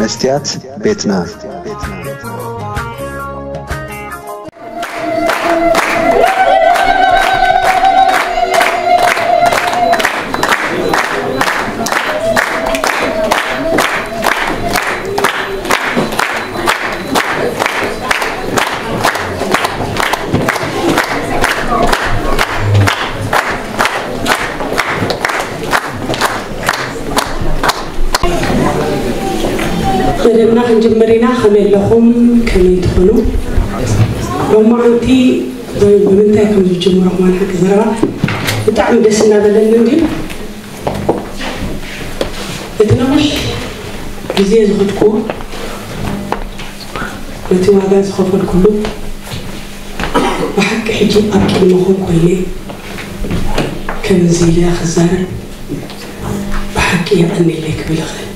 መስትያት ቤትና። መደብና ክንጅምር ኢና። ከመይ ኣለኹም? ከመይ ትኾኑ? ሎማዓንቲ ብምንታይ ከም ዝጅምሮ ከማን ሓቂ ዘረባ ብጣዕሚ ደስ እናበለኒ እንድዩ። እቲ ነዊሕ ግዜ ዝኸድኩዎ፣ ነቲ ዋጋ ዝኸፈልኩሉ፣ ብሓቂ ሕጂ ኣብ ቅድመኹም ኮይነ ከምዚ ኢለ ክዛረብ ብሓቂ የቐንየለይ ክብል እኽእል።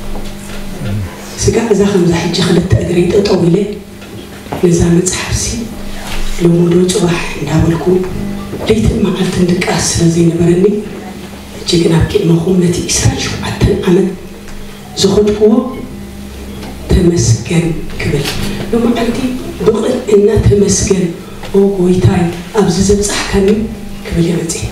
ስጋዕ እዛ ከምዛ ሕጂ ክልተ እግረይ ጠጠው ኢለ ነዛ መጽሓፍሲ ሎሚ ዶ ጽባሕ እንዳበልኩ ለይትን መዓልትን ድቃስ ስለ ዘይነበረኒ፣ ሕጂ ግን ኣብ ቅድመኹም ነቲ ዕስራን ሸውዓተን ዓመት ዝኸድክዎ ተመስገን ክብል፣ ሎማዓንቲ ብቕንዕና ተመስገን ኦ ጎይታይ ኣብዚ ዘብጻሕካኒ ክብል እየ መጺኤ።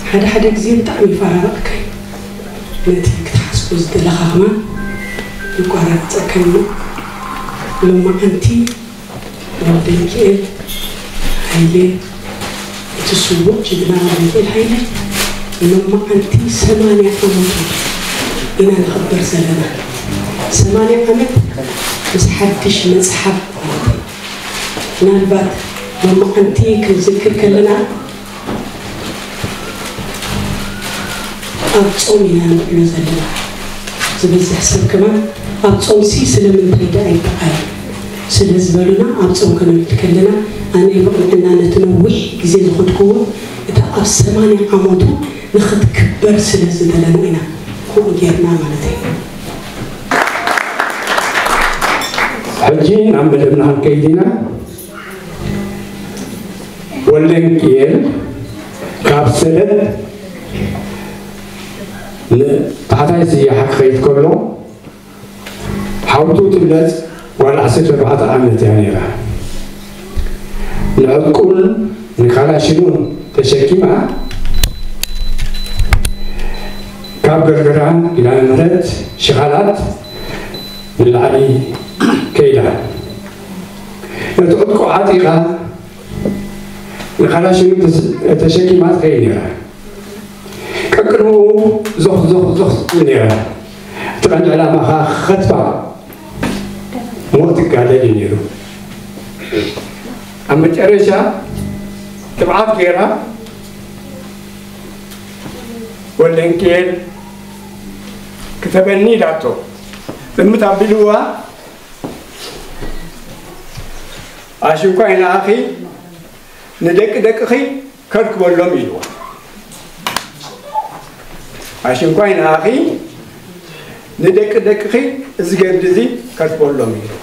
ሓደ ሓደ ግዜ ብጣዕሚ ይፈራረቕካ እዩ። ነቲ ክትሓስቦ ዝደለኻ ከማን ይቋራርጸካ እዩ። ሎማዓንቲ ወልደሚካኤል ሃይለ፣ እቲ ስዉእ ጅግና ወልደሚካኤል ሃይለ፣ ሎማዓንቲ ሰማንያ ዓመቱ ኢና ነኽብር ዘለና። ሰማንያ ዓመት ምስ ሓድሽ መጽሓፍ ማለት እዩ። ምናልባት ሎማዓንቲ ክንዝክር ከለና ኣብ ጾም ኢና ንውዕሎ ዘለና። ዝበዝሕ ሰብ ከማን ኣብ ጾምሲ ስለምንታይ ደኣ ይበዓል ስለ ዝበሉና ኣብ ጾም ከነብል ከለና፣ ኣነ ብቕንዕና ነቲ ነዊሕ ግዜ ዝኸድክዎ እታ ኣብ ሰማንያ ዓመቱ ንኽትክበር ስለ ዝደለና ኢና ከምኡ ጌርና ማለት እዩ። ሕጂ ናብ መደብና ክንከይድ ኢና። ወልደንኪኤል ካብ ሰደት ንታሕታይ ስያሓ ክኸይድ ከሎ ሓውቱ ትብለጽ ጓል ዓሰርተ ኣርባዕተ ዓመት እያ ነይራ። ንዕጥቁን ንካላሽኑን ተሸኪማ ካብ ገርገራ ኪዳነ ምህረት ሽኻላት ንላዕሊ ከይዳ። ነቲ ዕጥቁ ዓጢቓ ንካላሽኑ ተሸኪማ ትኸይድ ነይራ። ቀቅድምኡ ዞኽ ዞኽ ዞኽ ትብል ነይራ። እቲ ቀንዲ ዕላማ ኸዓ ኸትባ ሞት ትጋደል እዩ ነይሩ። ኣብ መጨረሻ ትብዓት ገይራ ወልደንኪኤል ክተበኒ ኢላቶ። ጥምት ኣቢልዋ ኣሽንኳይ ንኣኺ ንደቂ ደቅኺ ከርክበሎም ኢልዋ። ኣሽንኳይ ንኣኺ ንደቂ ደቅኺ እዚ ገድሊ እዚ ከርክበሎም ኢልዋ።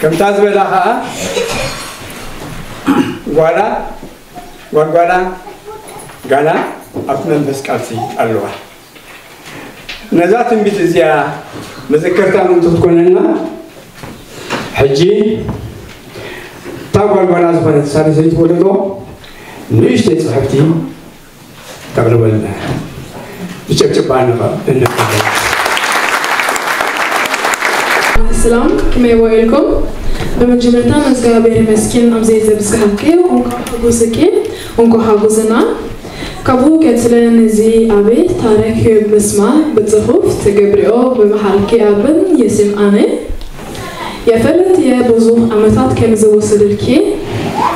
ከምታ ዝበላ ኸዓ ጓላ ጓልጓላ ጋላ ኣብቲ መንፈስ ቃልሲ ኣለዋ። ነዛ ትንቢት እዚኣ መዘከርታ ምእንቲ ክትኮነና ሕጂ እታ ጓልጓላ ዝኾነት ሳልሰይቲ ወለዶ ንእሽተይ ጽሕፍቲ ተቕርበልና። ብጭብጨባ እንቐበል። ሰላም፣ ከመይ ውዒልኩም? ብመጀመርታ ንእግዚኣብሔር ይመስገን ኣብዚ ዘብጽሓኪ። እንኳዕ ሓጎሰኪ፣ እንኳዕ ሓጎሰና። ካብኡ ቀጺለ ነዚ ዓቢ ታሪኽ ህይወት ምስማዕ ብጽሑፍ ተገብርዮ ብምሓርኪ ኣብን የስምዓኒ። የፈለጥየ ብዙሕ ዓመታት ከም ዝወሰደልኪ፣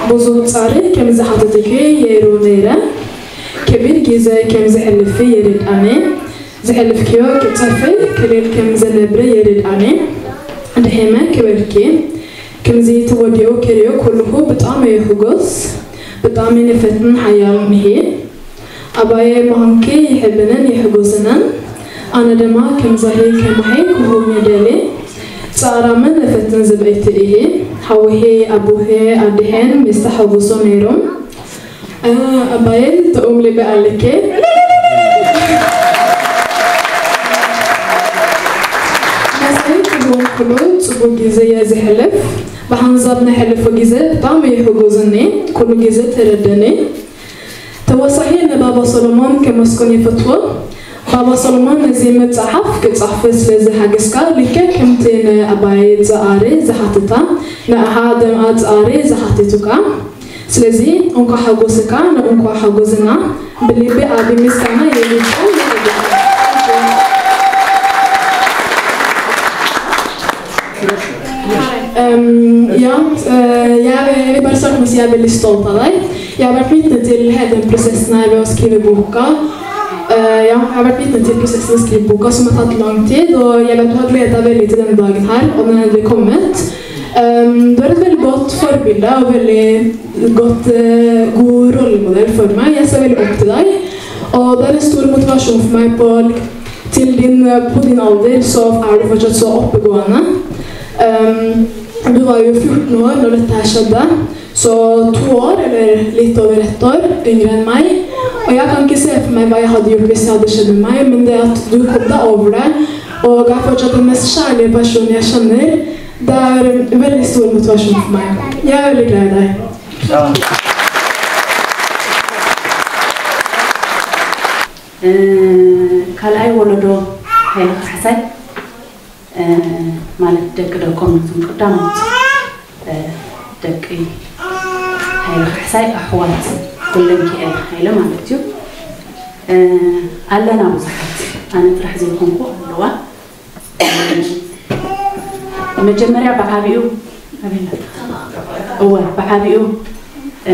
ብዙሕ ጻዕሪ ከም ዝሓተተኪ የይሩ ነይረ። ከቢድ ግዜ ከም ዘሕልፊ የርድኣኒ። ዘሕለፍክዮ ቅርጸፍይ ከሌል ከም ዘነብር የርድኣኒ። ድሒመ ክበልኪ። ከምዚ ትወድዮ ክርእዮ ከለኹ ብጣዕሚ ይሕጎስ። ብጣዕሚ ንፈትን ሓያልን እየ። ኣባየ ምዃንኪ ይሕብንን የሕጉስንን። ኣነ ድማ ከምዛኺ ከማኺ ክኸውን ይደሊ። ጻዕራምን ንፈትን ዝበይቲ እየ። ሓውሄ ኣቡሄ ኣዲሄን ምስ ተሓጎሶ ነይሮም። እ፣ ኣባየን ጥዑም ልቢ ኣለኬ። መሰይ ክብሎም ኩሉ ጽቡቅ ግዜ እየ ዝሕልፍ። ብሓንሳብ ናይ ሕልፎ ግዜ ብጣዕሚ ይሕጎዝኒ። ኩሉ ግዜ ተረደኒ። ተወሳኺ ንባባ ሰሎሞን ከመስግን ይፈትዎ። ባባ ሰሎሞን ነዚ መጽሓፍ ክጽሕፍ ስለ ዝሓገዝካ፣ ልክዕ ከምቲ ንኣባይ ዝኣረ ዝሓትታ፣ ንኣኻ ደምኣ ዝኣረ ዝሓትቱካ። ስለዚ እንኳዕ ሓጎሰካ፣ ንእንኳዕ ሓጎስና። ብልቢ ዓቢ ምስጋና የብልካ። Ehm, ja, eh, jag, jag vill bara starta med att säga jag är väldigt stolt av dig. Jag har varit vittne till hela den processen när vi har skrivit boken. Eh, ja, jag har varit vittne till processen att skriva boken som har tagit lång tid och jag vet att du har längtat väldigt till den dagen här och den har äntligen kommit. Ehm, du är ett väldigt gott förebild och väldigt gott, eh, god rollmodell för mig. Jag ser väldigt upp till dig. Och det är en stor motivation för mig på, till din, eh, på din ålder så är du fortsatt så uppegående. Ehm, du var ju fjorton år när detta här skedde. Så två år, eller lite över ett år, yngre än mig. Och jag kan inte se för mig vad jag hade gjort hvis jag hade känt mig, men det är att du kom där över det. Och jag har fortsatt den mest kärlek person jag känner. Det är en väldigt stor motivation för mig. Jag är väldigt glad i dig. እ፣ ካልኣይ ወለዶ ሓይለ ካሕሳይ፣ እ፣ ማለት ደቂ ደቆም ነቶም ቀዳሞት፣ እ፣ ደቂ ሓይለ ካሕሳይ ኣሕዋት ወልደሚካኤል ሓይለ ማለት እዩ። እ፣ ኣለና ብዙሓት፣ ኣነ ጥራሕ ዘይኮንኩ ኣለዋ። መጀመርያ ብዓቢኡ፣ እወ፣ ብዓቢኡ፣ እ፣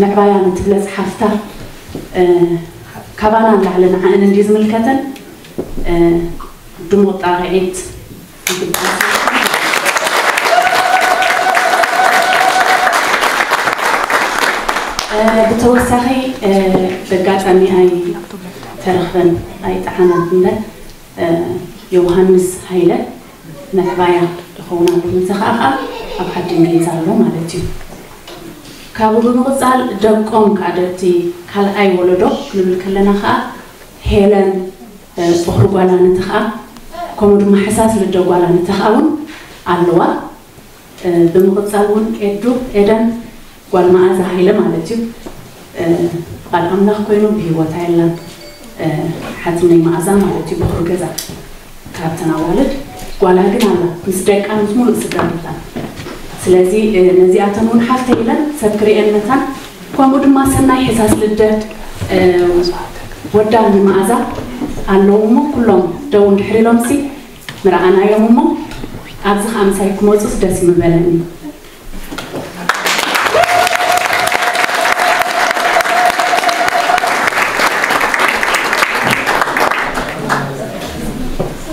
ምዕባያ ንትብለጽ ሓፍታ፣ እ፣ ካባና ንላዕሊ ንዓኣን እንድዩ ዝምልከተን፣ እ፣ ድሙቕ ጣቕዒት ይግባእ። እ፣ ብተወሳኺ፣ እ፣ በጋጣሚ ኣይተረኽበን ኣይጠዓመን እምበር፣ እ፣ ዮሃንስ ሃይለ መዕባያ ዝኸውን ኣሎ። ምንተ ኸዓ ኸዓ ኣብ ዓዲ እንግሊዝ ኣሎ ማለት እዩ። ካብኡ ብምቕጻል ደቆም ከዓ ደቲ ካልኣይ ወለዶ ክንብል ከለና ኸዓ ሄለን፣ እ፣ በኹሪ ጓላ ነቲ ኸዓ፣ ከምኡ ድማ ሕሳስ ልደ ጓላ ነቲ ኸዓ እውን ኣለዋ። እ፣ ብምቕጻል እውን ኤዱ፣ ኤደን፣ ጓል መኣዛ ሃይለ ማለት እዩ። እ፣ ቃል ኣምላኽ ኮይኑ ብህይወት የላን። እ፣ ሓትነይ መኣዛ ማለት እዩ፣ በኹሪ ገዛ ካብተን ኣዋልድ። ጓላ ግን ኣላ፣ ምስ ደቃ፣ ምስ ሙሉእ ስድራ ቤታ። ስለዚ፣ እ፣ ነዚኣተን እውን ሓፍተይ ኢለን ሰብ ክርእየን መታን፣ ከምኡ ድማ ሰናይ ሕሳስ ልደት፣ እ፣ ወዳ ንመኣዛ ኣለዉ እሞ፣ ኩሎም ደው እንድሕር ኢሎምሲ ምረኣናዮም እሞ፣ ኣብዚ ኸዓ ምሳይ ክመጹስ ደስ ምበለኒ።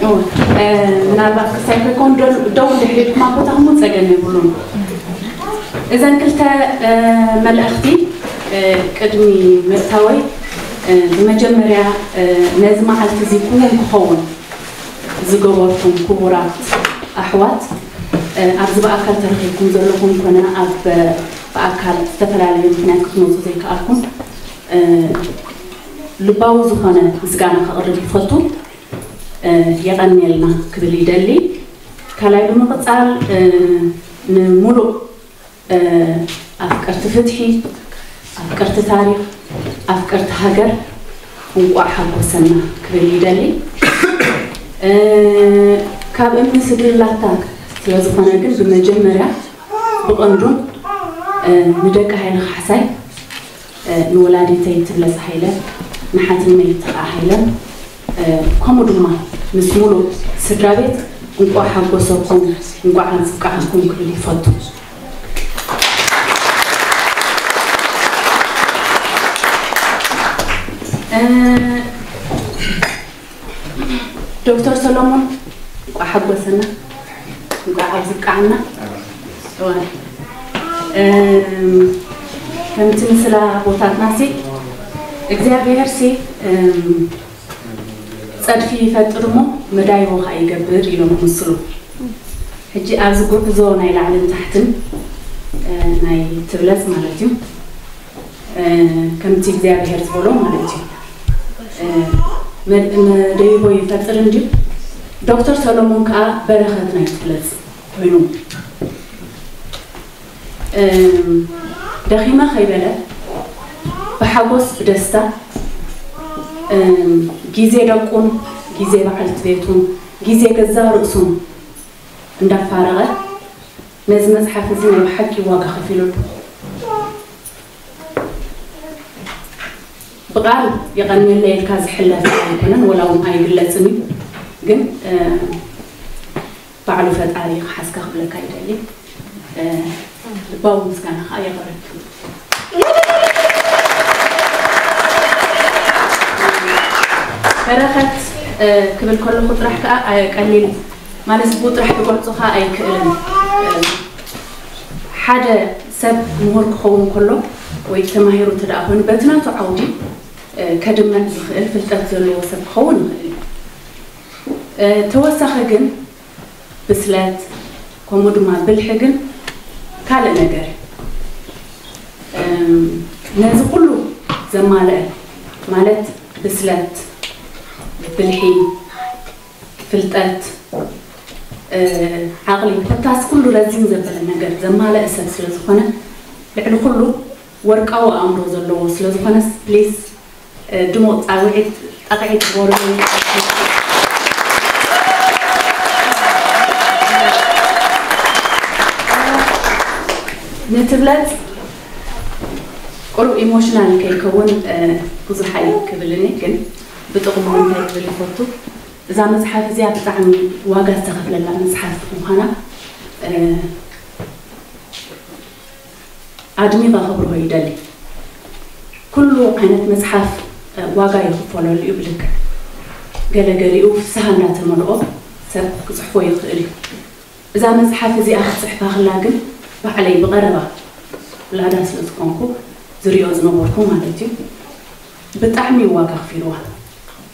እወ፣ እ፣ ምናልባት ክሳይ ከይኮን ደው፣ ደው እንድሕር ኢልኩም ኣብ ቦታኹም ጸገም የብሉን። እዘን ክልተ፣ እ፣ መልእኽቲ፣ እ፣ ቅድሚ ምእታወይ፣ እ፣ ብመጀመርያ፣ እ፣ ነዚ መዓልቲ እዚ ክውን ክኸውን ዝገበርኩም ክቡራት ኣሕዋት፣ እ፣ ኣብዚ ብኣካል ተረኺብኩም ዘለኹም ኮነ ኣብ፣ እ፣ ብኣካል ዝተፈላለዩ ምኽንያት ክትመጹ ዘይከኣልኩም፣ እ፣ ልባዊ ዝኾነ ምስጋና ከቕርብ ይፈቱ። እ፣ የቐንየልና ክብል ይደሊ። ካልኣይ ብምቕጻል፣ እ፣ ንምሉእ፣ እ፣ ኣፍቀርቲ ፍትሒ፣ ኣፍቀርቲ ታሪኽ፣ ኣፍቀርቲ ሃገር እንቋዕ ሓጎሰና ክብል ይደሊ። እ፣ ካብ እምኒ ስድሪ ላታ ስለ ዝኾነ ግን ብመጀመርያ ብቐንዱን፣ እ፣ ንደቂ ሃይለ ካሕሳይ፣ እ፣ ንወላዲተይ ትብለጽ ሃይለ፣ ንሓትነይ ትኽኣ ሃይለ፣ እ፣ ከምኡ ድማ ምስ ሙሉእ ስድራ ቤት እንቋዕ ሓጎሰኩም፣ እንቋዕ ኣብቃዓኩም ክብል ይፈቱ። እ፣ ዶክተር ሰሎሞን፣ እንቋዕ ሓጎሰና፣ እንቋዕ ኣብዚ ብቃዕና። እዋን፣ እም፣ ከምቲ ምስላ ቦታትና ሲ፣ እግዚኣብሔር ሲ፣ እም፣ ጸድፊ ይፈጥር እሞ መዳይቦ ኸኣ ይገብር ኢሎም ምስሉ። ሕጂ ኣብዚ ጉዕዞ ናይ ላዕልን ታሕትን፣ እ፣ ናይ ትብለጽ ማለት እዩ። እ፣ ከምቲ እግዚኣብሔር ዝበሎ ማለት እዩ። እ፣ መድ-፣ መደይቦ ይፈጥር እንድዩ። ዶክተር ሰሎሞን ከኣ በረኸት ናይ ትብለጽ ኮይኑ፣ እ፣ ደኺመ ከይበለ ብሓጎስ ብደስታ፣ እ፣ ግዜ ደቁን ግዜ በዓልቲ ቤቱን ግዜ ገዛ ርእሱን እንዳፋረቐ ነዚ መጽሓፍ እዚ ናይ ብሓቂ ዋጋ ከፊሉሉ። ብቓል የቐንየለይ ኢልካ ዝሕለፍ ኣይኮነን፣ ወላ እውን ኣይግለጽን እዩ። ግን፣ እ፣ ባዕሉ ፈጣሪ ክሓስካ ክብለካ ይደሊ። እ፣ ልባዊ ምስጋና ከዓ የቕርብ። በረኸት፣ እ፣ ክብል ከለኹ ጥራሕ ከዓ፣ እ፣ ቀሊል ማለት ብኡ ጥራሕ ክገልጾ ከዓ ኣይክእልን። እ፣ ሓደ ሰብ ምሁር ክኸውን ከሎ ወይ ተማሂሩ እንተ ደኣ ኮይኑ በቲ ናቱ ዓውዲ፣ እ፣ ከድምዕ ዝኽእል ፍልጠት ዘለዎ ሰብ ክኸውን ይኽእል እዩ። እ፣ ተወሳኺ ግን ብስለት ከምኡ ድማ ብልሒ ግን ካልእ ነገር እዩ። እም፣ ነዚ ኩሉ ዘማልአ ማለት ብስለት፣ ብልሒ፣ ፍልጠት፣ እ፣ ዓቕሊ ኮታስ ኩሉ ረዚን ዘበለ ነገር ዘማልአ ሰብ ስለ ዝኾነ ልዕሊ ኩሉ ወርቃዊ ኣእምሮ ዘለዎ ስለ ዝኾነስ ፕሊስ፣ እ፣ ድሙቕ ጻውዒት ጣቕዒት ዝበሉ ንትብለጽ ቁሩብ ኢሞሽናል ከይከውን፣ እ፣ ብዙሕ ኣይክብልን እየ፣ ግን ብጥቕሙ እንታይ ክብል ይፈቱ፣ እዛ መጽሓፍ እዚኣ ብጣዕሚ ዋጋ ዝተኸፍለላ መጽሓፍ ምዃና፣ እ፣ ኣድሚቐ ክብርሆ ይደሊ። ኩሉ ዓይነት መጽሓፍ፣ እ፣ ዋጋ ይኽፈለሉ እዩ ብልክዕ። ገለገሊኡ ፍስሃ እንዳተመልኦ ሰብ ክጽሕፎ ይኽእል እዩ። እዛ መጽሓፍ እዚኣ ክጽሕፋ ከላ ግን ባዕለይ ብቐረባ ውላዳ ስለ ዝኾንኩ ዝሪኦ ዝነበርኩ ማለት እዩ። ብጣዕሚ እዩ ዋጋ ከፊልዋ።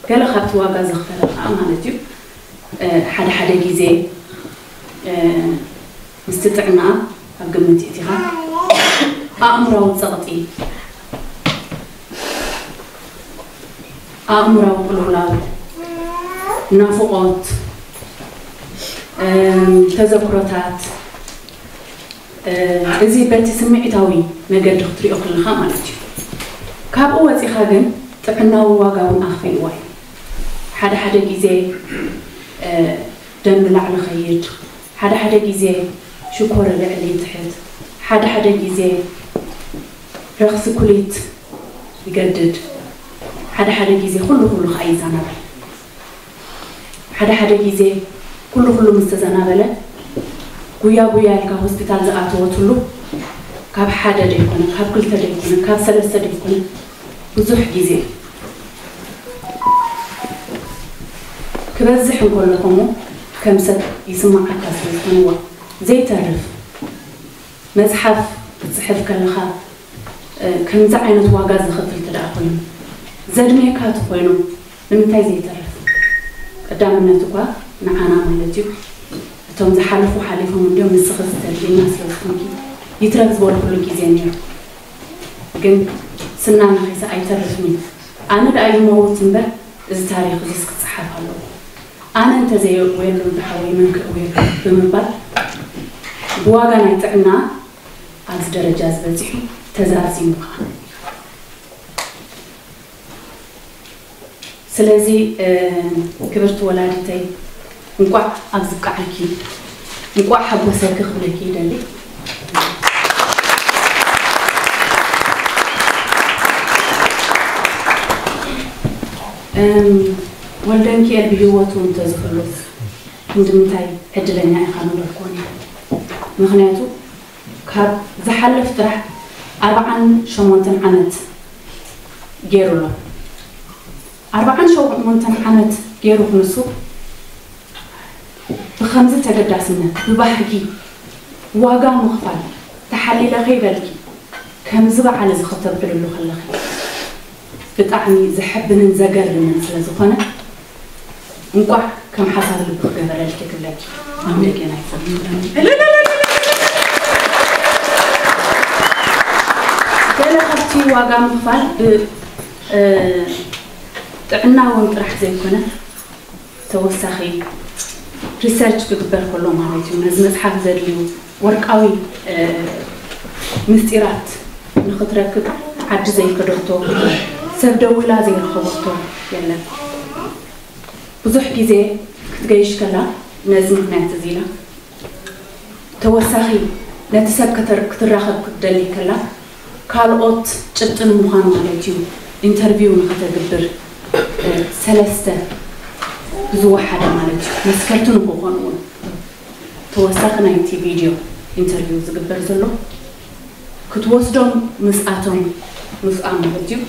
ገለ ካብቲ ዋጋ ዘኽፈለ ከዓ ማለት እዩ፣ እ፣ ሓደ ሓደ ግዜ፣ እ፣ ምስቲ ጥዕና ኣብ ግምት እቲኻ ኣእምራዊ ጸቕጢ፣ ኣእምራዊ ቅልውላው፣ ናፍቖት፣ እ፣ ተዘክሮታት፣ እ፣ እዚ በቲ ስምዒታዊ መገዲ ክትሪኦ ከለኻ ማለት እዩ። ካብኡ ወጺኻ ግን ጥዕናዊ ዋጋ እውን ኣኽፊልዎ እዩ። ሓደ ሓደ ግዜ፣ እ፣ ደም ንላዕሊ ኸይድ፣ ሓደ ሓደ ግዜ ሽኮር ልዕሊ ይትሕት፣ ሓደ ሓደ ግዜ ረኽሲ ኩሊት ይገድድ፣ ሓደ ሓደ ግዜ ኩሉ ኩሉ ኸኣ ይዘናበል። ሓደ ሓደ ግዜ ኩሉ ኩሉ ምስ ተዘናበለ፣ ጉያ ጉያ ኢልካ ሆስፒታል ዝኣተወትሉ ካብ ሓደ ደይኮነ፣ ካብ ክልተ ደይኮነ፣ ካብ ሰለስተ ደይኮነ፣ ብዙሕ ግዜ ክበዝሕ እንከሎ ከምኡ ከም ሰብ ይስምዓካ ስለ ዝኾነ፣ እዋ ዘይተርፍ መጽሓፍ ክትጽሕፍ ከለኻ፣ እ፣ ከምዚ ዓይነት ዋጋ ዘኸፍል እንተ ደኣ ኮይኑ፣ ዘድምየካ እንተ ኮይኑ፣ ንምንታይ ዘይተርፍ? ቀዳምነት እኳ ንዓና ማለት እዩ። እቶም ዝሓለፉ ሓሊፎም እንድዮም፣ ንስኺ ዝተድልየና ስለ ዝኾንኪ፣ ይትረፍ ዝበልኩሉ ግዜ ነይሩ። ግን ስና ነኺሰ ኣይተርፍን እዩ። ኣነ ደኣ ይመውት እምበር፣ እዚ ታሪኽ እዚስ ክጸሓፍ ኣለዎ። ኣነ እንተ ዘየእውየሉ ዝሓወይ መን ከእውየሉ ብምባል ብዋጋ ናይ ጥዕና ኣብዚ ደረጃ እዚ በጺሑ ተዛዚሙ ኸኣ። ስለዚ፣ እ፣ ክብርቲ ወላዲተይ እንቋዕ ኣብዚ ብቅዓኪ፣ እንቋዕ ሓጎሰኪ ክብለኪ ይደሊ። እም፣ ወልደንኪኤል ብህይወቱ እንተዝህሉስ ክንዲ ምንታይ ዕድለኛ ኢኻ ምበልክዎ ነይረ። ምኽንያቱ ካብ ዝሓልፍ ጥራሕ ኣርብዓን ሸሞንተን ዓመት ገይሩ ኣሎ። ኣርብዓን ሸሞንተን ዓመት ገይሩ ክንሱ ብኸምዚ ተገዳስነት፣ ብባህጊ፣ ዋጋ ምኽፋል፣ ተሓሊለ ከይበልኪ፣ ከምዚ በዓል እዚ ከተብዕልሉ ከለኺ፣ ብጣዕሚ ዘሐብንን ዘገርምን ስለ ዝኾነ፣ እንቋዕ ከም ሓሳብ ልቢ ክገበረልኪ ክብለኪ ኣምልኬ ናይ ሰብ ገለ ካብቲ ዋጋ ምኽፋል ብጥዕና እውን ጥራሕ ዘይኮነ ተወሳኺ ሪሰርች ክግበር ከሎ ማለት እዩ። ነዚ መፅሓፍ ዘድልዩ ወርቃዊ ምስጢራት ንኽትረክብ ዓዲ ዘይከደቶ ሰብ ደዊላ ዘይረኸበቶ የለን። ብዙሕ ግዜ ክትገይሽ ከላ ነዚ ምኽንያት እዚ ኢላ ተወሳኺ ነቲ ሰብ ክትራኸብ ክትደሊ ከላ ካልኦት ጭብጢ ንምዃን ማለት እዩ ኢንተርቪው ንኸተግብር ሰለስተ ብዝወሓደ ማለት እዩ መስከርቲ ንክኾኑ እውን ተወሳኺ ናይቲ ቪድዮ ኢንተርቪው ዝግበር ዘሎ ክትወስዶም ምስኣቶም ምስኣ ማለት እዩ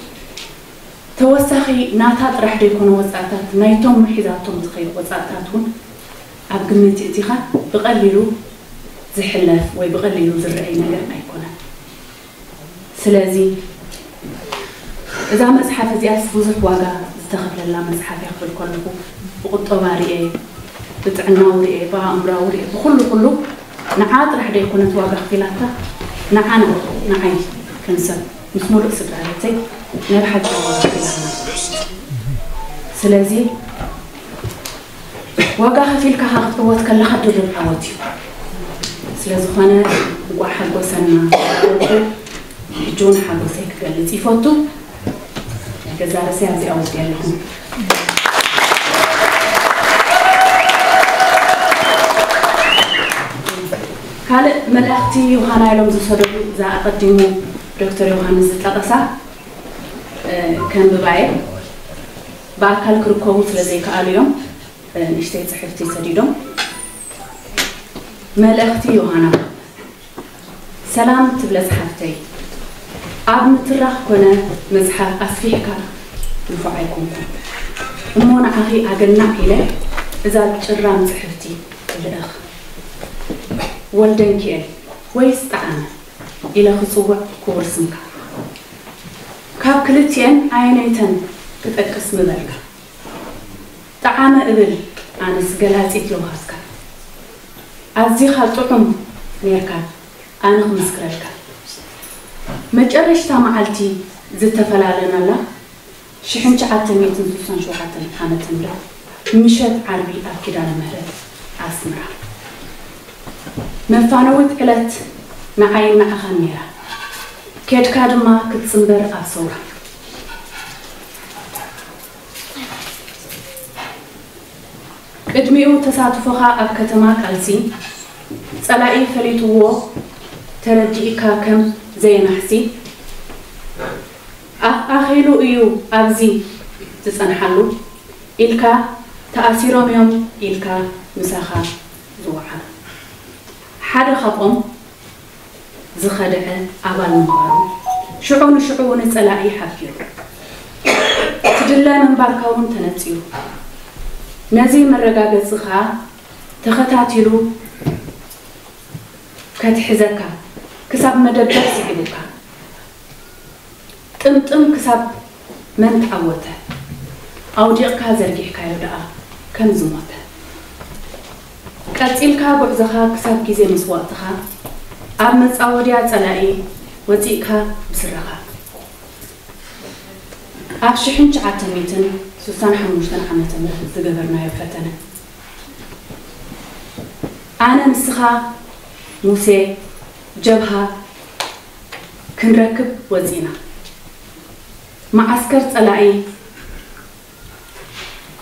ተወሳኺ ናታ ጥራሕ ዘይኮነ ወፃእታት ናይቶም ሒዛቶም ዝኸይድ ወፃእታት እውን ኣብ ግምት እቲኻ ብቐሊሉ ዝሕለፍ ወይ ብቐሊሉ ዝረአይ ነገር ኣይኮነን። ስለዚ እዛ መፅሓፍ እዚኣስ ብዙሕ ዋጋ ዝተኸፍለላ መፅሓፍ እያ ክብል ከለኹ ብቁጠባ ርኤ፣ ብጥዕናዊ ርኤ፣ ብኣእምራዊ ርኤ፣ ብኩሉ ኩሉ ንዓ ጥራሕ ደይኮነት ዋጋ ክፊላታ ንዓና ንዓይ ከም ሰብ ምስ ሙሉእ ስድራ ቤተይ ናይ ብሓቂ ዋጋ ክፊላና። ስለዚ ዋጋ ከፊልካ ክትዕወት ከለኻ ድርብ ዓወት እዩ። ስለዝኾነ እንቋዕ ሓጎሰና ሕጂ እውን ሓጎሰይ ክገልጽ ይፈቱ። ገዛ ርእሰይ ኣብዚኣ ወዲኣ ኣለኹ። ካልእ መልእኽቲ ዮሃና ኢሎም ዝሰደዱ እዛ ኣቐዲሙ ዶክተር ዮሃንስ ዝጠቐሳ ከንብባየ ብኣካል ክርከቡ ስለ ዘይከኣሉ እዮም ንእሽተይ ጽሕፍቲ ሰዲዶም። መልእኽቲ ዮሃና ሰላም ትብለ ጸሓፍተይ ኣብ ምትራኽ ኮነ መጽሓፍ ኣስፊሕካ ንፉዕ ኣይኮንኩን እሞ ንዓኺ ኣገናዕ ኢለ እዛ ጭራም ጽሕፍቲ ልእኽ ወልደንኪኤል ወይስ ጣዕመ ኢለ ክጽውዕ ክቡር ስምካ ካብ ክልቲኤን ኣየነይተን ክጠቅስ ምበልካ ጠዓመ እብል ኣነስ ገላጺት ለውሃትካ ኣዚኻ ጥዑም ኔርካ ኣነ ክምስክረልካ መጨረሽታ መዓልቲ ዝተፈላለናላ ሽሕን ትሽዓተ ሚእትን ስሳን ሸውዓተን ዓመተ ምህረት ምሸት ዓርቢ ኣብ ኪዳነ ምህረት ኣስመራ መፋነዊት ዕለት ንዓይን ንዓኻን ኔራ ኬድካ ድማ ክትጽንበር ኣብ ሰውራ ቅድሚኡ ተሳትፎኻ ኣብ ከተማ ቃልሲ ጸላኢ ፈሊጥዎ ተረዲእካ ከም ዘየናሕሲ ኣፍ ኣኺሉ እዩ ኣብዚ ዝጸንሓሉ ኢልካ ተኣሲሮም እዮም ኢልካ ምሳኻ ዝወዓሉ ሓደ ካብኦም ዝኸድዐ ኣባል ምንባሩ ሽዑ ንሽዑ ንጸላኢ ሓቢሩ ትድለ ምንባርካ እውን ተነጺሩ ነዚ መረጋገጺ ከኣ ተኸታቲሉ ከትሕዘካ ክሳብ መደበር ስዒቡካ ጥምጥም ክሳብ መን ተዓወተ ኣውዲቕካ ዘርጊሕካዮ ደኣ ከም ዝሞተ ቀጺልካ ጉዕዞኻ ክሳብ ግዜ መስዋእትኻ ኣብ መጻወድያ ጸላኢ ወጺእካ ብስረኻ ኣብ ሽሕን ትሽዓተ ሚእትን ስሳን ሓሙሽተን ዓመተ ምህረት ዝገበርናዮ ፈተነ ኣነ ንስኻ ሙሴ ጀብሃ ክንረክብ ወጺእና መዓስከር ጸላኢ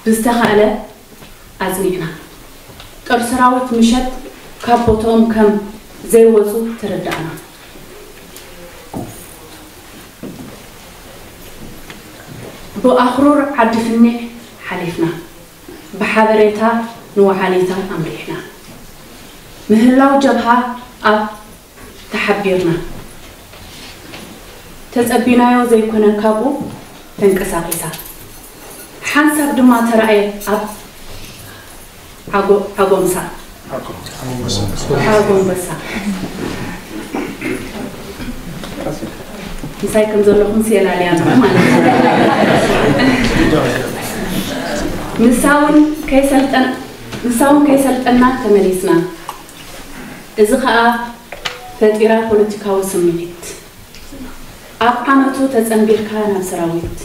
ብዝተኻእለ ኣጽኒዕና ጦር ሰራዊት ምሸት ካብ ቦትኦም ከም ዘይወጹ ተረዳእና። ብኣኽሩር ዓዲ ፍኒዕ ሓሊፍና ብሓበሬታ ንወዓሊታ ኣምሪሕና። ምህላው ጀብሃ ኣብ ተሓቢርና ተጸቢናዮ ዘይኮነ ካብኡ ተንቀሳቒሳ ሓንሳብ ድማ ተራእየት ኣብ ዓጎምሳ ዓጎምበሳ ምሳይ ከም ዘለኹም የላልያ ማለት እዩ። ንሳ እውን ከይሰልጠን ንሳ እውን ከይሰልጠና ተመሊስና። እዚ ኸኣ ፈጢራ ፖለቲካዊ ስምዒት። ኣብ ዓመቱ ተጸንቢርካ ናብ ሰራዊት፣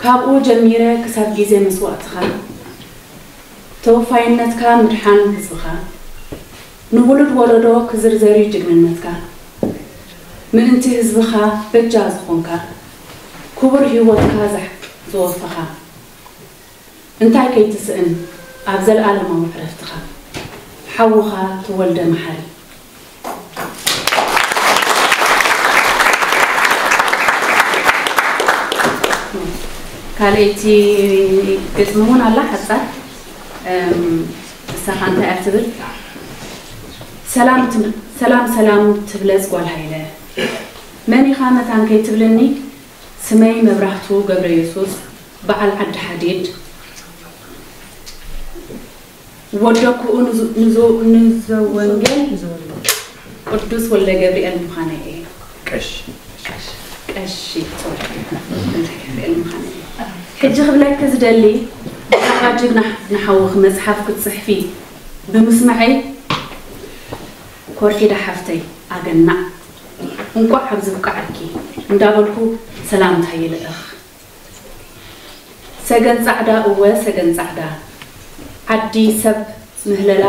ካብኡ ጀሚረ ክሳብ ግዜ መስዋእትኻ፣ ተወፋይነትካ ምድሓን ህዝብኻ፣ ንውሉድ ወለዶ ክዝርዘር እዩ ጅግንነትካ። ምእንቲ ህዝብኻ በጃ ዝኾንካ፣ ክቡር ህይወትካ ዝወፈኻ፣ እንታይ ከይትስእን ኣብ ዘለኣለማዊ ዕረፍትኻ፣ ሓውኻ ተወልደ መሓሪ። ካልኣይቲ ግጥሚ እውን ኣላ ሓጻር። እም፣ ንሳኻ እንታይ እያ ትብል? ሰላም ትብ-፣ ሰላም ሰላም ትብለጽ ጓል ሃይለ። መን ኢኻ መታን ከይትብልኒ? ስመይ መብራህቱ ገብረ የሱስ፣ በዓል ዓዲ ሓዲድ። ወደኩኡ ንዙ-፣ ንዙ-፣ ንዘወንጌል ቅዱስ ወልደ ገብርኤል ምዃነይ እየ። ቀሺ። ቀሺ፣ ሶሪ። ወልደ ገብርኤል ምዃነይ እየ። ሕጂ ክብለኪ ዝደሊ፣ ብዛዕባ ጅግና ንሓውኺ መጽሓፍ ክትጽሕፊ ብምስማዐይ፣ ኮርኪዳ ሓፍተይ፣ ኣገናዕ፣ እንቋዕ ኣብዚ ብቃዓኪ እንዳበልኩ ሰላምታ ይልእኽ። ሰገን ጻዕዳ፣ እወ ሰገን ጻዕዳ፣ ዓዲ ሰብ ምህለላ፣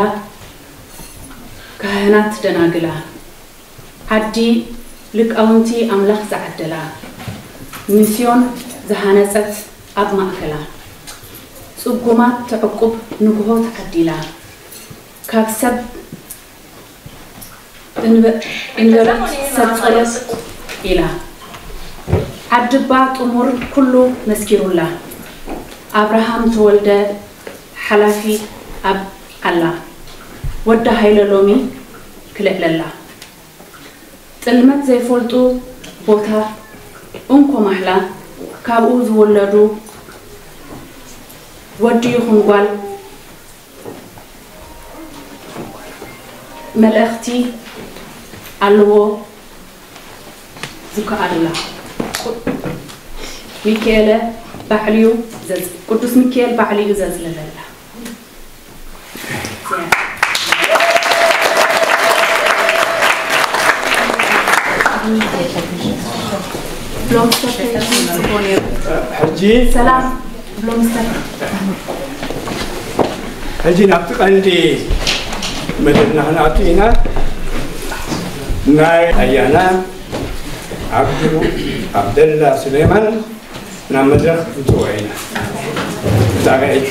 ካህናት ደናግላ፣ ዓዲ ልቃውንቲ ኣምላኽ ዝዓደላ፣ ሚስዮን ዝሃነጸት ኣብ ማእከላ፣ ጽጉማት ተዕቁብ ንግሆ ተዓዲላ፣ ካብ ሰብ እንበ-፣ እንበበት ሰብ ጸሎት ኢላ። ዓድባ ጥሙር ኩሉ መስኪሩላ። ኣብርሃም ተወልደ ሓላፊ ኣብ ኣላ። ወዲ ሃይለ ሎሚ ክልዕለላ። ጥልመት ዘይፈልጡ ቦታ እንኮ ማሕላ ካብኡ ዝወለዱ ወዲ ይኹን ጓል መልእኽቲ ኣለዎ ዝከኣሉላ። ሚካኤለ ባዕልዩ ዘጽ-፣ ቅዱስ ሚካኤል ባዕልዩ ዘጽልለላ። ብሎምስተር ከይድኩም ጽቡቕ ነይሩ። ሕጂ ሰላም ብሎምስተር። ሕጂ ናብቲ ቀንዲ መደብና ክንኣቱ ኢና። ናይ ኣያና ዓብዱ ዓብደላ ሱሌማን ናብ መድረኽ ንጽውዖ ኢና። ዳግዒት።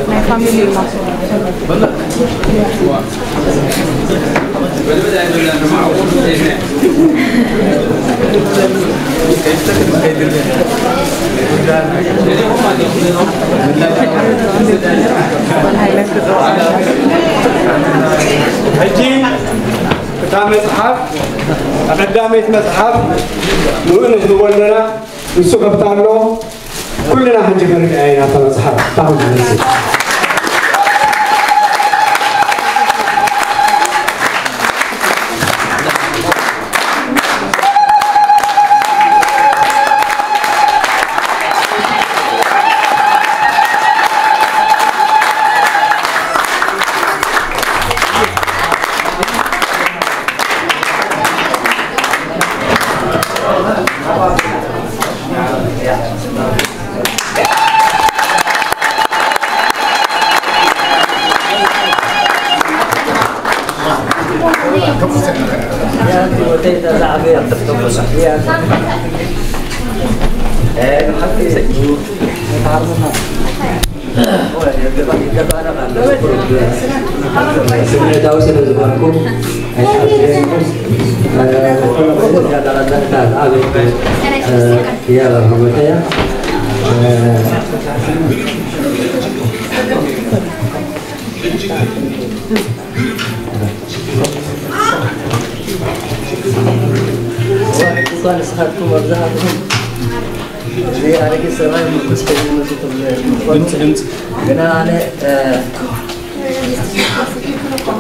ናይ ፋሚሊ እዩ። ሕጂ እታ መጽሓፍ፣ ቀዳመይቲ መጽሓፍ ንኡ ንህዝቦ ኣለና። ንሱ ከፍታ ኣሎ። ኩልና ሕጂ ክንሪኣ ኢና እታ መጽሓፍ። ታሁን ስምዒታዊ ስለ ዝኾንኩ ኣይሓፍረን። ዝያዳ ቀዳሕታ ዝዓበየት ክያባ ህወተያ እኳ ንስኻትኩም መብዛሕትኹም እዚ ኣረጊት ሰብኣይ ምርኩስ ከይመስል ትብሉ ድምፂ፣ ድምፂ። ግና ኣነ፣ እ፣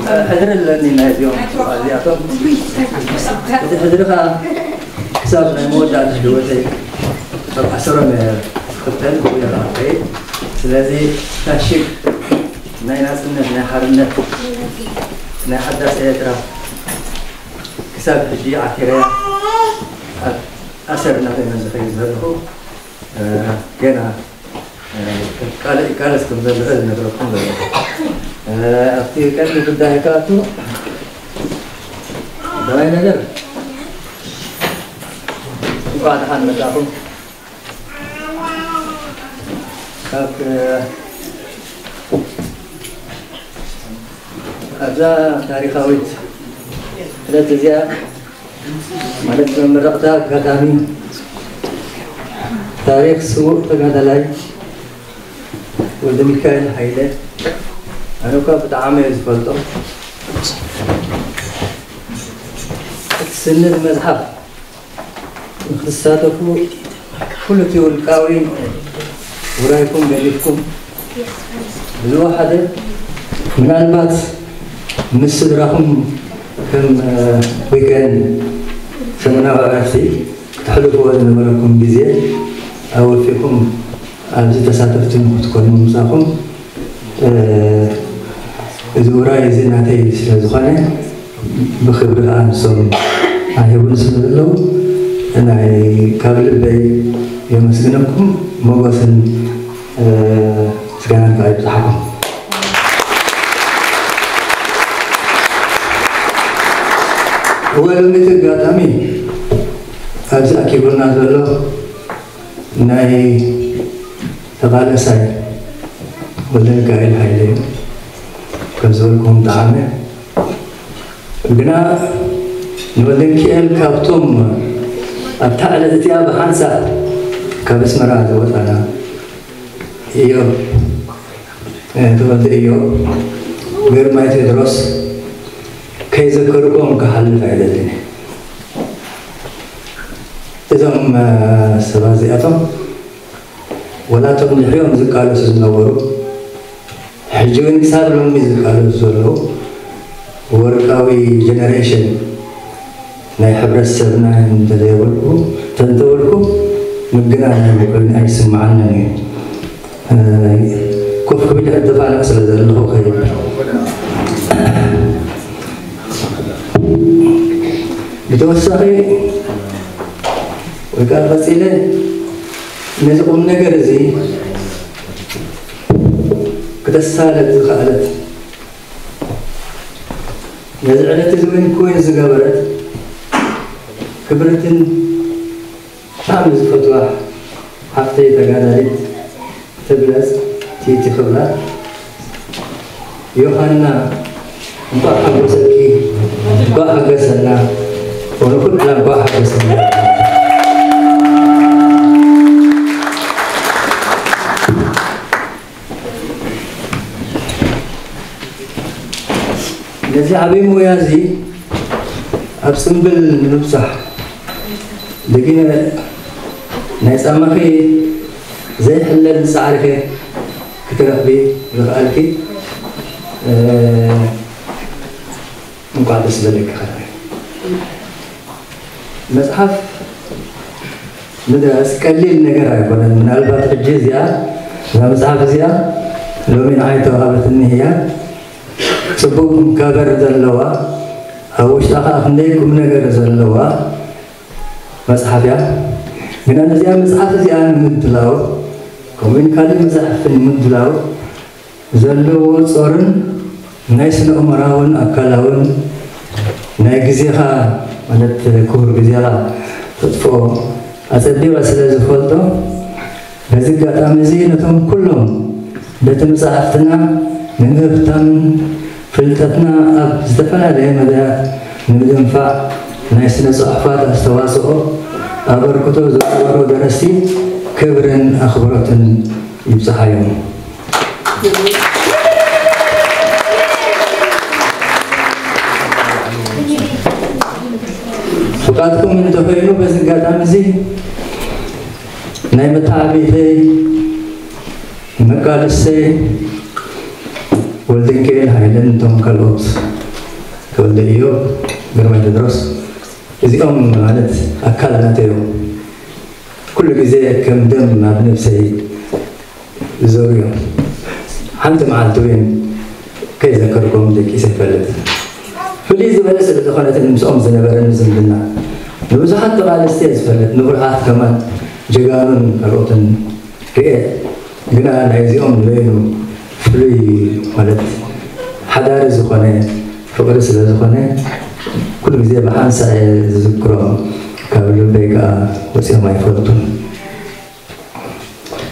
እ፣ ሕድሪ ኣለኒ ናይ እዚኦም እዚኣቶም። እቲ ሕድሪ ከዓ ክሳብ ናይ መወዳእታ ህይወተይ ኣብ ኣሰሮም እየ ክኽተል፣ ብኡ እየ ከዓ ክኸይድ። ስለዚ እታ ሽግ ናይ ናፅነት፣ ናይ ሓርነት፣ ናይ ሓዳስ ኤርትራ ክሳብ ሕጂ ዓቲረያ ኣብ ኣሰር እናኾይነ ዝኸይድ ዘለኹ፣ እ፣ ገና፣ እ፣ ቃለ-፣ ይቃለስ ከም ዘሎ ዝነግረኩም ዘለኹ። እ፣ ኣብቲ ቀንዲ ጉዳይ ክኣቱ፣ ቀዳማይ ነገር፣ እንኳዕ ደሓን መጻእኩም። ካብ፣ እ፣ ኣብዛ ታሪኻዊት ዕለት እዚኣ፣ ማለት መመረቕታ ኣጋጣሚ፣ ታሪኽ ስዉእ ተጋዳላይ ወልደ ሚካኤል ሃይለ፣ ኣነ እኳ ብጣዕሚ እየ ዝፈልጦ። እቲ ስኒ መዝሓፍ ንክትሳተፉ ኩሉ እቲ ውልቃዊ ውራይኩም ገዲፍኩም ብዝወሓደ፣ ምናልባት ምስ ስድራኹም ከም፣ እ፣ ዊኬንድ ሰሙናዊ ዕረፍቲ ክተሕልፍዎ ዝነበረኩም ግዜ ኣወፊኹም ኣብዚ ተሳተፍቲ ንክትኮኑ ምምጻእኩም፣ እ፣ እዚ ውራይ እዚ ናተይ ስለ ዝኾነ፣ ብኽብሪ ከዓ ንሶም ኣሂቡኒ ስለ ዘለዉ፣ ናይ ካብ ልበይ የመስግነኩም። ሞገስን፣ እ፣ ምስጋናን ከዓ ይብዝሓኩም። እወ፣ ሎሚ እቲ ኣጋጣሚ ኣብዚ ኣኪቡና ዘሎ ናይ ተቓለሳይ ወልደ ሚካኤል ሃይለ እዩ። ከም ዝበልኩም ጠዓመ። ግና ንወልደ ሚካኤል ካብቶም ኣብታ ዕለት እቲኣ ብሓንሳእ ካብ ኣስመራ ዝወጻና እዮብ፣ እ፣ ተወልደ እዮብ፣ ግርማይ ቴድሮስ ከይዘከርኩም ክሓልፍ ኣይደልን። እዞም፣ እ፣ ሰባት እዚኣቶም፣ ወላ እቶም ድሕሪኦም ዝቃለሱ ዝነበሩ፣ ሕጂ እውን ክሳብ ሎሚ ዝቃለሱ ዘለዉ ወርቃዊ ጀነሬሽን ናይ ሕብረተሰብና እንተዘይበልኩ፣ እንተንተበልኩ፣ ምግናን ኮይኑ ኣይስምዓንን እዩ። እ፣ ኮፍ ክብል እየ፣ ክደፋነቕ ስለ ዘለኹ ከይብል። ብተወሳኺ ወይ ከዓ ቀፂለ ነዚ ቁም ነገር እዚ ክተሳለጥ ዝኸኣለት፣ ነዚ ዕለት እዚ እውን ኮይን ዝገበረት ክብርትን ብጣዕሚ ዝፈትዋ ሓፍተይ ተጋዳሊት ትብለጽ ቲቲ ክብላ። ዮሃና፣ እንኳዕ ሓጎሰኪ፣ እንኳዕ ሓገሰና፣ ወንኹልና እንኳዕ ሓገሰና። ነዚ ዓብዪ ሞያ እዚ ኣብ ጽምብል ንምብጻሕ ደጊመ ናይ ጻማኺ ዘይሕለል ጻዕሪኺ ክትረኽቢ ዝኸኣልኪ፣ እ፣ እንኳዕ ደስ በለኪ። ካልኣይ መጽሓፍ ምድራስ ቀሊል ነገር ኣይኮነን። ምናልባት ሕጂ እዚኣ፣ እዛ መጽሓፍ እዚኣ ሎሚ ንዓይ ተዋህበትኒ እያ። ጽቡቕ ካቨር ዘለዋ፣ ኣብ ውሽጣ ኸኣ ክንደይ ቁም ነገር ዘለዋ መጽሓፍ እያ። ግና ነዚኣ መጽሓፍ እዚኣ ንምድላው፣ ከምኡውን ካልእ መጻሕፍቲ ንምድላው ዘለዎ ጾርን ናይ ስነ-ኣእምሮኣውን ኣካላውን ናይ ግዜኻ ማለት ክቡር ግዜኻ ተጥፍኦ ኣጸቢቐ ስለ ዝፈልጦ፣ በዚ ኣጋጣሚ እዚ ነቶም ኩሎም ቤተ መጻሕፍትና ንምህብታምን ፍልጠትና ኣብ ዝተፈላለየ መዳያት ንምድንፋዕ ናይ ስነ ጽሑፋት ኣስተዋጽኦ ኣበርክቶ ዝገበሩ ደረስቲ ክብርን ኣኽብሮትን ይብጽሓዮም። ፍቓድኩም እንተኾይኑ በዚ ኣጋጣሚ እዚ ናይ መተዓብይተይ መቃልሰይ ወልደንኪኤል ሃይለን እቶም ካልኦት ተወልደ ኢዮብ ግርማይ ቴድሮስ እዚኦም ማለት ኣካል ናተይ እዮም። ኩሉ ግዜ ከም ደም ኣብ ነብሰይ ዝዘርዮም ሓንቲ መዓልቲ እውን ከይዘከርኩም ደቂሰ ይፈልጥ። ፍልይ ዝበለ ስለ ዝኾነትን ምስኦም ዝነበረኒ ዝምድና ንብዙሓት ተቓለስቲ እየ ዝፈልጥ፣ ንብሩሃት ከማን ጀጋኑን ካልኦትን ርኤ። ግና ናይዚኦም ንበይኑ ፍሉይ ማለት ሓዳሪ ዝኾነ ፍቕሪ ስለ ዝኾነ ኩሉ ግዜ ብሓንሳእ እየ ዝዝክሮም፣ ካብ ልበይ ከዓ ወፂኦም ኣይፈልጡን።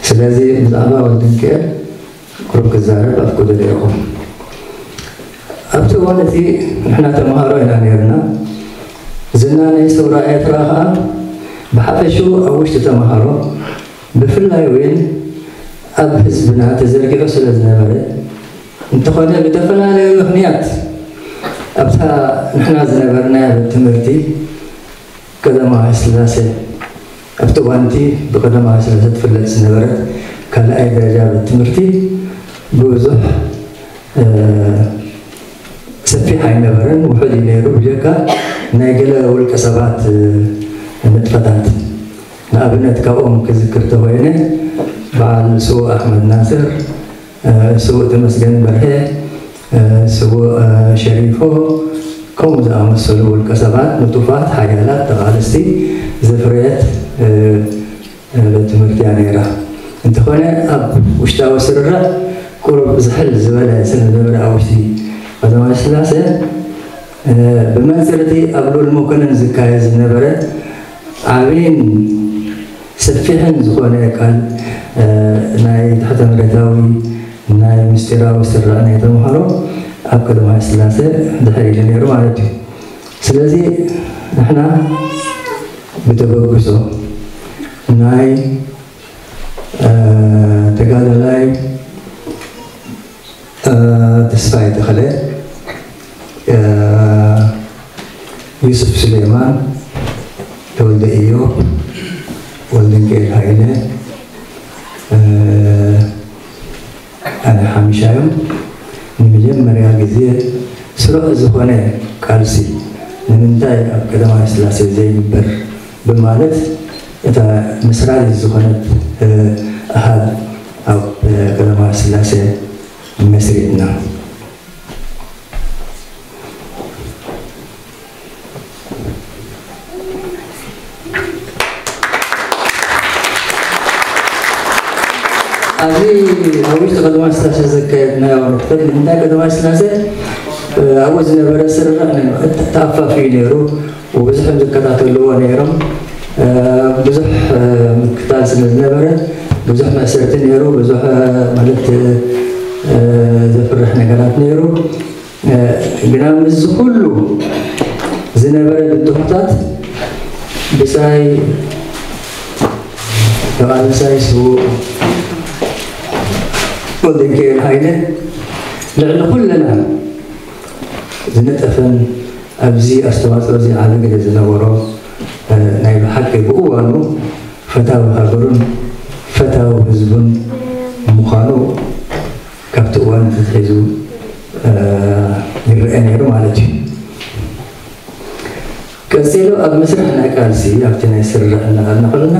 ስለዚ ብዛዕባ ወልደንኪኤል ቁሩብ ክዛረብ ኣፍቅዱለይ ኢኹም። ኣብቲ እዋን እቲ ንሕና ተምሃሮ ኢና ነይርና። ዝና ናይ ሰውራ ኤርትራ ኸኣ ብሓፈሽኡ ኣብ ውሽጢ ተምሃሮ ብፍላይ እውን ኣብ ህዝብና ተዘርጊሑ ስለ ዝነበረ፣ እንተኾነ ብተፈላለዩ ምኽንያት ኣብታ ንሕና ዝነበርናያ ቤት ትምህርቲ ቀዳማዊ ስላሴ ኣብቲ እዋንቲ ብቀዳማዊ ስላሴ ትፍለጥ ዝነበረት ካልኣይ ደረጃ ቤት ትምህርቲ ብዙሕ ሰፊሕ ኣይነበረን፣ ውሑድ እዩ ነይሩ። ብጀካ ናይ ገለ ውልቀ ሰባት ንጥፈታት፣ ንኣብነት ካብኦም ክዝክር ተኾይነ በዓል ስዉእ ኣሕመድ ናስር፣ ስዉእ ተመስገን በርሀ፣ ስዉእ ሸሪፎ፣ ከምኡ ዝኣመሰሉ ውልቀ ሰባት ንጡፋት ሓያላት ተቓለስቲ ዘፍረየት ቤት ትምህርቲ እያ ነይራ። እንተኾነ ኣብ ውሽጣዊ ስርርዕ ቁሩብ ዝሕል ዝበለ ስለ ዝነበረ ኣብ ውሽጢ ቀዳማዊ ስላሴ ብመንፅር እቲ ኣብ ልኡል መኮነን ዝካየድ ዝነበረ ዓብይን ሰፊሕን ዝኾነ ቃል ናይ ትሕተ መሬታዊ ናይ ምስጢራዊ ስርርዕ ናይ ተምሃሮ ኣብ ቀዳማዊ ስላሴ ድሕር ኢሉ ነይሩ ማለት እዩ። ስለዚ ንሕና ብተበግሶ ናይ ተጋዳላይ ተስፋይ ተኸለ፣ ዩሱፍ ስሌማን፣ ተወልደ ኢዮብ፣ ወልደንኪኤል ሃይለ፣ ኣነ ሓምሻዮም ንመጀመርያ ግዜ ስሩዕ ዝኾነ ቃልሲ ንምንታይ ኣብ ቀዳማዊ ስላሴ ዘይግበር ብማለት እታ መስራሪት ዝኾነት ኣሃድ ኣብ ቀዳማዊ ስላሴ መስሪትና። ኣብዚ ኣብ ውሽጢ ቀዳማዊ ስላሴ ዘካየድናዮ ንጥፈት ንምንታይ ቀዳማዊ ስላሴ ኣብኡ ዝነበረ ስርርዕ ተኣፋፊ ነይሩ። ብዙሕ ዝከታተልዎ ነይሮም። ብዙሕ ምክታል ስለ ዝነበረ ብዙሕ መእሰርቲ ነይሩ፣ ብዙሕ ማለት ዘፍርሕ ነገራት ነይሩ። ግና ምስዚ ኩሉ ዝነበረ ብድሆታት ብጻይ ተቓለሳይ ስዉእ ወልደንኪኤል ሃይለ ልዕሊ ኩልና ዝነጠፈን ኣብዚ ኣስተዋፅኦ እዚ ዓቢ ግደ ዝነበሮ ናይ ብሓቂ ብእዋኑ ፈታዊ ሃገሩን ፈታዊ ህዝቡን ምዃኑ ካብቲ እዋን ተትሒዙ ይረአ ነይሩ ማለት እዩ። ቀፂሉ ኣብ መስርሕ ናይ ቃልሲ ኣብቲ ናይ ስርርዕ እናቐልና ከለና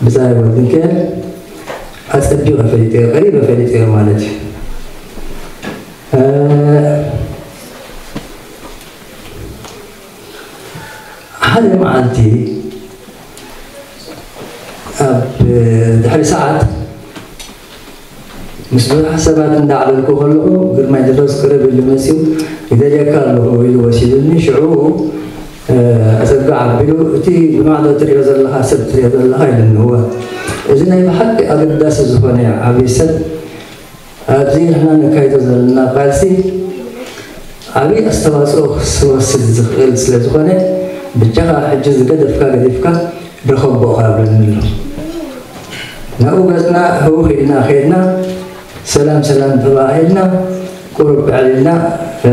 ንብፃይ ወልደንኪኤል ኣፀቢቐ ፈሊጠዮ፣ ቀሪበ ፈሊጠዮ ማለት እዩ። ሓደ መዓልቲ ኣብ ድሕሪ ሰዓት ምስ ብዙሓት ሰባት እንዳዕለልኩ ከለኹ ግርማይ ቴድሮስ ቅርብ ኢሉ መፅዩ፣ "ይደልየካ ኣለኹ" ኢሉ ወሲዱኒ። ሽዑ፣ እ፣ ኣፀጋ ኣቢሉ፣ "እቲ ብማዕዶ ትሪኦ ዘለኻ ሰብ ትሪኦ ዘለኻ?" ኢሉኒ። "እወ፣ እዚ ናይ ብሓቂ ኣገዳሲ ዝኾነ ዓብዪ ሰብ ኣብዚ ንሕና ነካይዶ ዘለና ቃልሲ ዓብዪ ኣስተዋፅኦ ክወስድ ዝኽእል ስለ ዝኾነ፣ ብጃኻ ሕጂ ዝገደፍካ ገዲፍካ ርኸቦ" ካብ ኢሉኒ ኣሎ። ናብኡ ገፅና ህውኽ ኢልና ከይድና፣ ሰላም ሰላም ተባሂልና፣ ቁሩብ ዕሊልና፣ እ፣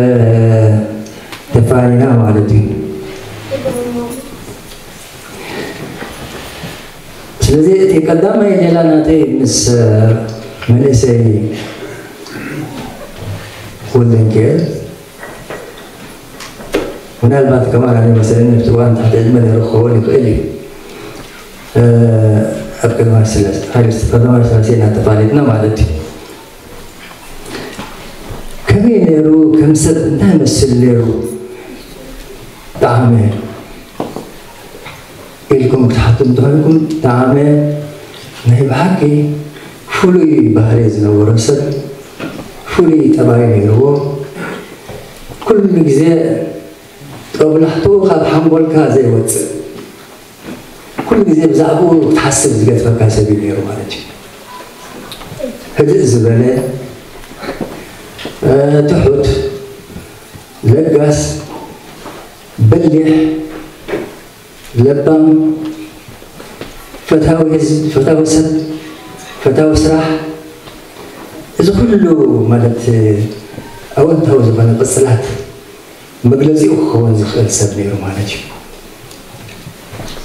ተፋኒና ማለት እዩ። ስለዚ እቲ ቀዳማይ ሌላ ናተይ ምስ፣ እ፣ መንእሰይ ወልደንኪኤል፣ ምናልባት ከማን ኣነ መሰለኒ ኣብቲ እዋን ትሕቲ ዕድመ ነይሩ ክኸውን ይኽእል እዩ። እ፣ ኣብ ቀዳማይ ስላሴ፣ ሃይለ-፣ ቀዳማይ ስላሴ ኢና ተፋሊጥና ማለት እዩ። ከመይ ነይሩ? ከም ሰብ እንታይ መስል ነይሩ? ጠዓመ ኢልኩም ክትሓቱ እንተኾይንኩም፣ ጠዓመ ናይ ብሓቂ ፍሉይ ባህሪ ዝነበሮ ሰብ፣ ፍሉይ ጠባይ ነይርዎ። ኩሉ ግዜ ጦብላሕትኡ ካብ ሓንጎልካ ዘይወፅእ፣ ኩሉ ግዜ ብዛዕባኡ ክትሓስብ ዝገድፈካ ሰብ እዩ ነይሩ ማለት እዩ። ህድእ ዝበለ፣ እ፣ ትሑት፣ ለጋስ፣ በሊሕ፣ ለባም፣ ፈታዊ ህዝቢ፣ ፈታዊ ሰብ፣ ፈታዊ ስራሕ፣ እዚ ኩሉ ማለት ኣወንታዊ ዝኾነ ቅፅላት መግለፂኡ ክኸውን ዝኽእል ሰብ ነይሩ ማለት እዩ።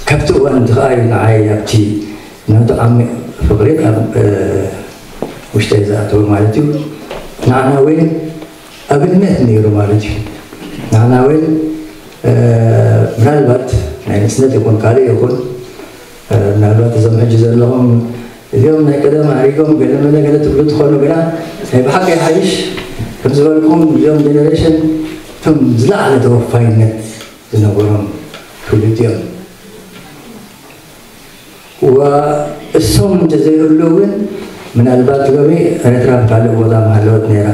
ካብቲ እዋን እቲ ኸዓ እዩ ንዓይ ኣብቲ ናቱ ዓሚቕ ፍቕሪ ኣብ፣ እ፣ ውሽጠይ ዝኣተወ ማለት እዩ። ንዓና እውን ኣብነት ነይሩ ማለት እዩ። ንዓና እውን፣ እ፣ ምናልባት ናይ ንእስነት ይኹን ካልእ ይኹን፣ እ፣ ምናልባት እዞም ሕጂ ዘለኹም እዚኦም ናይ ቀደም ኣሪጎም ገለ መለ ገለ ትብሉ ትኾኑ፣ ግና ናይ ብሓቂ ይሓይሽ። ከም ዝበልኩም እዚኦም ጀነሬሽን እቶም ዝለዓለ ተወፋይነት ዝነበሮም ትውልዲ እዮም። ወ-፣ እሶም እንተዘይህሉ እውን ምናልባት ሎሚ ኤርትራ ብካልእ ቦታ ምሃለወት ነይራ።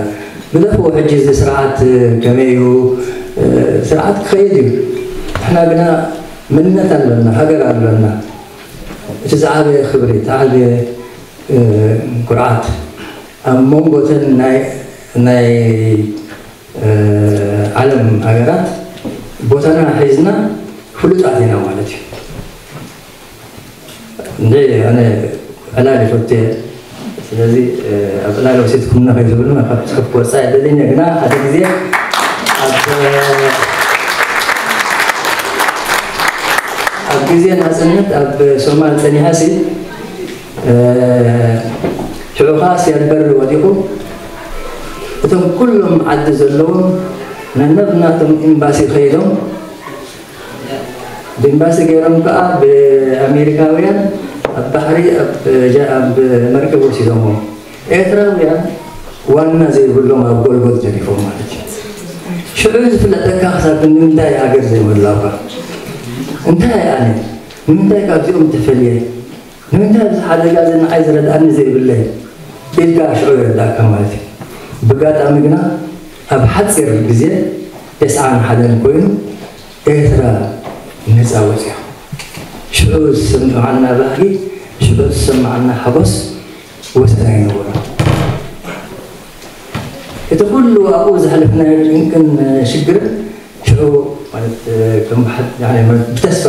ግደፍዎ ሕጂ እዚ ስርዓት ከመይ እዩ? እ፣ ስርዓት ክኸይድ እዩ። ንሕና ግና መንነት ኣለና፣ ሃገር ኣለና። እቲ ዝዓበየ ክብሪ፣ እቲ ዝዓበየ፣ እ፣ ኩርዓት ኣብ መንጎ እተን ናይ፣ ናይ፣ እ፣ ዓለም ሃገራት ቦታና ሒዝና ፍሉጣት ኢና ማለት እዩ። እንደ ኣነ ዕላል ይፈቱ እየ። ስለዚ፣ እ፣ ኣብ ዕላል ወሲድኩምና ከይትብሉና ካብ ጽሑፍ ክወጽእ ኣይደልን እየ። ግና ሓደ ግዜ ኣብ፣ ኣብ ግዜ ናጽነት ኣብ ሶማል ጸኒሐ ሲ፣ እ፣ ሽዑ ኸኣ ሲያድ በሪ ወዲቑ፣ እቶም ኩሎም ዓዲ ዘለዎም ነነብናቶም ኤምባሲ ከይዶም፣ ብኤምባሲ ገይሮም ከኣ ብኣሜሪካውያን ኣብ ባሕሪ ኣብ ጃ-፣ ኣብ መርከብ ወሲዶምዎም። ኤርትራውያን ዋና ዘይብሎም ኣብ ጎልጎል ተሪፎም ማለት እዩ። ሽዑ ዝፍለጠካ ክሳብ ንምንታይ ሃገር ዘይምህላውካ? እንታይ ኣነ? ንምንታይ ካብዚኦም ተፈልየ? ንምንታይ ኣብዚ ሓደጋ እዚ ንዓይ ዝረድኣኒ ዘይብለይ? ኢልካ ሽዑ ይረዳእካ ማለት እዩ። ብጋጣሚ ግና ኣብ ሓፂር ግዜ ተስዓን ሓደን ኮይኑ ኤርትራ ነፃ ወፂኣ። ሽዑ ዝስምዓና ባህጊ፣ ሽዑ ዝስምዓና ሓጎስ ወሰን ኣይነበሮን። እቲ ኩሉ ኣብኡ ዘሕለፍናዮ ጭንቅን ሽግርን ሽዑ ማለት ከም ብሓ-፣ ያኒ ማለት ብተስፋ፣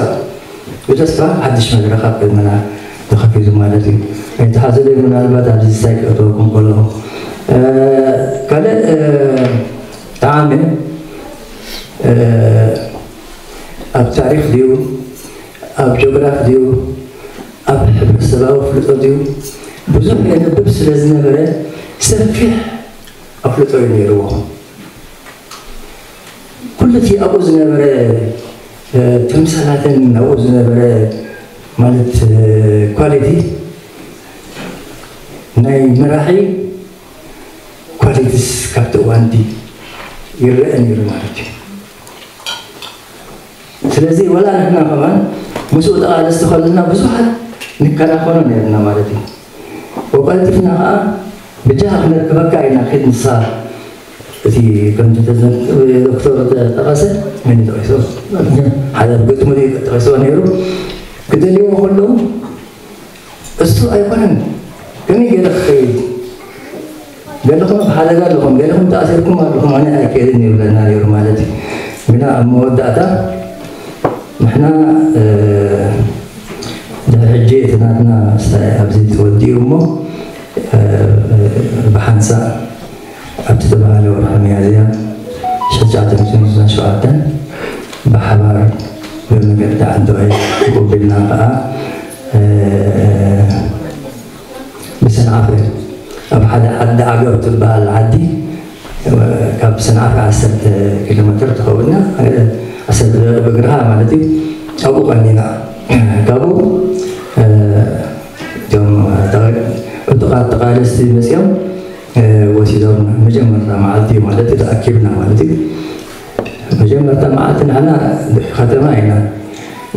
ብተስፋ ሓድሽ መድረኽ ኣብ ቅድመና ተኸፊቱ ማለት እዩ። ኣይትሓዙለይ፣ ምናልባት ኣብዚ ሳይ ክእተወኩም ከለኹ፣ እ፣ ካልእ፣ እ፣ ጠዓመ፣ እ፣ ኣብ ታሪኽ ድዩ፣ ኣብ ጂኦግራፊ ድዩ፣ ኣብ ሕብረተሰባዊ ፍልጠት ድዩ፣ ብዙሕ የንብብ ስለ ዝነበረ ሰፊሕ ኣፍልጦ እዩ ነይርዎ። ኩሉ እቲ ኣብኡ ዝነበረ፣ እ፣ ተምሳላትን ኣብኡ ዝነበረ ማለት፣ እ፣ ኳሊቲ ናይ መራሒ ኳሊቲስ ካብቲ እዋንቲ ይረአ ነይሩ ማለት እዩ። ስለዚ ወላ ንሕና ከማን ምስኡ ተቓለስቲ ከለና ብዙሓት ንከናኸኖ ነይርና ማለት እዩ። ወቀልጢፍና ኸዓ ብጃኻ ክነክበካ ኢና። ኪድ ንሳ እቲ ከምቲ ተዘ- ዶክተር ተጠቐሰ መን ጠቒሱ? ሓደ ኣብ ግጥሙ ጠቒስዎ ነይሩ። ክደልይዎ ከለዉ እሱ ኣይኮነን፣ ከመይ ገለ ክኸይድ? ገለኹም ኣብ ሓደጋ ኣለኹም፣ ገለኹም ተኣሲርኩም ኣለኹም፣ ኣነ ኣይክእልን ይብለና ነይሩ ማለት እዩ። ግና ኣብ መወዳእታ ንሕና ድሕሪ ሕጂ እቲ ናትና ስታይ ኣብዚ ተወዲኡ እሞ ብሓንሳእ ኣብቲ ተባሃለ ወርሒ ሚያዝያ ሽሕቲ ትሽዓተ ሚእትን ሸውዓተን ብሓባር ብመገዲ ዓንተወይ ብልና ከዓ ብሰንዓፈ ኣብ ሓደ ዓዲ ዓገብ ትበሃል ዓዲ ካብ ሰንዓፈ ዓሰርተ ኪሎ ሜትር ትኸውንና ዓሰርተ ደቂቕ ብእግርኻ ማለት እዩ። ኣብኡ ቀኒና ካብኡ እቶም ዕጡቓት ተቓለስቲ መፅኦም ወሲዶም መጀመርታ መዓልቲ ማለት እዩ ተኣኪብና ማለት እዩ። መጀመርታ መዓልቲ ንሕና ከተማ ኢና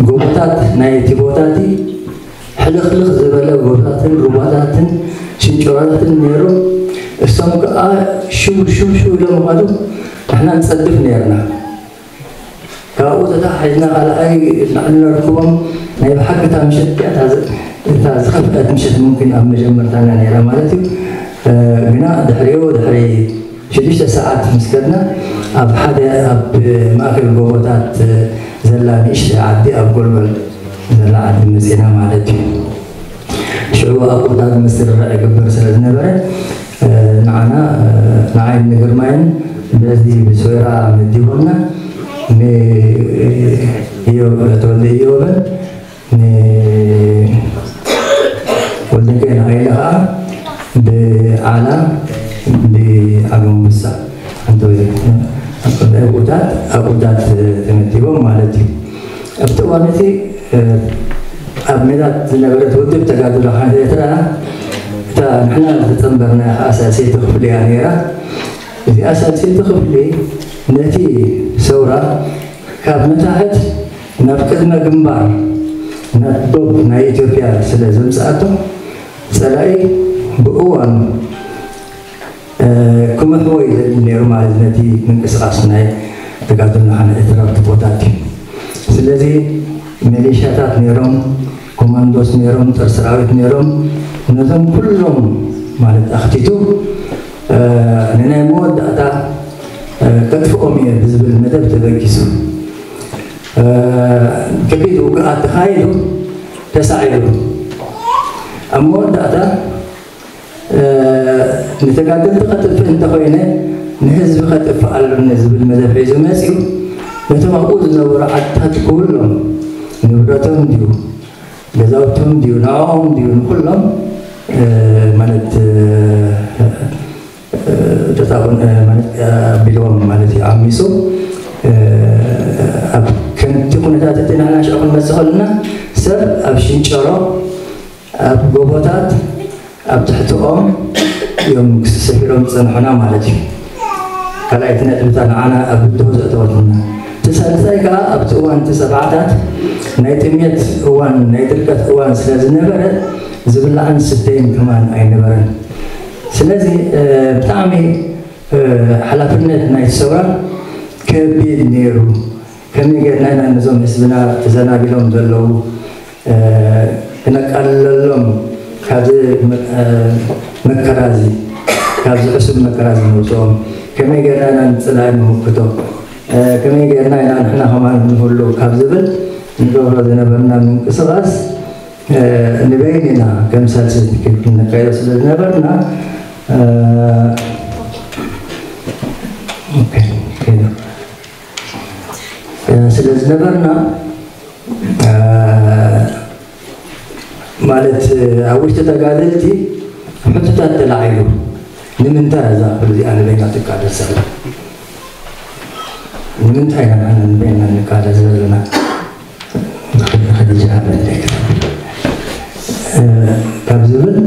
ጎቦታት ናይ እቲ ቦታ እቲ ሕልኽልኽ ዝበለ ጎቦታትን ሩባታትን ሽንጭሮታትን ነይሩ። እሶም ከዓ ሽው ሽው ሽው ኢሎም ከዱ ንሕና ንፀድፍ ነርና። ካብኡ ተታሒዝና ካልኣይ ንዕሊ ነርክቦም ናይ ብሓቂ እታ ምሸት እታ ዝኸፍአት ምሸት ምምክን ኣብ መጀመርታና ነይራ ማለት እዩ። ግና ድሕሪኡ ድሕሪ ሽዱሽተ ሰዓት ምስ ከድና ኣብ ሓደ ኣብ ማእከል ጎቦታት ዘላ ንእሽተ ዓዲ ኣብ ጎልጎል ዘላ ዓዲ መፂና ማለት እዩ። ሽዑ ኣቁታት ምስርርዕ ይግበር ስለ ዝነበረ ንዓና ንዓይን ንግርማይን በዚ ብስዌራ መዲቦምና ንኢዮብ ተወልደ ኢዮብን ንወልደንከይ ንሃይለ ከዓ ብዓላ ብዓገመንቡሳ ኣንተ ኣብኡታት ኣብኡታት ተመዲቦም ማለት እዩ። ኣብቲ እዋን እቲ ኣብ ሜዳ ዝነበረት ውድብ ተጋድሎ ሓይሊ ኤርትራ እታ ንሕና ዝተጸንበርና ኣሳልሰይቲ ክፍሊ እያ ነይራ። እዚኣ ሳልሰይቲ ክፍሊ ነቲ ሰውራ ካብ መታሕት ናብ ቅድመ ግንባር ናብ ዶብ ናይ ኢትዮጵያ ስለ ዘምጽኣቶ ጸላኢ ብእዋኑ ክምሕዎ ይደሊ ነይሩ ማለት ነቲ ምንቅስቃስ ናይ ተጋድሎ ንሓነ ኤርትራ ኣብቲ ቦታ እዩ። ስለዚ ሚሊሻታት ነይሮም፣ ኮማንዶስ ነይሮም፣ ጦር ሰራዊት ነይሮም። ነዞም ኩሎም ማለት ኣኽቲቱ ንናይ መወዳእታ ከጥፍኦም እየ ብዝብል መደብ ተበጊሱ ከቢድ ውግኣት ተኻይዱ ተሳዒሩ ኣብ መወዳእታ ንተጋደልቲ ከጥፍእ እንተኾይነ ንህዝቢ ከጥፍእ ኣለኒ ዝብል መደብ ሒዙ መፂኡ ነቶም ኣብኡ ዝነበሩ ዓድታት ኩሎም ንብረቶም ድዩ ገዛውቶም ድዩ ንዕኦም ድዩ ንኩሎም ማለት ተታውን ማለት ኣቢልዎም ማለት እዩ ዓሚፁ ኣብ ከምቲ ኩነታት እቲ ንሕና ሽዑ ክንመፅእ ከለና ሰብ ኣብ ሽንጨሮ ኣብ ጎቦታት ኣብ ትሕትኦም እዮም ክስስሒሮም ዝፀንሑና ማለት እዩ። ካልኣይቲ ነጥብታ ንዓና ኣብ ብድሆ ዘእተወትና እቲ ሳልሳይ ከዓ ኣብቲ እዋን እቲ ሰብዓታት ናይ ጥሜት እዋን ናይ ድርቀት እዋን ስለ ዝነበረ ዝብላዕን ዝስተይን ከማን ኣይነበረን። ስለዚ ብጣዕሚ ሓላፍነት ናይ ሰውራ ከቢድ ነይሩ። ከመይ ጌርና ኢና ነዞም ህዝብና ተዘናቢሎም ዘለዉ ክነቃልለሎም ካብዚ መከራ እዚ ካብዚ ዕሱብ መከራ እዚ ነውፅኦም ከመይ ጌርና ኢና ንፅላኢ ንምክቶ ከመይ ጌርና ኢና ንሕና ከማን ንህሉ ካብ ዝብል ንገብሮ ዝነበርና ምንቅስቃስ ንበይንና ከም ሳልሰይቲ ክንካየዶ ስለ ዝነበርና ስለ ዝነበርና ማለት ኣብ ውሽጢ ተጋደልቲ ሕቶታት ተላዒሉ ንምንታይ እዛ ክፍሊ እዚኣ ንበይና ትቃደስ ዘላ ንምንታይ ኢና ንበይና ንቃደስ ዘለና ኸዲጃ መለክ ካብ ዝብል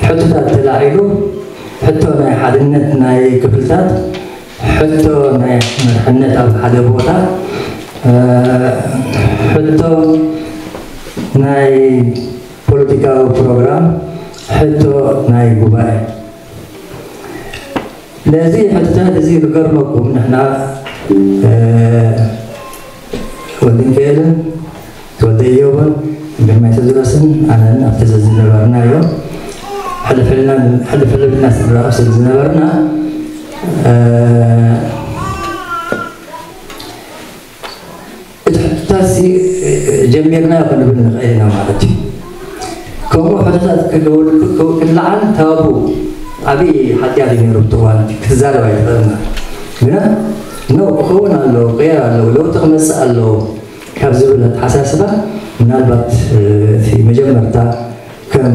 ሕቶታት ተላዒሉ ሕቶ ናይ ሓድነት ናይ ክፍልታት ሕቶ ናይ መርሕነት ኣብ ሓደ ቦታ ሕቶ ናይ ፖለቲካዊ ፕሮግራም ሕቶ ናይ ጉባኤ። ነዚ ሕቶታት እዚ ክገርመኩም፣ ንሕና ወልደንኪኤልን ተወልደ እዮብን ግርማይ ተድሮስን ኣነን ኣብቲ ዝነበርናዮ ሕልፍልና ሕልፍልና ስድራ ስለ ዝነበርና፣ እቲ ሕቶታትሲ ጀሚርናዮ ክንብል ንኽእል ኢና ማለት እዩ። ከምኡ ሕቶታት ክልዓል ታቡ ዓብዪ ሓጢኣት እዩ ነይሩ። ብትዋንቲ ክትዛረብ ኣይትኽእልና። ግና ነው ክኸውን ኣለዎ፣ ክቕየር ኣለዎ፣ ለውጢ ክመፅእ ኣለዎ ካብ ዝብል ኣተሓሳስባ፣ ምናልባት እቲ መጀመርታ ከም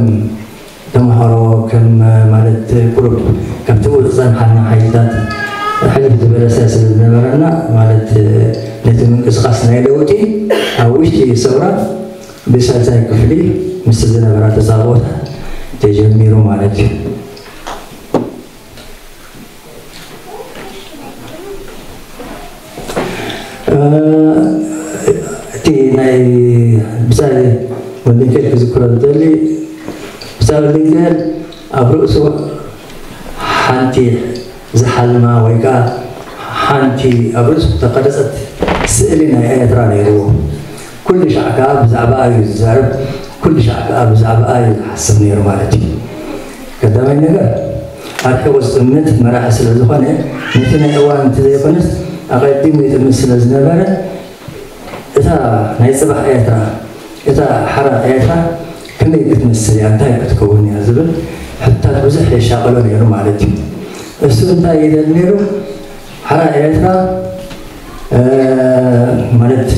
ተምሃሮ፣ ከም ማለት ቁሩብ ካብቲ ዝፀንሓና ሓይልታት ሕልፍ ዝበለሰ ስለ ዝነበረና፣ ማለት ነቲ ምንቅስቃስ ናይ ለውጢ ኣብ ውሽጢ ሰውራ ብሳልሳይ ክፍሊ ምስ ዝነበራ ተፃብኦታት ተጀሚሩ ማለት እዩ። እቲ ናይ ብፃይ ወልደንኬል ክዝክሮ ዝደሊ፣ ብፃይ ወልደንኬል ኣብ ርእሱ ሓንቲ ዝሓልማ ወይ ከዓ ሓንቲ ኣብ ርእሱ ዝተቐረፀት ስእሊ ናይ ኤርትራ ነይርዎ። ኩሉ ሻዕ ከዓ ብዛዕባ እዩ ዝዛረብ፣ ኩሉ ሻዕ ከዓ ብዛዕባ እዩ ዝሓስብ ነይሩ ማለት እዩ። ቀዳማይ ነገር ኣርሒቑ ዝጥምት መራሒ ስለ ዝኾነ፣ ነቲ ናይ እዋን እንተዘይኮነስ ኣቐዲሙ ይጥምት ስለ ዝነበረ፣ እታ ናይ ጽባሕ ኤርትራ፣ እታ ሓራ ኤርትራ ከመይ ክትመስል እያ፣ እንታይ ክትከውን እያ ዝብል ሕቶታት ብዙሕ የሻቕሎ ነይሩ ማለት እዩ። እሱ እንታይ ይደሊ ነይሩ? ሓራ ኤርትራ ማለት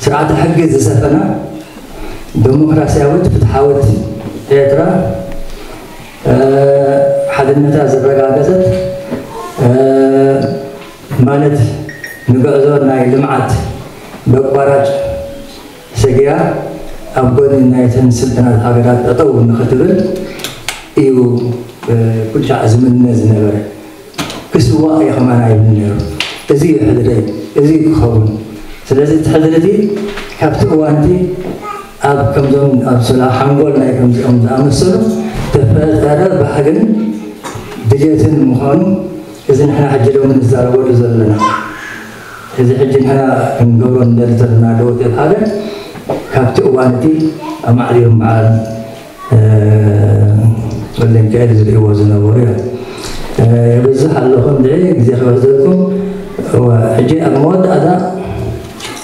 ስርዓተ ሕጊ ዝሰፈና፣ ዲሞክራሲያዊት ፍትሓዊት ኤርትራ፣ ሓድነታ ዘረጋገጸት፣ ማለት ንጉዕዞ ናይ ልምዓት በቋራጭ ሰጊራ ኣብ ጎኒ ናይተን ስልጥናት ሃገራት ጠጠው ንኽትብል እዩ ኩሉ ሻዕ ዝምነ ዝነበረ። ክስዋእ እየ ከማን ኣይብል ነይሩ። እዚ እዩ ሕድረይ፣ እዚ እዩ ክኸውን። ስለዚ እቲ ሕድሪ እቲ ካብቲ እዋን እቲ ኣብ ከምዞም ኣብ ሶላ ሓንጎል ናይ ከምዚኦም ዝኣመሰሉ ተፈጠረ ባህግን ድሌትን ምዃኑ፣ እዚ ንሕና ሕጂ ሎሚ ንዛረበሉ ዘለና፣ እዚ ሕጂ ንሕና ክንገብሮ ንደሊ ዘለና ለውጢ ሓደ ካብቲ እዋን እቲ ኣማዕቢሎም በዓል ወልደንኪኤል ዝርእይዎ ዝነበሩ እዮም። የብዝሕ ኣለኹ እንድዒ ግዜ ክወስደልኩም። ሕጂ ኣብ መወዳእታ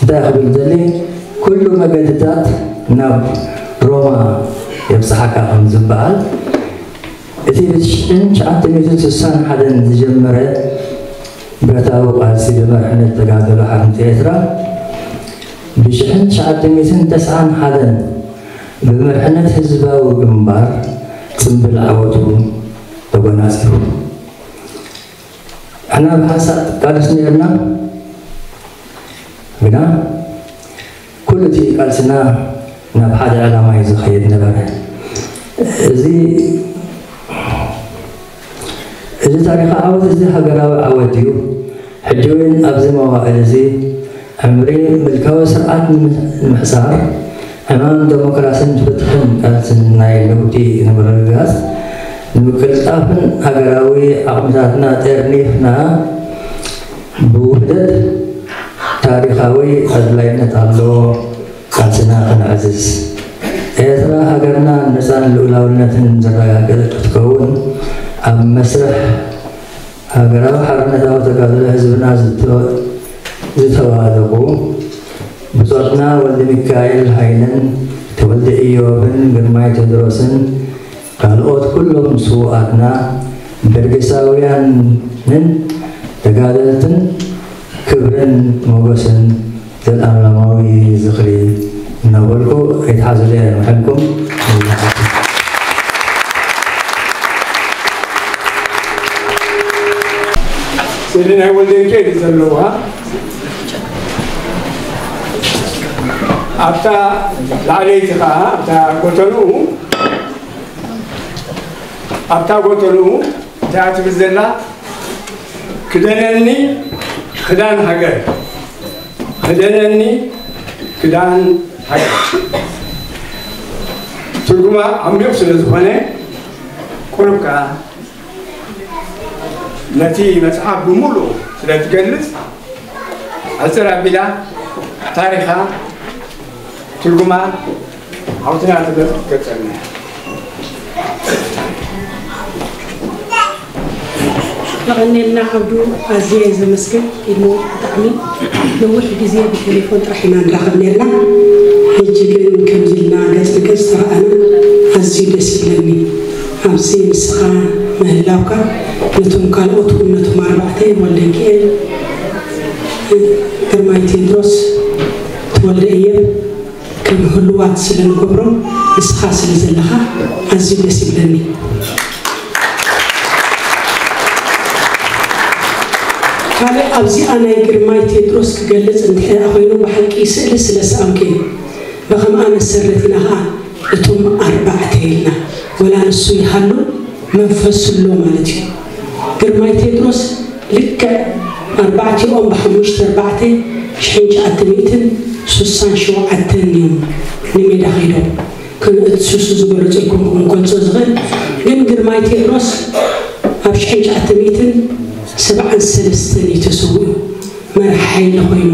እንታይ ክብል ደሊ፣ ኩሉ መገድታት ናብ ሮማ የብጽሓካ ከም ዝበሃል፣ እቲ ብ ትሽዓተ ሚእትን ስሳን ሓደን ዝጀመረ ብረታዊ ቃልሲ ብመርሕነት ተጋደሎ ሓርነት ኤርትራ፣ ብ ትሽዓተ ሚእትን ተስዓን ሓደን ብመርሕነት ህዝባዊ ግንባር ጽምብል ዓወቱ ተጎናጺፉ። ንሕና ብሓንሳእ ቃልስ ነርና፣ ግና ኩሉ እቲ ቃልስና ናብ ሓደ ዕላማ እዩ ዝኸይድ ነበረ። እዚ እዚ ታሪኻዊ ዓወት እዚ ሃገራዊ ዓወት እዩ። ሕጂ እውን ኣብዚ መዋእል እዚ ዕምሪ ምልካዊ ስርዓት ንምሕሳር፣ ዕማም ደሞክራስን ፍትሕን ቃልስን ናይ ለውጢ ንምርግጋጽ፣ ንምቅልጣፍን ሃገራዊ ዓቕምታትና ጠርኒፍና ብውህደት ታሪኻዊ ኣድላይነት ኣሎ። ቃልስና ከነዕዝዝ፣ ኤርትራ ሃገርና ነጻን ልኡላውነትን ዘረጋገጸት ክትከውን ኣብ መስርሕ ሃገራዊ ሓርነታዊ ተጋድሎ ህዝብና ዝተዋደቑ ብጾትና ወልደሚካኤል ሃይለን፣ ተወልደ ኢዮብን ግርማይ ቴድሮስን ካልኦት ኩሎም ስዉኣትና ደርጊሳውያንን ተጋደልትን ክብርን ሞገስን ዘልኣለማዊ ዝኽሪ እናበልኩ ኣይትሓዙለይ፣ ኣይምሕልኩም። ስእሊ ናይ ወልደንኬል እዩ ዘለዋ። ኣብታ ላዕለይቲ ከዓ ኣብታ ጎተንኡ ኣብታ ጎተንኡ እንታይ ትብል ዘላ? ክደነኒ ክዳን ሃገር፣ ክደነኒ ክዳን ሃገር። ትርጉማ ዓሚቕ ስለ ዝኾነ፣ ቁሩብ ከኣ ነቲ መጽሓፍ ብምሉኡ ስለ ትገልጽ፣ ኣጽር ኣቢላ ታሪኻ፣ ትርጉማ፣ ሓውትና ትገልጽ ትገልጸልና። የቐኔልና ዓብዱ፣ ኣዝየ እየ ዘመስግን። ቅድሞ ብጣዕሚ ነዊሕ ግዜ ብቴሌፎን ጥራሕ ኢና ንራኸብ ነርና። ሕጂ ግን ከምዚ ኢልና ገጽ ንገጽ ተረኣና፣ ኣዝዩ ደስ ይብለኒ። ኣብዚ ንስኻ ምህላውካ፣ ነቶም ካልኦት እውን፣ ነቶም ኣርባዕተ፣ ወልደንኪኤል፣ ግርማይ ቴድሮስ፣ ተወልደ እየብ፣ ከም ህሉዋት ስለ ንገብሮም፣ ንስኻ ስለ ዘለኻ ኣዝዩ ደስ ይብለኒ። ካልእ ኣብዚኣ ናይ ግርማይ ቴድሮስ ክገልጽ እንድሕር ኮይኑ፣ ብሓቂ ስእሊ ስለ ሰኣንኩ እዩ። ብኸምኣ መሰረት ኢና ኸኣ እቶም ኣርባዕተ ኢልና። ወላ ንሱ ይሃሉ፣ መንፈሱ ኣሎ ማለት እዩ። ግርማይ ቴድሮስ ልክዕ ኣርባዕቲኦም ብሓሙሽተ ኣርባዕተ ሽሕን ትሽዓተ ሚእትን ስሳን ሸውዓተን እዮም ንሜዳ ከይዶም። ከም እቲ ሱሱ ዝበለጸ ኣይኮንኩን ክገልጾ ዝኽእል፣ ግን ግርማይ ቴድሮስ ኣብ ሽሕን ትሽዓተ ሚእትን ሰብዓን ሰለስተን እዩ ተሰዊኡ፣ መራሕ ሓይሊ ኮይኑ።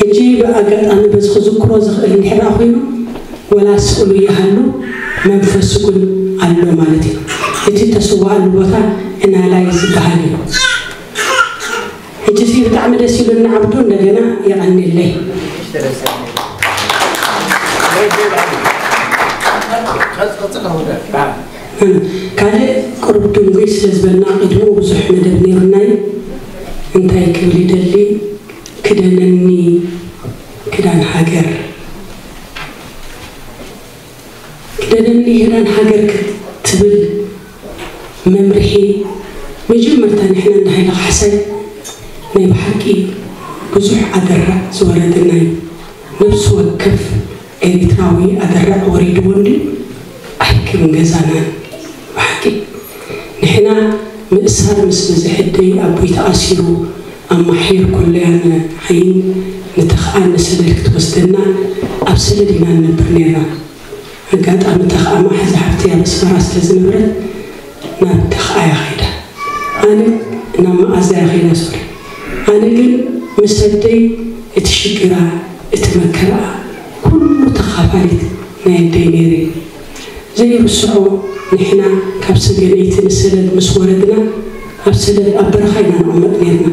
ሕጂ ብኣጋጣሚ በዚ ክዝክሮ ዝኽእል እንድሕር ኮይኑ፣ ወላ ስእሉ ይሃሉ፣ መንፈሱ ግን ኣሎ ማለት እዩ። እቲ ተሰዋኣሉ ቦታ ዕናላይ ዝበሃል እዩ። ሕጂ እዚ ብጣዕሚ ደስ ይብለኒ ዓብዱ፣ እንደገና የቐንየለይ። ካልእ ቁሩብ ድንጉይ ስለ ዝበልና፣ ቅድሚኡ ብዙሕ መደብ ነይሩና እዩ። እንታይ ክብል ይደሊ? ክደነኒ ክዳን ሃገር፣ ክደነኒ ክዳን ሃገር ክትብል መምርሒ መጀመርታ ንሕና እንዳ ሃይለ ካሕሳይ ናይ ብሓቂ ብዙሕ ኣደራዕ ዝወረደና እዩ። ነፍሲ ወከፍ ኤሪትራዊ ኣደራዕ ወሪድዎ እንድዩ ኣይክም ገዛናን። ብሓቂ ንሕና ምእሳር ምስ በዝሐ፣ ኣቦይ ተኣሲሩ፣ ኣማሒር ኮለያን ሓይን ንተኽኣን ንሰለድ ክትወስደና ኣብ ሰለድ ኢና ንነብር ነይርና። ኣጋጣሚ ተኽኣ መሓዛ ሓፍቲ ኣብ ኣስመራ ስለ ዝነበረት ናብ ተኽኣ እያ ኸይዳ። ኣነ ናብ መኣዛ እያ ኸይዳ፣ ሶሪ። ኣነ ግን ምስ ኣደይ እቲ ሽግራ፣ እቲ መከራኣ ኩሉ ተኻፋሊት ናይ ኣደይ ነይረ። ዘይርስዖ፣ ንሕና ካብ ሰገነይቲ ንሰለድ ምስ ወረድና፣ ኣብ ሰለድ ኣብ በረኻ ኢና ንቕመጥ ነይርና።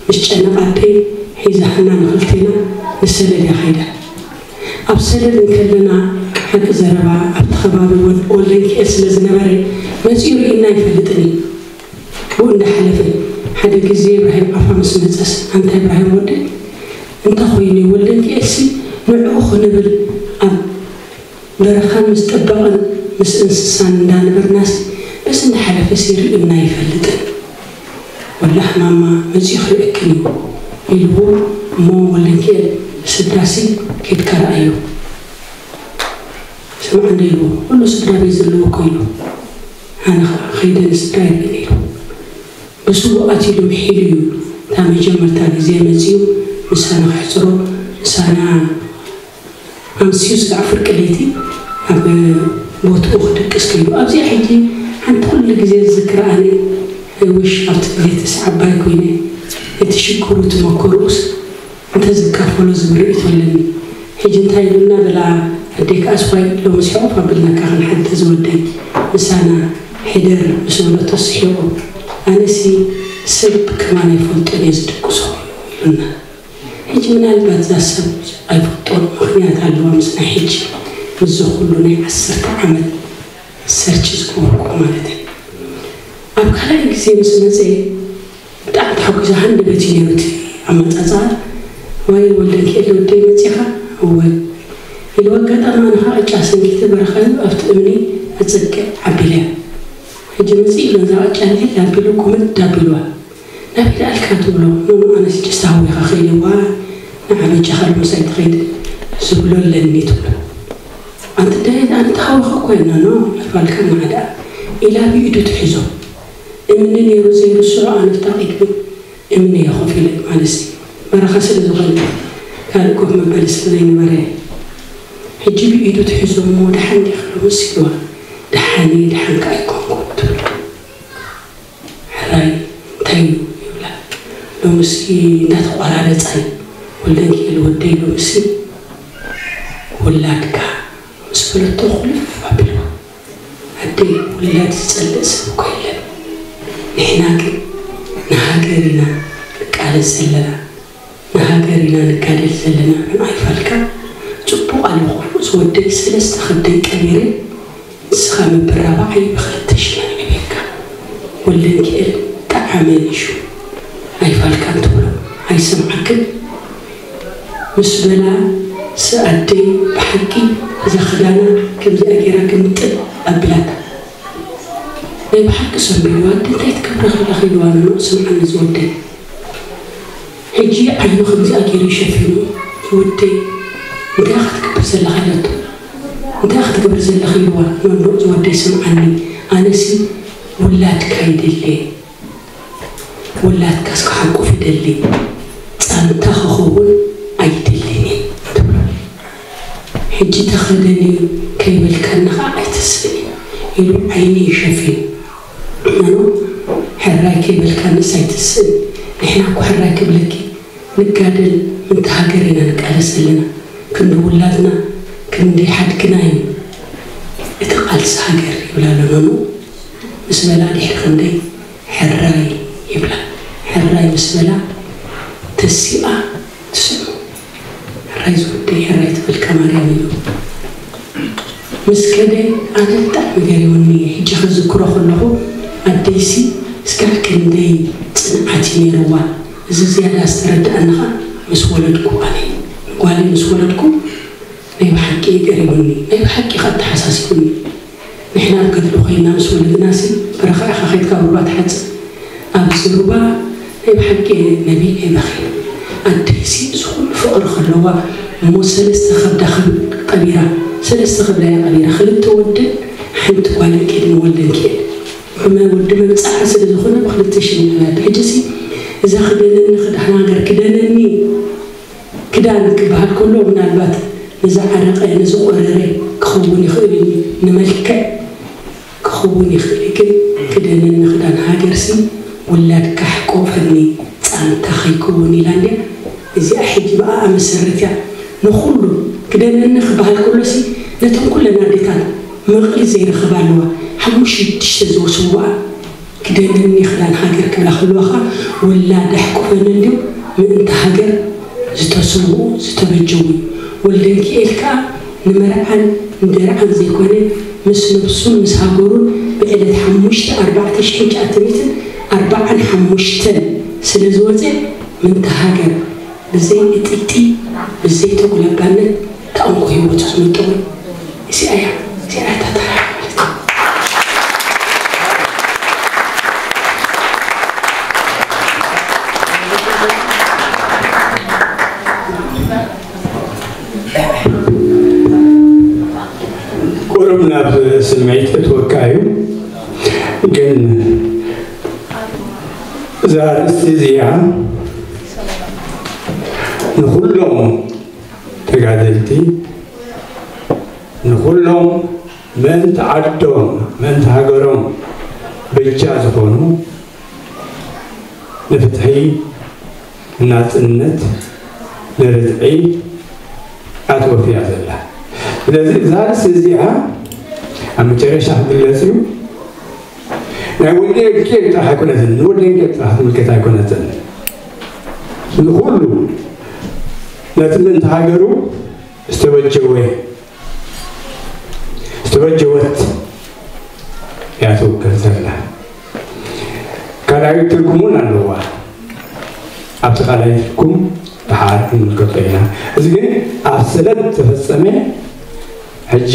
ምስ ጨነቓ ኣደይ ሒዛትና ንኽልቴና ንሰለድ እያ ኸይዳ። ኣብ ሰለድ እንከለና፣ ሓቂ ዘረባ ኣብቲ ከባቢ ወድ-፣ ወልደንኪኤል ስለ ዝነበረ መጺኡ ርኢና ኣይፈልጥን እዩ። ብኡ እንዳሓለፈ ሓደ ግዜ እብራሂም ዓፋ ምስ መጸስ፣ "ኣንታ እብራሂም ወደይ፣ እንታይ ኮይኑ እዩ? ወልደንኪኤልሲ ንዕኡ ክንብል ኣብ በረኻን ምስ ጠበቕን ምስ እንስሳን እንዳነበርናሲ፣ በዚ እንዳሓለፈሲ ርኢና ኣይፈልጥን። ወላህ ማማ መጺኡ ክርእየክን እዩ" ኢልዎ። እሞ ወልደንኪኤል፣ "ስዳሲ ኬድካ ረኣዮ፣ ስማዕ እንዶ" ኢልዎ። ኩሉ ስድራ ቤት ዘለዎ እኮ ኢሉ። ኣነ ኸዓ ከይደ ንስድራ ይርኢ ነይሩ። ብስውኣት ኢሉ ምሒሉ እዩ። እታ መጀመርታ ግዜ መጺኡ ምሳና ክሕጽሮ፣ ምሳና ኣምስዩ ስጋዕ ፍርቂ ለይቲ ኣብ ቦትኡ ክድቅስ ከይዱ። ኣብዚኣ ሕጂ ሓንቲ ኩሉ ግዜ ዝዝክራ ኣነ፣ I wish ኣብቲ ቤትስ ዓባይ ኮይነ፣ እቲ ሽግሩ፣ እቲ መከርኡስ እንተዝካፈሎ ዝብል ርእይቶ ኣለኒ። ሕጂ እንታይ ኢሉና በላ፣ ኣዴ ከኣስ፣ "ዋይ፣ ሎምስ ሕቑፍ ኣብልናካ ክንሓድር ዝወደይ፣ ምሳና ሕደር" ምስ በለቶ ስሒቑ፣ "ኣነሲ ሰብ ከማን ኣይፈልጦን እየ ዝድቅሶ" ኢሉና። ሕጂ ምናልባት እዛ ሰብ ኣይፈልጦን ምኽንያት ኣለዋ፣ ምስ ናይ ሕጂ፣ ምስዚ ኩሉ ናይ ዓሰርተ ዓመት ሰርች ዝገበርኩ ማለት እዩ። ኣብ ካልኣይ ግዜ ምስ መጸ፣ ብጣዕሚ ተሓጒሰ፣ ሃንደበት እዩ ነይሩ እቲ ኣመጻጽኣ። "ዋይ ወልደንኪኤል ወደይ፣ መጺኻ?" "እወ" ኢሉ። ኣጋጣሚ ኣነ ኸዓ ቅጫ ሰንኪተ በረኻ እዩ ኣብቲ እምኒ ኣጸግዕ ዓቢለያ። ሕጂ መጺእ ኢሉ ነዛ ቅጫ ልዕል ኣቢሉ ኩምድ ኣቢልዋ። "ናበይ ደኣልካ?" ትብሎ። "ኖኖ፣ ኣነስ ጀስት ሃዊኻ ከይደዋ፣ ንዓ በጃኻ ሎምስ ኣይትኸይድን" ዝብሎ ኣለኒ ትብሎ። "ኣንቲ ደሬት፣ ኣነ ተሃዊኸ እኮ እየ ኖኖ፣ መፋልካ ንዓ ደኣ" ኢላ ብኢዱ ትሕዞ። እምኒ ነይሩ ዘይርስዖ፣ ኣነ ኣብታ ቅድሚ እምኒ እየ ኮፍ ኢለ፣ ማለትሲ በረኻ ስለ ዝኾነ ካልእ ኮፍ መበሊ ስለ ዘይነበረ። ሕጂ ብኢዱ ትሕዞ እሞ ደሓን ዲኺ ሎምስ ኢልዋ። ደሓን እየ፣ ደሓን ከኣ ኣይኮንኩን ትብል። ሕራይ እንታይ እዩ ይብላ። ሎምሲ እንዳተቋራረጻ እዩ። ወልደንኪኤል ወደይ ሎምሲ ውላድካ ምስ በለቶ ኩልፍ ኣቢልዋ። ኣደይ ውላድ ዝጸልእ ሰብ እኮ የለን። ንሕና ግን ንሃገር ኢና ንቃለስ ዘለና፣ ንሃገር ኢና ንጋደል ዘለና። ንኣይፋልካ ጽቡቕ ኣለኹ ዝወደይ ሰለስተ ከብደይ ቀቢረ ንስኻ ምብራባዓይ ብኽልተ ሽመል ዕብየካ። ወልደንኪኤል ጠዓመ ንሹ ኣይፋልካን ትብሎ ኣይሰምዓክን። ምስ በላ ስኣደይ ብሓቂ እዛ ክዳና ከምዚኣ ገይራ ግምጥል ኣቢላታ። ናይ ብሓቂ ሰንቢድዋ ኣደ እንታይ ትገብራ ከላ ኢልዋ ንንዑ ስምዓኒ ዝወደይ። ሕጂ ዓይኑ ከምዚኣ ገይሩ ይሸፊኑ ዝወደይ እንታይ ክትገብር ዘለኻ ኢለቶ። እንታይ ክትገብር ዘለኻ ኢልዋ ንንዑ ዝወደይ ስምዓኒ ኣነሲ ውላድካ ይደልየ። ወላድካስ ክሓቁፍ ይደሊ፣ ጻንታ ክኸውን ኣይደልን እየ ትብሎ። ሕጂ ተኸደኒ ከይበልካኒ ኸኣ ኣይትስእን ኢሉ ዓይኒ ይሸፊን። ኣኖ ሕራይ ከይበልካንስ ኣይትስእን። ንሕና እኮ ሕራይ ክብለኪ ንጋደል ምእንቲ ሃገር ኢና ንቃለስ ዘለና። ክንዲ ውላድና ክንዲ ሓድግና እዩ እቲ ቃልሲ ሃገር ይብላ ኣሎ ኖኖ። ምስ በላ ድሕሪ ክንደይ ሕራይ ይብላ። ሕራይ ምስ በላ ተሲኣ ትስዕሞ። ሕራይ ዝወደይ ሕራይ ትበልካ ማርያም እዩ። ምስ ከደ ኣነ ብጣዕሚ ገሪሙኒ። ሕጂ ክዝክሮ ከለኹ ኣደይሲ እስካዕ ክንደይ ጽንዓት እዩ ነይርዋ። እዚ ዝያዳ ዝተረድኣኒ ኸኣ ምስ ወለድኩ ኣነ ጓለይ ምስ ወለድኩ ናይ ብሓቂ ገሪሙኒ። ናይ ብሓቂ ኸኣ ኣተሓሳሲቡኒ። ንሕና ኣብ ገድሊ ኮይና ምስ ወለድናሲ በረኻ ኢኻ ኸይድካ ሩባ ትሓጽብ። ኣብዚ ሩባ ናይ ብሓቂ ነቢዐ በኺ። ኣደይሲ እዚ ኩሉ ፍቕሪ ከለዋ እሞ ሰለስተ ከብዳ ከብ- ቀቢራ ሰለስተ ከብዳ እያ ቀቢራ። ክልተ ወድን ሓንቲ ጓልን ከይድን ወልደን ከይድ ብመ- ወዲ መብፅዓ ስለ ዝኾነ ብክልተ ሽሕ ይውለድ። ሕጂሲ እዛ ክደነኒ ክዳን ሃገር ክደነኒ ክዳን ክበሃል ከሎ ምናልባት ንዝዓረቐ ንዝቆረረ ክኸውን ይኽእል እዩ፣ ንመልክዕ ክኸውን ይኽእል እዩ። ግን ክደነኒ ክዳን ሃገርሲ ውላድካ ሕቆፈኒ ፃንታ ከይከውን ኢላ እንድያ። እዚኣ ሕጂ ብኣኣ መሰረት እያ ንኹሉ ክደነኒ ክበሃል ከሎሲ ነተን ኩለን ኣዴታት መቕሊ ዘይረኸባ ኣለዋ። ሓሙሽተ ሽዱሽተ ዝወስውኣ ክደነኒ ክዳን ሃገር ክብላ ከለዋ ኸዓ ውላድ ኣሕቁፈን እንድዮም ምእንቲ ሃገር ዝተሰውኡ ዝተበጀዉ እዩ። ወልደንኪኤል ከዓ ንመርዓን ንደርዓን ዘይኮነ ምስ ነብሱን ምስ ሃገሩን ብዕለት ሓሙሽተ ኣርባዕተ ሽሕን ትሽዓተ ሚእትን ኣርባዓን ሓሙሽተን ስለ ዝወፀ ምእንቲ ሃገር ብዘይ እጢጢ ብዘይ ተጉለባነት ተኣንኮ ህይወቱ ዝመጠወ እዚኣ እያ። እዚኣ እያ እታ ተራ ማለት እዩ። ቁሩብ ናብ ስምዒት እትወካ እዩ። ግን እዛ ኣርእስቲ እዚኣ ንኹሎም ተጋደልቲ፣ ንኹሎም ምእንቲ ዓዶም ምእንቲ ሃገሮም በጃ ዝኾኑ ንፍትሒ፣ ንናጽነት፣ ንርትዒ ኣትወፍያ ዘላ። ስለዚ እዛ ርእሲ እዚኣ ኣብ መጨረሻ ክግለጽ እዩ። ናይ ወልደንኪኤል ጥራሕ ኣይኮነትን፣ ንወልደንኪኤል ጥራሕ ትምልከት ኣይኮነትን። ንኹሉ ነቲ ምእንቲ ሃገሩ ዝተበጀወ ዝተበጀወት እያ ትውክል ዘላ። ካልኣይ ትርጉም እውን ኣለዋ። ኣብቲ ካልኣይ ትርጉም ደሓር ክንምልከቶ ኢና። እዚ ግን ኣብ ስለ ዝተፈጸመ ሕጂ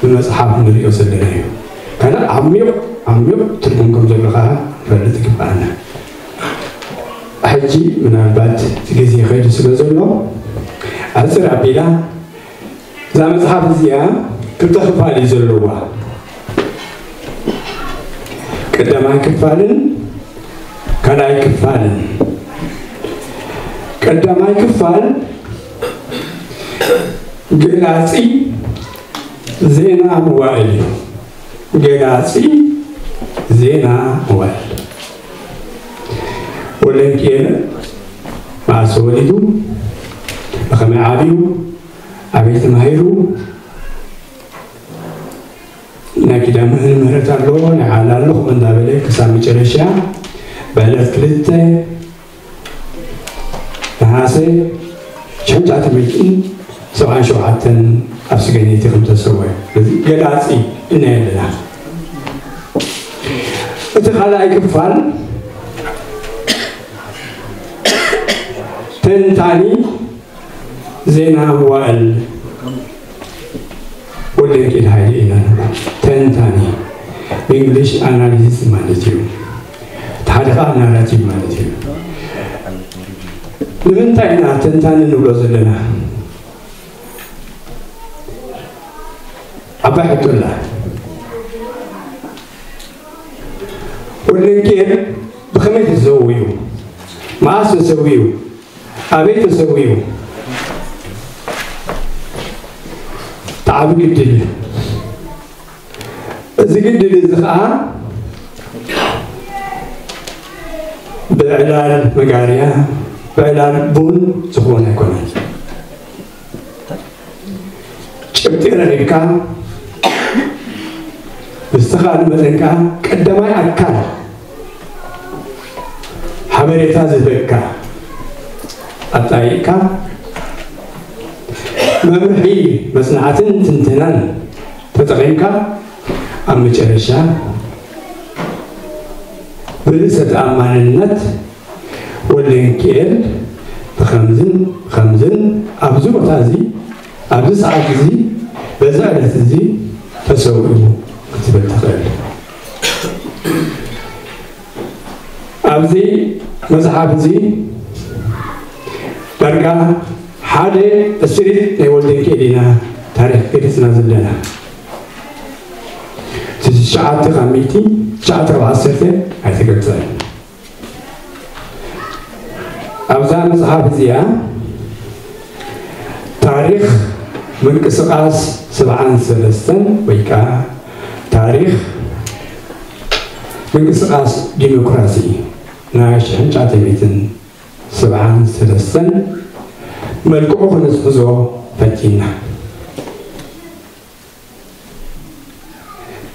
ብመጽሓፍ ንሪኦ ዘለና እዩ። ካልእ ዓሚቕ ዓሚቕ ትርጉም ከም ዘሎ ከዓ ክንፈልጥ ይግብኣና። ሕጂ ምናልባት እቲ ግዜ ይኸይድ ስለ ዘሎ ኣሕጽር ኣቢላ እዛ መጽሓፍ እዚኣ ክልተ ክፋል እዩ ዘለዋ። ቀዳማይ ክፋልን ካልኣይ ክፋልን። ቀዳማይ ክፋል ገላጺ ዜና መዋእል እዩ። ገላጺ ዜና መዋእል። ወለንኪኤል መዓስ ተወሊዱ፣ ብኸመይ ዓብዩ፣ ኣበይ ተማሂሩ፣ ናይ ኪዳነ ምህረት ኣሎ፣ ናይ ዓላ ኣሎ፣ ከምኡ እንዳበለ ክሳብ መጨረሻ ብዕለት ክልተ ነሓሰ ሽሕን ትሽዓተ ሚእትን ሰብዓን ሸውዓተን ኣብ ስገነይቲ ከም ተሰወ እዚ ገላጺ እናየ ኣለና። እቲ ካልኣይ ክፋል ተንታኒ ዜና መዋእል ወልደንኪኤል ሃይለ ኢና ንብሎ። ተንታኒ፣ ብእንግሊሽ ኣናሊሲስ ማለት እዩ። እቲ ሓደ ከዓ ናራቲቭ ማለት እዩ። ንምንታይ ኢና ተንታኒ ንብሎ ዘለና? ዓባይ ሕቶ ኣላ። ወልደንኪኤል ብኸመይ ተሰዊኡ? መዓስ ተሰዊኡ? ኣበይ ተሰዊኡ? እቲ ዓቢ ግድል እዩ። እዚ ግድል እዚ ኸዓ ብዕላል መጋርያ፣ ብዕላል ቡን ዝኸውን ኣይኮነን። ጭብጢ ረኺብካ፣ ብዝተኻእለ መጠን ከዓ ቀዳማይ ኣካል ሓበሬታ ዝህበካ ኣጣይቕካ፣ መምርሒ መጽናዕትን ትንተናን ተጠቒምካ፣ ኣብ መጨረሻ ብርእሰ ተኣማንነት ወልደንኪኤል ብኸምዝን ከምዝን ኣብዚ ቦታ እዚ፣ ኣብዚ ሰዓት እዚ፣ በዚ ዕለት እዚ ተሰዊኡ ክትብል ትኽእል። ኣብዚ መጽሓፍ እዚ ዳርጋ ሓደ ዕስሪት ናይ ወልደንኪኤል ኢና ታሪኽ ገሊጽና ዘለና። እቲ ትሽዓተ ካብ ሚእቲ፣ ትሽዓተ ካብ ዓሰርተ ኣይተገልጸን። ኣብዛ መጽሓፍ እዚኣ ታሪኽ ምንቅስቓስ ሰብዓን ሰለስተን ወይ ከዓ ታሪኽ ምንቅስቓስ ዲሞክራሲ ናይ ሽሕን ትሽዓተ ሚእትን ሰብዓን ሰለስተን መልክዑ ክንሕዞ ፈቲና።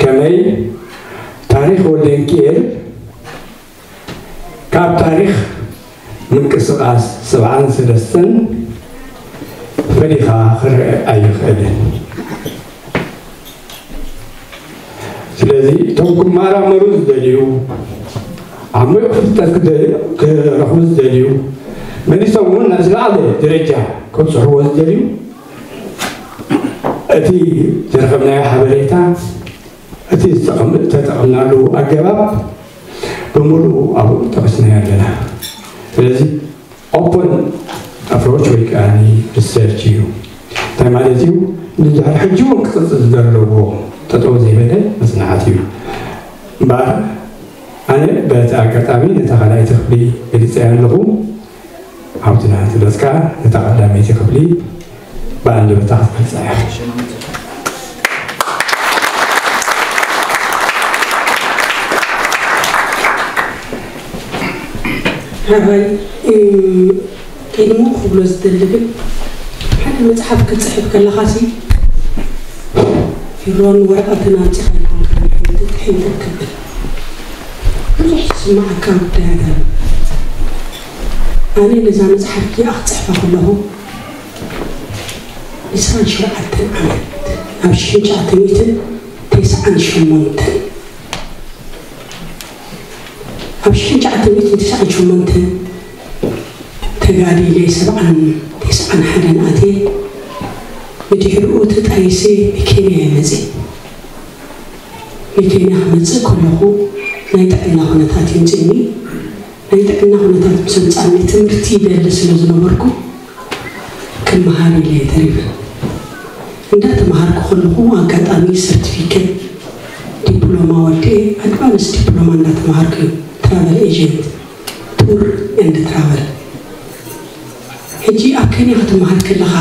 ከመይ ታሪኽ ወልደንኪኤል ካብ ታሪኽ ምንቅስቓስ ሰብዓን ሰለስተን ፈሊኻ ክረአ ኣይኽእልን። ስለዚ እቶም ክመራመሩ ዝደልዩ፣ ዓሚቕ ፍልጠት ክደ-፣ ክረኽቡ ዝደልዩ፣ መሊሶም እውን ናብ ዝለዓለ ደረጃ ከብፅሕዎ ዝደልዩ፣ እቲ ዝረኸብናዮ ሓበሬታ፣ እቲ ዝተቐም-፣ ዝተጠቐምናሉ ኣገባብ ብምሉኡ ኣብኡ ጠቒስናዮ ኣለና። ስለዚ ኦፕን ኣፕሮች ወይ ከዓ ሪሰርች እዩ። እንታይ ማለት እዩ? ንድሕሪ ሕጂ እውን ክቕፅል ዘለዎ ጠጠው ዘይበለ መፅናዕቲ እዩ። እምበኣር ኣነ በቲ ኣጋጣሚ ነታ ካልኣይቲ ክፍሊ ገሊፀያ ኣለኹ። ሓውትና ትበፅካ ነታ ቀዳመይቲ ክፍሊ ብኣንደበታ ክትገልፃ እያ። ሓባይ፣ እም፣ ቅድሙ ክብሎ ዝደሊ ግን፣ ሓደ መጽሓፍ ክትጽሕፍ ከለኻሲ፣ ቢሮን ወረቐትን ኣምጺኻ ኢኻ ትሕንጥጥ፣ ትሕንጥጥ ትብል። ብዙሕ ዝስምዓካ ጉዳያት ኣሎ። ኣነ ነዛ መጽሓፍ እዚኣ ክጽሕፋ ከለኹ፣ ዕስራን ሸውዓተን ዓመት፣ ኣብ ሽሕን ትሽዓተ ሚእትን ተስዓን ሸሞንተን፣ ኣብ ሽሕን ትሽዓተ ሚእትን ተስዓን ሸሞንተን ተጋዲለ፣ ሰብዓን ተስዓን ሓደን ኣትየ፣ ብድሕሪኡ ተጣይሰ ንኬንያ እየ መፅእ። ንኬንያ ክመፅእ ከለኹ ናይ ጥዕና ኩነታት የምፅእኒ። ናይ ጥዕና ኩነታት ምስ ኣምፅኣኒ ትምህርቲ ይደሊ ስለ ዝነበርኩ ክመሃር ኢለ እየ ተሪፈ። እንዳተምሃርኩ ከለኹ ኣጋጣሚ ሰርቲፊኬት ዲፕሎማ ወዲኤ ኣድቫንስ ዲፕሎማ እንዳተምሃርኩ እየ። ትራቨል ኤጀንት፣ ቱር ኤንድ ትራቨል። ሕጂ ኣብ ኬንያ ክትመሃር ከለኻ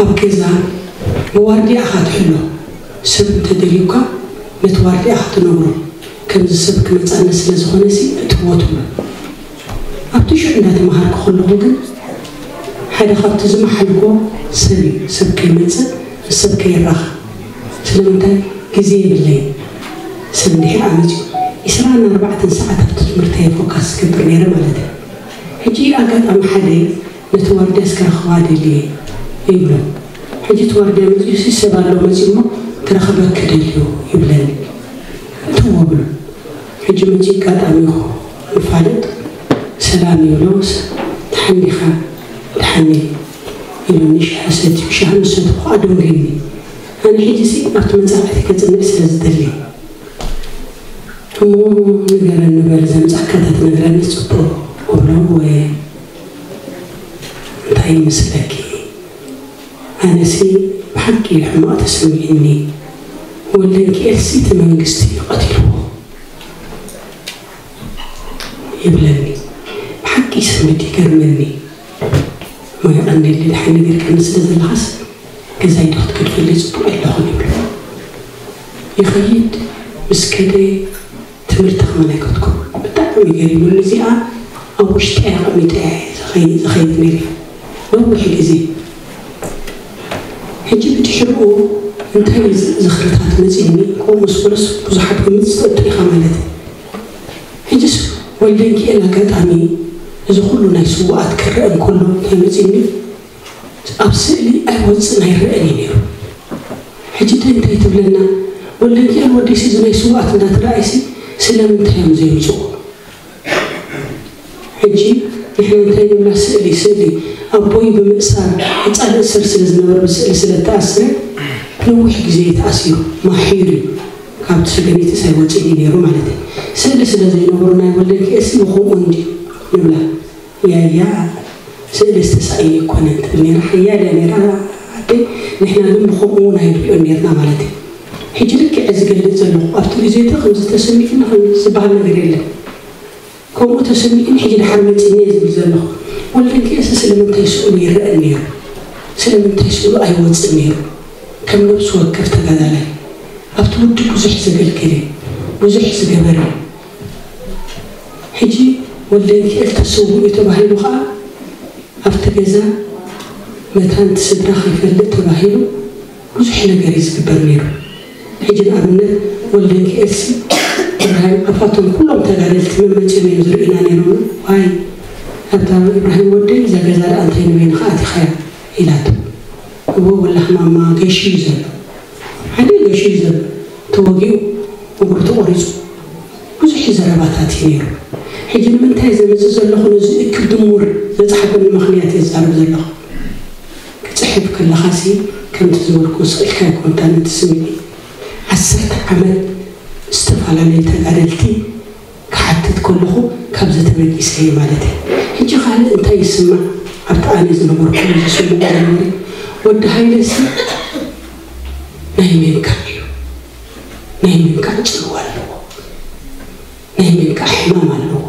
ኣብ ገዛ ብዋርድያ ኢኻ ትሕሎ። ሰብ እንተደልዩካ ነቲ ዋርድያ ኢኻ ትነግሮ። ከምዚ ሰብ ክመጻኒ ስለ ዝኾነ ሲ እትዎ ትብሎ። ኣብቲ ሽዑ እንዳተማሃርኩ ከለኹ ግን ሓደ ካብቲ ዝመሓልኮ ሰብ እዩ። ሰብ ከይመጽእ ምስ ሰብ ከይራኸብ። ስለምንታይ ግዜ የብለይ። ሰብ እንድሕር ኣመጺኡ ዕስራን ኣርባዕተን ሰዓት ኣብቲ ትምህርተይ ፎካስ ዝገብር ነይረ ማለት እዩ። ሕጂ ኣጋጣሚ ሓደ ነቲ ዋርድያስ ክረኽባ ደልየ ይብሎ። ሕጂ እቲ ዋርድያ መጺኡ ሲ ሰብ ኣሎ መጺኡ እሞ ክረኽበኪ ደልዩ ይብለኒ። እትዎ ብሎ። ሕጂ መጺኡ ኣጋጣሚ ንፋለጥ ሰላም ይብሎስ ደሓን ዲኻ ደሓን ኢሉኒ ሻሂ ሰትዩ ሻሂ ምስ ሰተኹ ኣደንጉዩኒ። ኣነ ሕጂ ሲ ኣብቲ መጻብዕቲ ከጽንዕ ስለ ዝደሊ እሞ ንገረኒ በል ዘምጻእካ ተትነግረኒ ጽቡቕ እብሎ ወይ እንታይ ይመስለኪ? ኣነሲ ብሓቂ እዩ ሕማቕ ተሰሚዕኒ። ወልደንኪኤልሲ እቲ መንግስቲ እዩ ቀቲልዎ ይብለኒ። ብሓቂ ይስምድ ይገርመኒ። እሞ የቐንየለይ ደሓን ነጊርካኒ ስለ ዘለኻስ ገዛይ ዶ ክትገድፈለይ ጽቡቕ የለኹን ይብሎ። ይኸይድ ምስ ከደ ትምህርቲ ከማን ኣይከድኩ። ብጣዕሚ ገሪሙኒ። እዚኣ ኣብ ውሽጢ ኣቐሚጠ እየ ዝኸይ- ዝኸይድ ነይረ ነዊሕ ግዜ። ሕጂ ብድሕሪኡ እንታይ ዝ- ዝኽርታት መፂኒ ከምኡ ምስ በለስ ብዙሓት ግምት ዝጠጡ ኢኻ ማለት እዩ። ሕጅስ ወልደንኪኤል ኣጋጣሚ እዚ ኩሉ ናይ ስውኣት ክረአ እንከሎ እንታይ መፂኒ ኣብ ስእሊ ኣይወፅን ኣይረአን እዩ ነይሩ። ሕጂ እንታይ እንታይ ትብለና? ወልደንኪኤል ወዲሲ እዚ ናይ ስውኣት እንዳተረኣየሲ ስለምንታይ እዮም ዘይምፅኡ? ሕጂ ንሕና እንታይ ንብላ? ስእሊ ስእሊ ኣቦይ ብምእሳር ህፃን እሰር ስለ ዝነበረ ብስእሊ ስለ ተኣስረ ነዊሕ ግዜ ተኣሲሩ ማሒሩ እዩ። ካብቲ ሰገኒትስ ኣይወፅእን እዩ ነይሩ ማለት እዩ። ስእሊ ስለ ዘይነበሩ ናይ ወልደንኪኤልሲ ብኸምኡ እንዲ ንብላ። ያያ ስእሊ ዝተሳእየ ኣይኮነን ትብል ነይራ። ሓያል እያ ነይራ ኣደይ። ንሕና ግን ብኸምኡ እውን ኣይንሪኦን ነይርና ማለት እዩ። ሕጂ ልክዕ ዝገልፅ ዘለኹ ኣብቲ ግዜ እቲ ከምዚ ተሰሚዕኒ ከምዚ ዝበሃል ነገር የለን። ከምኡ ተሰሚዕኒ ሕጂ ድሓር መፂኒ እየ ዝብል ዘለኹ። ወልደንኪኤልሲ ስለምንታይ ስእሉ ይረአን ነይሩ? ስለምንታይ ስእሉ ኣይወፅን ነይሩ? ከም ነብሲ ወከፍ ተጋዳላይ ኣብቲ ውድብ ብዙሕ ዘገልገለ ብዙሕ ዝገበረ ሕጂ ወልደንኪኤል ተሰዊኡ ተባሂሉ ኸዓ ኣብቲ ገዛ መታን እቲ ስድራ ከይፈልጥ ተባሂሉ ብዙሕ ነገር እዩ ዝግበር ነይሩ። ሕጂ ንኣብነት ወልደንኪኤልሲ እብራሂም ኣፋቶም ኩሎም ተጋደልቲ መመፂኦም እዮም ዝርእዩና ነይሮም። ዋይ ኣታ እብራሂም ወደይ እዛ ገዛ ደኣ እንታይ ንበይንኻ ኣቲኻያ ኢላቶ። እዎ ወላሂ ማማ ገሽዩ ዘሎ ሓደ ገሽዩ ዘሎ ተወጊኡ እግሩ ተቖሪፁ ብዙሕ ዘረባታት እዩ ነይሩ። ሕጂ ንምንታይ ዘምፅእ ዘለኹ ነዚ እክብ ድሙር ዘፅሓፈኒ ምኽንያት እየ ዝዛረብ ዘለኹ። ክፅሕፍ ከለኻሲ ከምቲ ዝበልኩ ስቕ ኢልካ ኣይኮንካን እቲ ስምዒት። ዓሰርተ ዓመት ዝተፈላለዩ ተጋደልቲ ክሓትት ከለኹ ካብዚ ተበጊሰ እየ ማለት እየ። ሕጂ ካልእ እንታይ ይስማዕ ኣብቲ ኣነ ዝነበርኩሉ ዝስምዖ ዝነበረ ወዲ ሃይለሲ ናይ ምንካዕ እዩ። ናይ ምንካዕ ፅልዋ ኣለዎ። ናይ ምንካዕ ሕማም ኣለዎ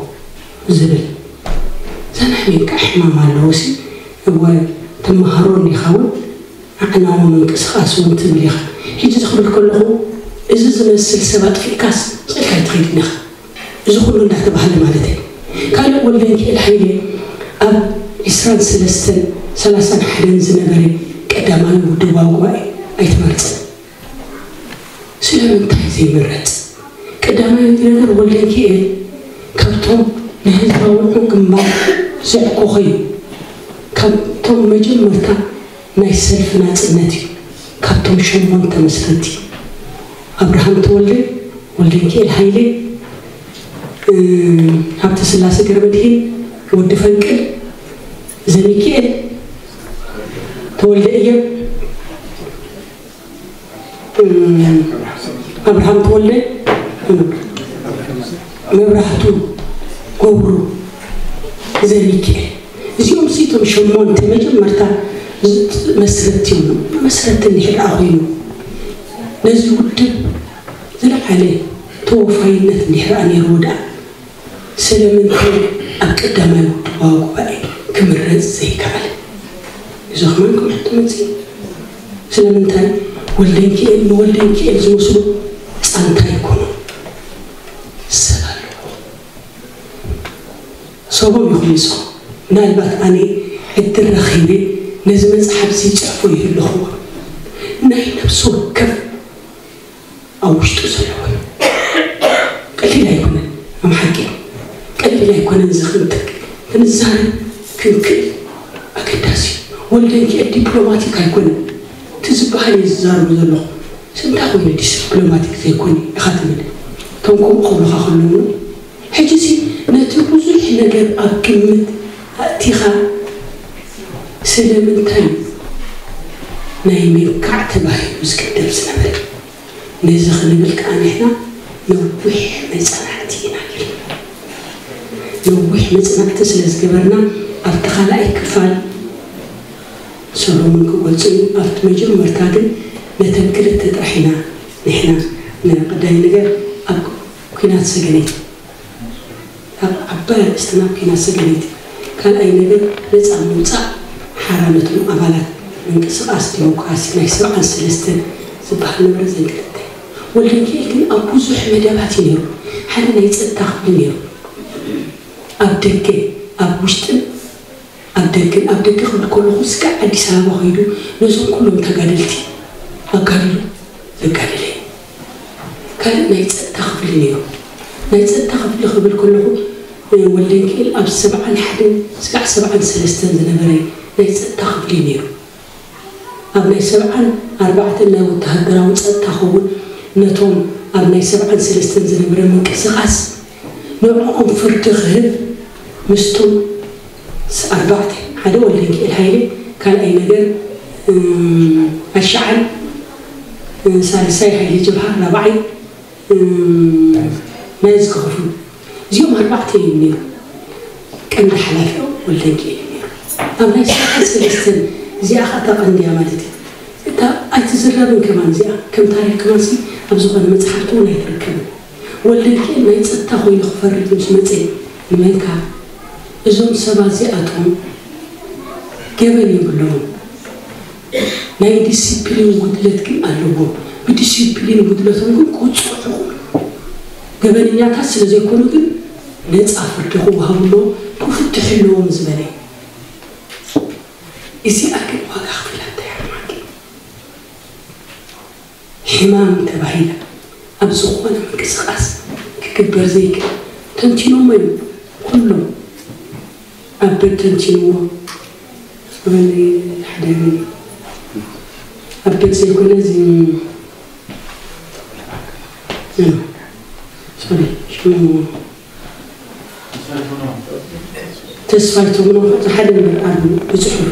ዝብል እዛ ናይ ምንካዕ ሕማም ኣለዎ ሲ እወ ትመሃሮ እንዲኻ እውን ኣዕናዊ ምንቅስቓስ እውን ትብል ኢኻ። ሕጂ ዝኽብል ከለኹ እዚ ዝመስል ሰብ ኣጥፊእካስ ስቕ ኢልካ ኣይትኸይድን ኢኻ። እዚ ኩሉ እንዳተባህለ ማለት እዩ። ካልእ ወልደንኪኤል ሃይለ ኣብ ዕስራን ሰለስተን ሰላሳን ሓደን ዝነበረ ቀዳማዊ ውድባዊ ጉባኤ ኣይተመረፀን። ስለምንታይ ዘይምረፅ? ቀዳማይ ነገር ወልደንኪኤል ካብቶም ንህዝባዊ ግንባር ዘዕኮኸ እዩ። ካብቶም መጀመርታ ናይ ሰልፊ ናፅነት እዩ። ካብቶም ሸሞንተ መስረቲ ኣብርሃም ተወልደ፣ ወልደንኪኤል ሃይለ፣ ሃብተ ስላሴ ገረመድሂን፣ ወዲ ፈንቅል፣ ዘሚኪኤል፣ ተወልደ እየብ፣ ኣብርሃም ተወልደ፣ መብራህቱ ገብሩ፣ ዘሚኪኤል እዚኦም ሲ እቶም ሸሞንተ መጀመርታ መስረቲ እዮም። መስረቲ እንድሕር ደኣ ኮይኑ ነዚ ውድብ ዝለዓለ ተወፋይነት እንድሕር ደኣ ነይርዎ ደኣ ስለምንታይ ኣብ ቀዳማይ ውድባዊ ጉባኤ ክምረፅ ዘይከኣለ? እዚ ከማን ከምኡ ትመፅእ ስለምንታይ ወልደንኪኤል ንወልደንኪኤል ዝመስሉ ጻንታ ይኮኑ ሰብ ኣለዎ። ሰቦም ይኹን ንስኹም። ምናልባት ኣነ ዕድል ረኺበ ነዚ መጽሓፍ እዚ ይጽሕፎ ይህልኹ። ናይ ነፍሲ ወከፍ ኣብ ውሽጡ ዘለዎን ቀሊል ኣይኮነን። ኣም ሓቂ ቀሊል ኣይኮነን። እዚ ክንትክ ክንዛረብ ክንክእል ኣገዳሲ እዩ። ወልደንኪኤል ዲፕሎማቲክ ኣይኮነን። እቲ ዝበሃል እየ ዝዛረቡ ዘለኹ። ስንታ ኮይኑ ዲፕሎማቲክ ዘይኮነ ኢኻ ትብል። እቶም ከምኡ ክብሉኻ ከለዉ ሕጂ ሲ ነቲ ብዙሕ ነገር ኣብ ግምት ኣእቲኻ ስለምንታይ ናይ ምንካዕ ተባሂሉ ዝግደብ ዝነበረ? ነዚ ክንብል ከኣ ንሕና ነዊሕ መጽናዕቲ ኢና ጌርና። ነዊሕ መጽናዕቲ ስለ ዝገበርና ኣብቲ ካልኣይ ክፋል ሰሎሞን ክገልጾ እዩ። ኣብቲ መጀመርታ ግን ነተን ክልተ ጥራሕ ኢና ንሕና ንቐዳይ ነገር ኣብ ኲናት ሰገነይቲ ኣብ ዓባይ ኣርእስትና ኲናት ሰገነይቲ፣ ካልኣይ ነገር ነጻ ምውጻእ ሓራ ነቶም ኣባላት ምንቅስቓስ ዲሞክራሲ ናይ ሰብዓን ሰለስተን ዝበሃል ነበረ። ዘን ክልተ ወልደንኪኤል ግን ኣብ ብዙሕ መደባት እዩ ነይሩ። ሓደ ናይ ጸጥታ ክፍሊ ነይሩ። ኣብ ደገ ኣብ ውሽጥን ኣብ ደገን ኣብ ደገ ክብል ከለኹ ስጋዕ ኣዲስ ኣበባ ከይዱ ነዞም ኩሎም ተጋደልቲ ኣጋዲሉ ዘጋደለ እዩ። ካልእ ናይ ጸጥታ ክፍሊ ነይሩ። ናይ ጸጥታ ክፍሊ ክብል ከለኹ ወልደንኪኤል ኣብ ሰብዓን ሓደን ስጋዕ ሰብዓን ሰለስተን ዝነበረ ናይ ጸጥታ ክፍሊ ነይሩ። ኣብ ናይ ሰብዓን ኣርባዕተን ናይ ወተሃደራዊ ጸጥታ ኸውን ነቶም ኣብ ናይ ሰብዓን ሰለስተን ዝነበረ ምንቅስቓስ ንዕኦም ፍርዲ ክህብ ምስቶም ኣርባዕተ ሓደ ወልደንኪኤል ሃይለ ካልኣይ ነገር ኣሻዓል ሳልሳይ ሃይለ ጀብሃ ራብዓይ ናይ ዝከኸፉ እዚኦም ኣርባዕተ እዮም ነይሩ። ቀንዲ ሓላፊኦም ወልደንኪኤል እዩ ነይሩ። ኣብ ናይ ስርዓት ሰለስተን እዚኣ ኸዓ እታ ቀንዲያ ማለት እዩ። እታ ኣይትዝረብን ከማን እዚኣ ከም ታሪክ ከማን ሲ ኣብ ዝኾነ መፅሓፍቲ እውን ኣይትርከብን። ወልደንኪኤል ናይ ፀጥታ ኮይኑ ክፈርድ ምስ መፀ ንመንካ እዞም ሰባት እዚኣቶም ገበን የብሎምን። ናይ ዲሲፕሊን ጉድለት ግን ኣለዎም። ብዲሲፕሊን ጉድለቶም ግን ክውፅዑ ይኽእሉ። ገበነኛታት ስለ ዘይኮኑ ግን ነፃ ፍርዲ ክወሃቡ ኣለዎም፣ ክፍትሑ ኣለዎም ዝበለ። እዚኣ ግን ዋጋ ክፍላ እንታይ ሓማቂ ሕማም ተባሂላ ኣብ ዝኾነ ምንቅስቓስ ክግበር ዘይክእል ተንቲኖሞ እዮም ኩሎም። ኣበድ ተንቲንዎ። ኣበድ ሓደ ኣበድ ዘይኮነ እዚ ሶሪ ሽሙ ተስፋይቶም ነው ሓደ ነገር ኣብ ብፅሑፍ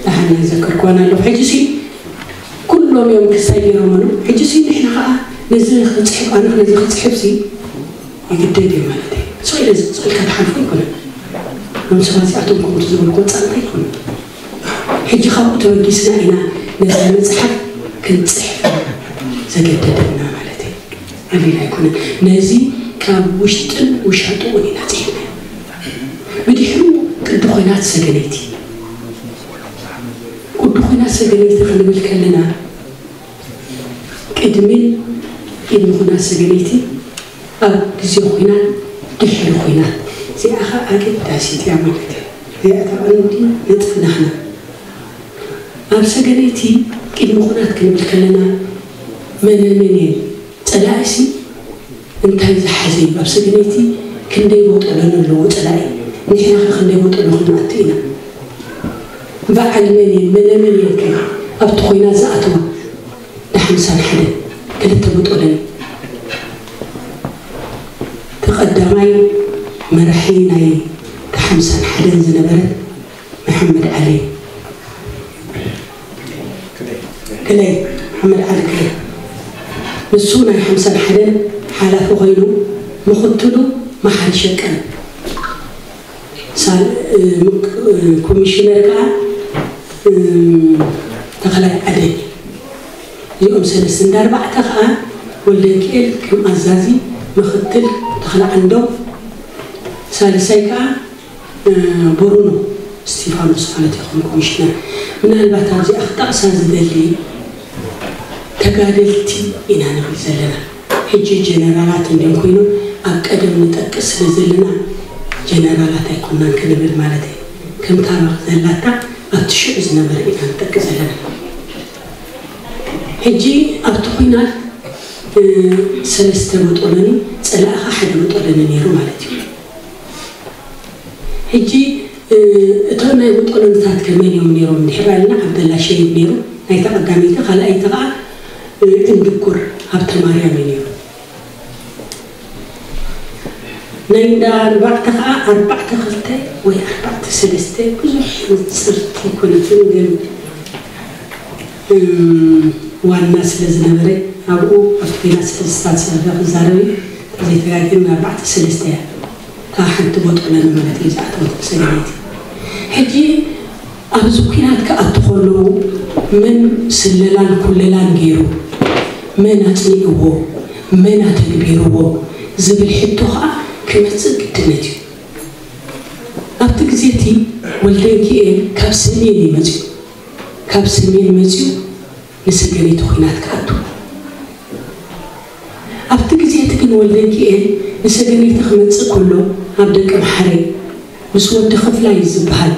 ደሓን ኣይዘከርኳን ኣለኹ። ሕጂ ሲ ኩሎም እዮም ክሳይ ገይሮም ኣለዉ። ሕጂ ሲ ንሕና ከዓ ነዚ ክፅሕፍ ኣነ ነዚ ክፅሕፍ ሲ ይግደድ እዩ ማለት እዩ። ስቕ ኢለ ስቕ ኢልካ ትሓልፎ ኣይኮነን። እዞም ሰባት እዚኣቶም ከምቲ ዝበልኩ ፃንታ ኣይኮነን። ሕጂ ካብኡ ተበጊስና ኢና ነዛ መፅሓፍ ክንፅሕፍ ዘገደደና ማለት እዩ። ኣሊል ኣይኮነን። ነዚ ካብ ውሽጥን ውሻጡ እውን ኢና ፅሒፍና። ብድሕሩ ቅዲ ኹናት ሰገነይቲ ቅዲ ኹናት ሰገነይቲ ክንብል ከለና ቅድምን ቅድሚ ኹናት ሰገነይቲ ኣብ ግዜ ኹናት ድሕሪ ኹናት እዚኣ ኸዓ ኣገዳሲት እያ ማለት እዩ። እዚኣ እታ ቀንዲ ነጥቢ ናህና ኣብ ሰገነይቲ ቅድሚ ኹናት ክንብል ከለና መነመን እየን ጸላኢሲ እንታይ ዝሓዘ እዩ? ኣብ ሰገነይቲ ክንደይ ቦጦሎኒ ኣለዎ ጸላኢ? ንሕና ኸ ክንደይ ቦጦሎ ክንኣቱ ኢና? በዓል መን እየን መነመን እየን ከ ኣብቲ ኹናት ዝኣተዋ? ዳሓምሳን ሓደን ክልተ ቦጦሎኒ እቲ ቀዳማይ መራሒ ናይ ዳሓምሳን ሓደን ዝነበረ መሓመድ ዓሊ ክለይ መሓመድ ዓሊ ክለይ ንሱ ናይ ሓምሳን ሓደን ሓላፊ ኮይኑ ምኽትሉ መሓሪ ሸቀን ሳል ኮሚሽነር ከዓ ተኽላይ ዓደይ እዚኦም ሰለስተ እንዳ ኣርባዕተ ከዓ ወልደንኪኤል ከም ኣዛዚ ምኽትል ተኽለ ዓንዶም ሳልሳይ ከዓ ብሩኖ እስቲፋኖስ ማለት ይኹን ኮሚሽነር፣ ምናልባት ኣብዚኣ ክጠቕሳ ዝደሊ ተጋደልቲ ኢና ንብል ዘለና። ሕጂ ጀነራላት እንዲም ኮይኖም ኣብ ቀደም ንጠቅስ ስለ ዘለና ጀነራላት ኣይኮናን ክንብል ማለት እዩ። ከም ታሪኽ ዘላታ ኣብቲ ሽዑ ዝነበረ ኢና ንጠቅስ ዘለና። ሕጂ ኣብቲ ኲናት ሰለስተ መጦሎኒ፣ ጸላእኻ ሓደ መጦሎኒ ነይሩ ማለት እዩ። ሕጂ እቶም ናይ መጦሎንታት ከመን እዮም ነይሮም እንድሕር ኣልና፣ ዓብደላ ሸይድ ነይሩ ናይታ ቀዳመይቲ፣ ካልኣይቲ ከዓ ዕንድኩር ሃብተ ማርያም እዩ ነይሩ። ናይ እንዳ ኣርባዕተ ከዓ ኣርባዕተ ክልተ ወይ ኣርባዕተ ሰለስተ ብዙሕ ንፅርቲ ኣይኮነትን፣ ግን ዋና ስለ ዝነበረ ኣብኡ ኣብቲ ኲናት ስለ ዝሳተፈ ክዛረብ እዩ። ዘይተጋግን ኣርባዕተ ሰለስተ እያ። እታ ሓንቲ ቦጦለኒ ማለት እዩ ዝኣተወት ሰገነይቲ። ሕጂ ኣብዚ ኲናት ክኣቱ ከለዉ መን ስለላን ኩለላን ገይሩ፣ መን ኣጽኒዕዎ፣ መን ኣተግቢርዎ ዝብል ሕቶ ኸኣ ክመጽእ ግድነት እዩ። ኣብቲ ግዜ እቲ ወልደንኪኤል ካብ ሰሜን እዩ መጺኡ። ካብ ሰሜን መጺኡ ንሰገነይቲ ኲናት ክኣቱ። ኣብቲ ግዜ እቲ ግን ወልደንኪኤል ንሰገነይቲ ክመጽእ ከሎ ኣብ ደቀምሓረ ምስ ወዲ ክፍላይ ዝበሃል፣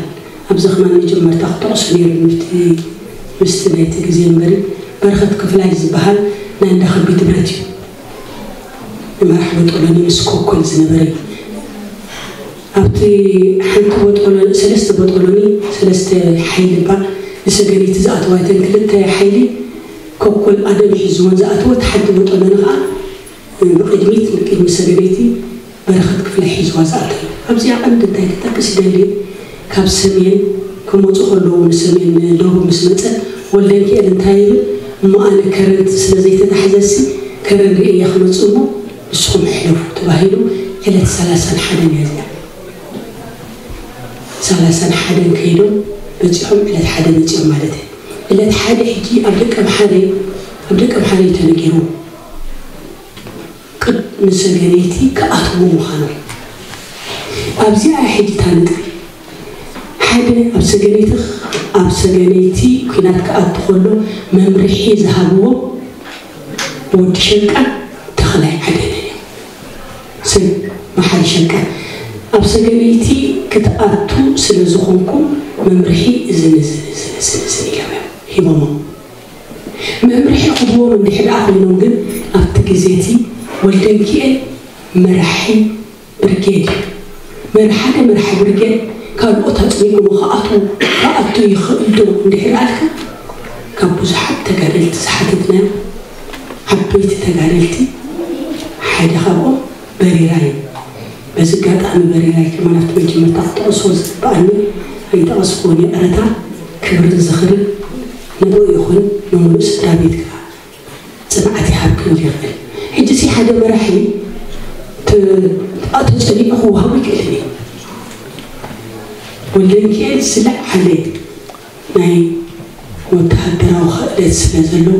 ኣብዚ ከማን መጀመርታ ክጠቕሶ ነይሩ፣ ምስቲ ምስቲ ናይቲ ግዜ እምበሪ በረኸት ክፍላይ ዝበሃል ናይ እንዳ ከቢድ ብረት እዩ። ንመራሕ ቦጦሎኒ ምስ ኮኮል ዝነበረ እዩ። ኣብቲ ሓንቲ ቦጦሎኒ፣ ሰለስተ ቦጦሎኒ፣ ሰለስተ ሓይሊ እባ ንሰገነይቲ ዝኣተዋ እተን ክልተ ሓይሊ ኮኮል ኣደም ሒዝወን ዝኣተወ፣ እቲ ሓንቲ ቦጦሎኒ ኸዓ ብቕድሚት፣ ንቅድሚ ሰገነይቲ በረኸት ክፍለ ሒዝዋ ዝኣተወ። ኣብዚኣ ቀንዲ እንታይ ክጠቅስ ይደሊ፣ ካብ ሰሜን ክመፁ ከለዉ፣ ንሰሜን ንደቡብ ምስ መፀ፣ ወልደንኪኤል እንታይ ይብል? እሞ ኣነ ከረን ስለ ዘይተታሕዘሲ፣ ከረን ርእየ ክመፅእ እሞ ንስኹም ሕለፉ ተባሂሉ። ዕለት ሰላሳን ሓደን እያ እዚኣ። ሰላሳን ሓደን ከይዶም በፂሖም ዕለት ሓደ መፂኦም ማለት እዩ። ዕለት ሓደ ሕጂ ኣብ ደቀ ምሓረ፣ ኣብ ደቀ ምሓረ እዩ ተነጊርዎ። ቅድ ንሰገነይቲ ክኣትዉ ምዃኖም። ኣብዚኣ ሕጂ እታ ነጥቢ። ሓደ ኣብ ሰገነይቲ፣ ኣብ ሰገነይቲ ኲናት ክኣቱ ከሎ መምርሒ ዝሃብዎ ወዲ ሸቃ ተኽላይ ዓደነ እዮም። ሰብ መሓሪ ሸቃ ኣብ ሰገነይቲ ክትኣቱ ስለ ዝኾንኩም መምርሒ እዝን እዝን እዝን እዝን እዝን ኢሎም እዮም ሂቦሞም። መምርሒ ክህብዎም እንድሕር ደኣ ኮይኖም ግን ኣብቲ ግዜ እቲ ወልደንኪኤል መራሒ ብርጌድ እዩ። መር-፣ ሓደ መራሒ ብርጌድ ካልኦት ኣጽኒዕዎ ክኣትዉ፣ ክኣቱ ይኽእል ዶ እንድሕር ኣልካ፣ ካብ ብዙሓት ተጋደልቲ ዝሓተትናዮም ዓበይቲ ተጋደልቲ ሓደ ካብኦም በሪራ እዩ። በዚ ኣጋጣሚ በሪራይ ከማን ኣብቲ መጀመርታ ክጠቕሶ ዝግብኣኒ ኣይጠቐስኩዎን፣ ይቕረታ። ክብርን ዝኽርን ንዕኡ ይኹን፣ ንምሉእ ስድራ ቤት ከዓ ጽንዓት ይሃብ ክብል ይኽእል። ሕጂ ሲ ሓደ መራሒ ተ-፣ ተጸኒዑ ክወሃቦ ኣይክእልን እዩ። ወልደንኪኤል ዝለዓለ ናይ ወተሃደራዊ ክእለት ስለ ዘለዎ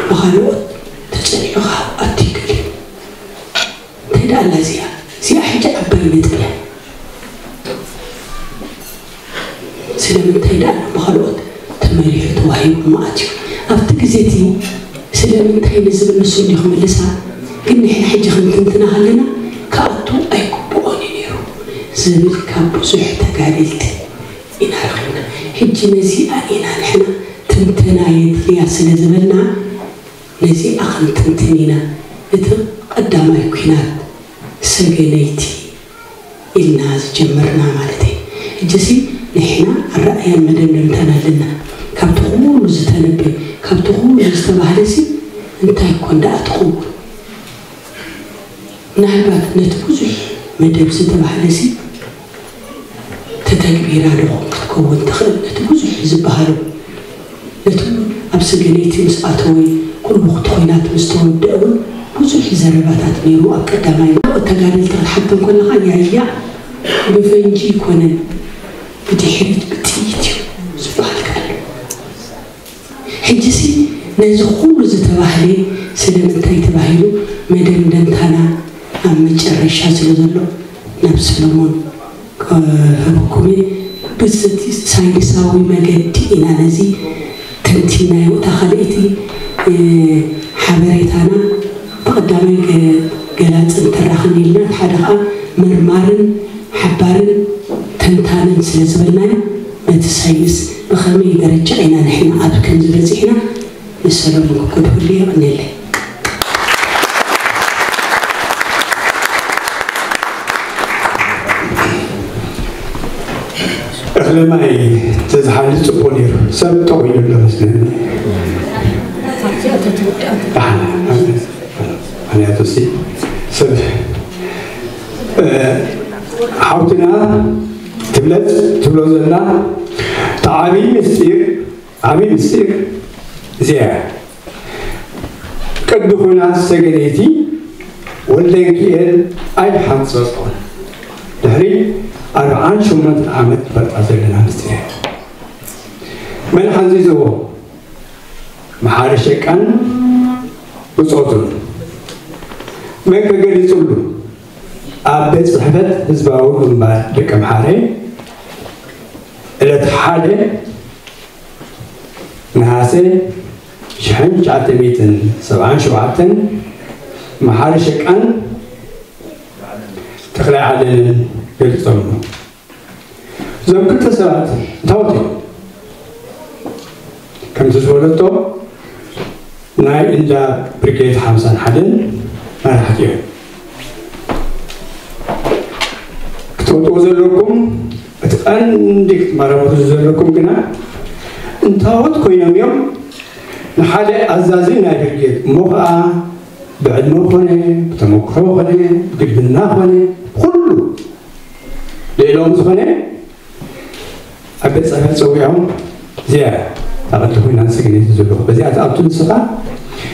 ብኻልኦት ተጸኒዑ ክኣቱ ይክእል እዩ። እንታይ ደኣ ኣላ እዚኣ? እዚኣ ሕጂ ዓባይ ነጥቢ እያ። ስለምንታይ ደኣ ብኻልኦት ተመሪሑ ተዋሂቡ መኣት እዩ? ኣብቲ ግዜ እቲ ስለምንታይ ንዝብል ንሱ እንዲዩ ክምልሳ፣ ግን ንሕና ሕጂ ክንትንትና ከለና ክኣቱ ኣይግብኦን እዩ ነይሩ ዝብል ካብ ብዙሕ ተጋደልቲ ኢና ረኺብና። ሕጂ ነዚኣ ኢና ንሕና ትንተና የድልያ ስለ ዝበልና ነዚኣ ክንትንትን ኢና። እቲ ቀዳማይ ኲናት ሰገነይቲ ኢልና ዝጀመርና ማለት እዩ። ሕጂሲ ንሕና ኣረኣያን መደምደምታን ኣለና። ካብቲ ኩሉ ዝተነበየ፣ ካብቲ ኩሉ ዝተባህለሲ እንታይ ኮን ደኣ ትኸውን? ምናልባት ነቲ ብዙሕ መደብ ዝተባህለሲ ተተግቢራ ዶ ክትከውን ትኽእል? ነቲ ብዙሕ ዝበሃሉ፣ ነቲ ኣብ ሰገነይቲ ምስ ኣተወ፣ ኩሉ እቲ ኲናት ምስ ተወድአ እውን ብዙሕ ዘረባታት ነይሩ። ኣብ ቀዳማይ ካልኦት ተጋደልቲ ክትሓቶም ከለኻ፣ ያያ ብፈንጂ ኣይኮነን፣ ብድሕሪት ብጥይት እዩ ዝበሃል ኣሎ። ሕጂሲ ነዚ ኩሉ ዝተባህለ ስለምንታይ ተባሂሉ መደምደምታና ኣብ መጨረሻ ስለ ዘሎ ናብ ሰለሞን ክህበኩም እየ። ብዝቲ ሳይንሳዊ መገዲ ኢና ነዚ ተንቲናዮ። እታ ካልኣይቲ ሓበሬታና ብቐዳማይ ገላፅን ተራኽን ኢልና፣ እቲ ሓደ ከዓ መርማርን ሓባርን ተንታንን ስለ ዝበልናዮ፣ ነቲ ሳይንስ ብኸመይ ደረጃ ኢና ንሕና ኣብ ከምዚ በፂሕና ንሰሎም ክኩድ ህሉ የቐንየለይ። እኽለ ማይ ተዝሓሊ ፅቡቕ ነይሩ። ሰብ ጠቑ ኢሉ ኣሎ መስለኒ። ምክንያቱ ሲ ሰብ ሓውትና ትብለፅ ትብሎ ዘላ ተዓቢ ምስጢር ዓብዪ ምስጢር እዚኣ እያ። ቅዲ ኹናት ሰገነይቲ ወልደንኪኤል ኣይሓንጸጾን። ድሕሪ ኣርብዓን ሸሞንተን ዓመት ንፈልጣ ዘለና ምስጢር እያ። መን ሓንጺጽዎ? መሓሪ ሸቃን ብጾቱን። መን ከገሊጹሉ? ኣብ ቤት ጽሕፈት ህዝባዊ ግንባር ደቂ ኣምሓረ ዕለት ሓደ ነሃሰ ሽሕን ትሽዓተ ሚእትን ሰብዓን ሸውዓተን መሓሪ ሸቃን ተኽላይ ዓደንን ገሊጾምሉ። እዞም ክልተ ሰባት እታወት እዮም። ከምቲ ዝበለቶ ናይ እንዳ ብርጌድ ሓምሳን ሓደን መራሕቲ እዮም። ክትፈልጥዎ ዘለኩም እቲ ቀንዲ ክትመራመሩ ዘለኩም ግና እንታወት ኮይኖም እዮም ንሓደ ኣዛዚ ናይ ብርጌድ እሞ ከዓ ብዕድመ ኮነ ብተመክሮ ኮነ ብግድና ኮነ ብኩሉ ልዕሎም ዝኾነ ኣብ ቤት ፅሕፈት ፀዊዖም እዚኣ ታቐዲ ኮይና ንስግኔት ዘለኹ በዚኣ ትኣቱ ንስኻ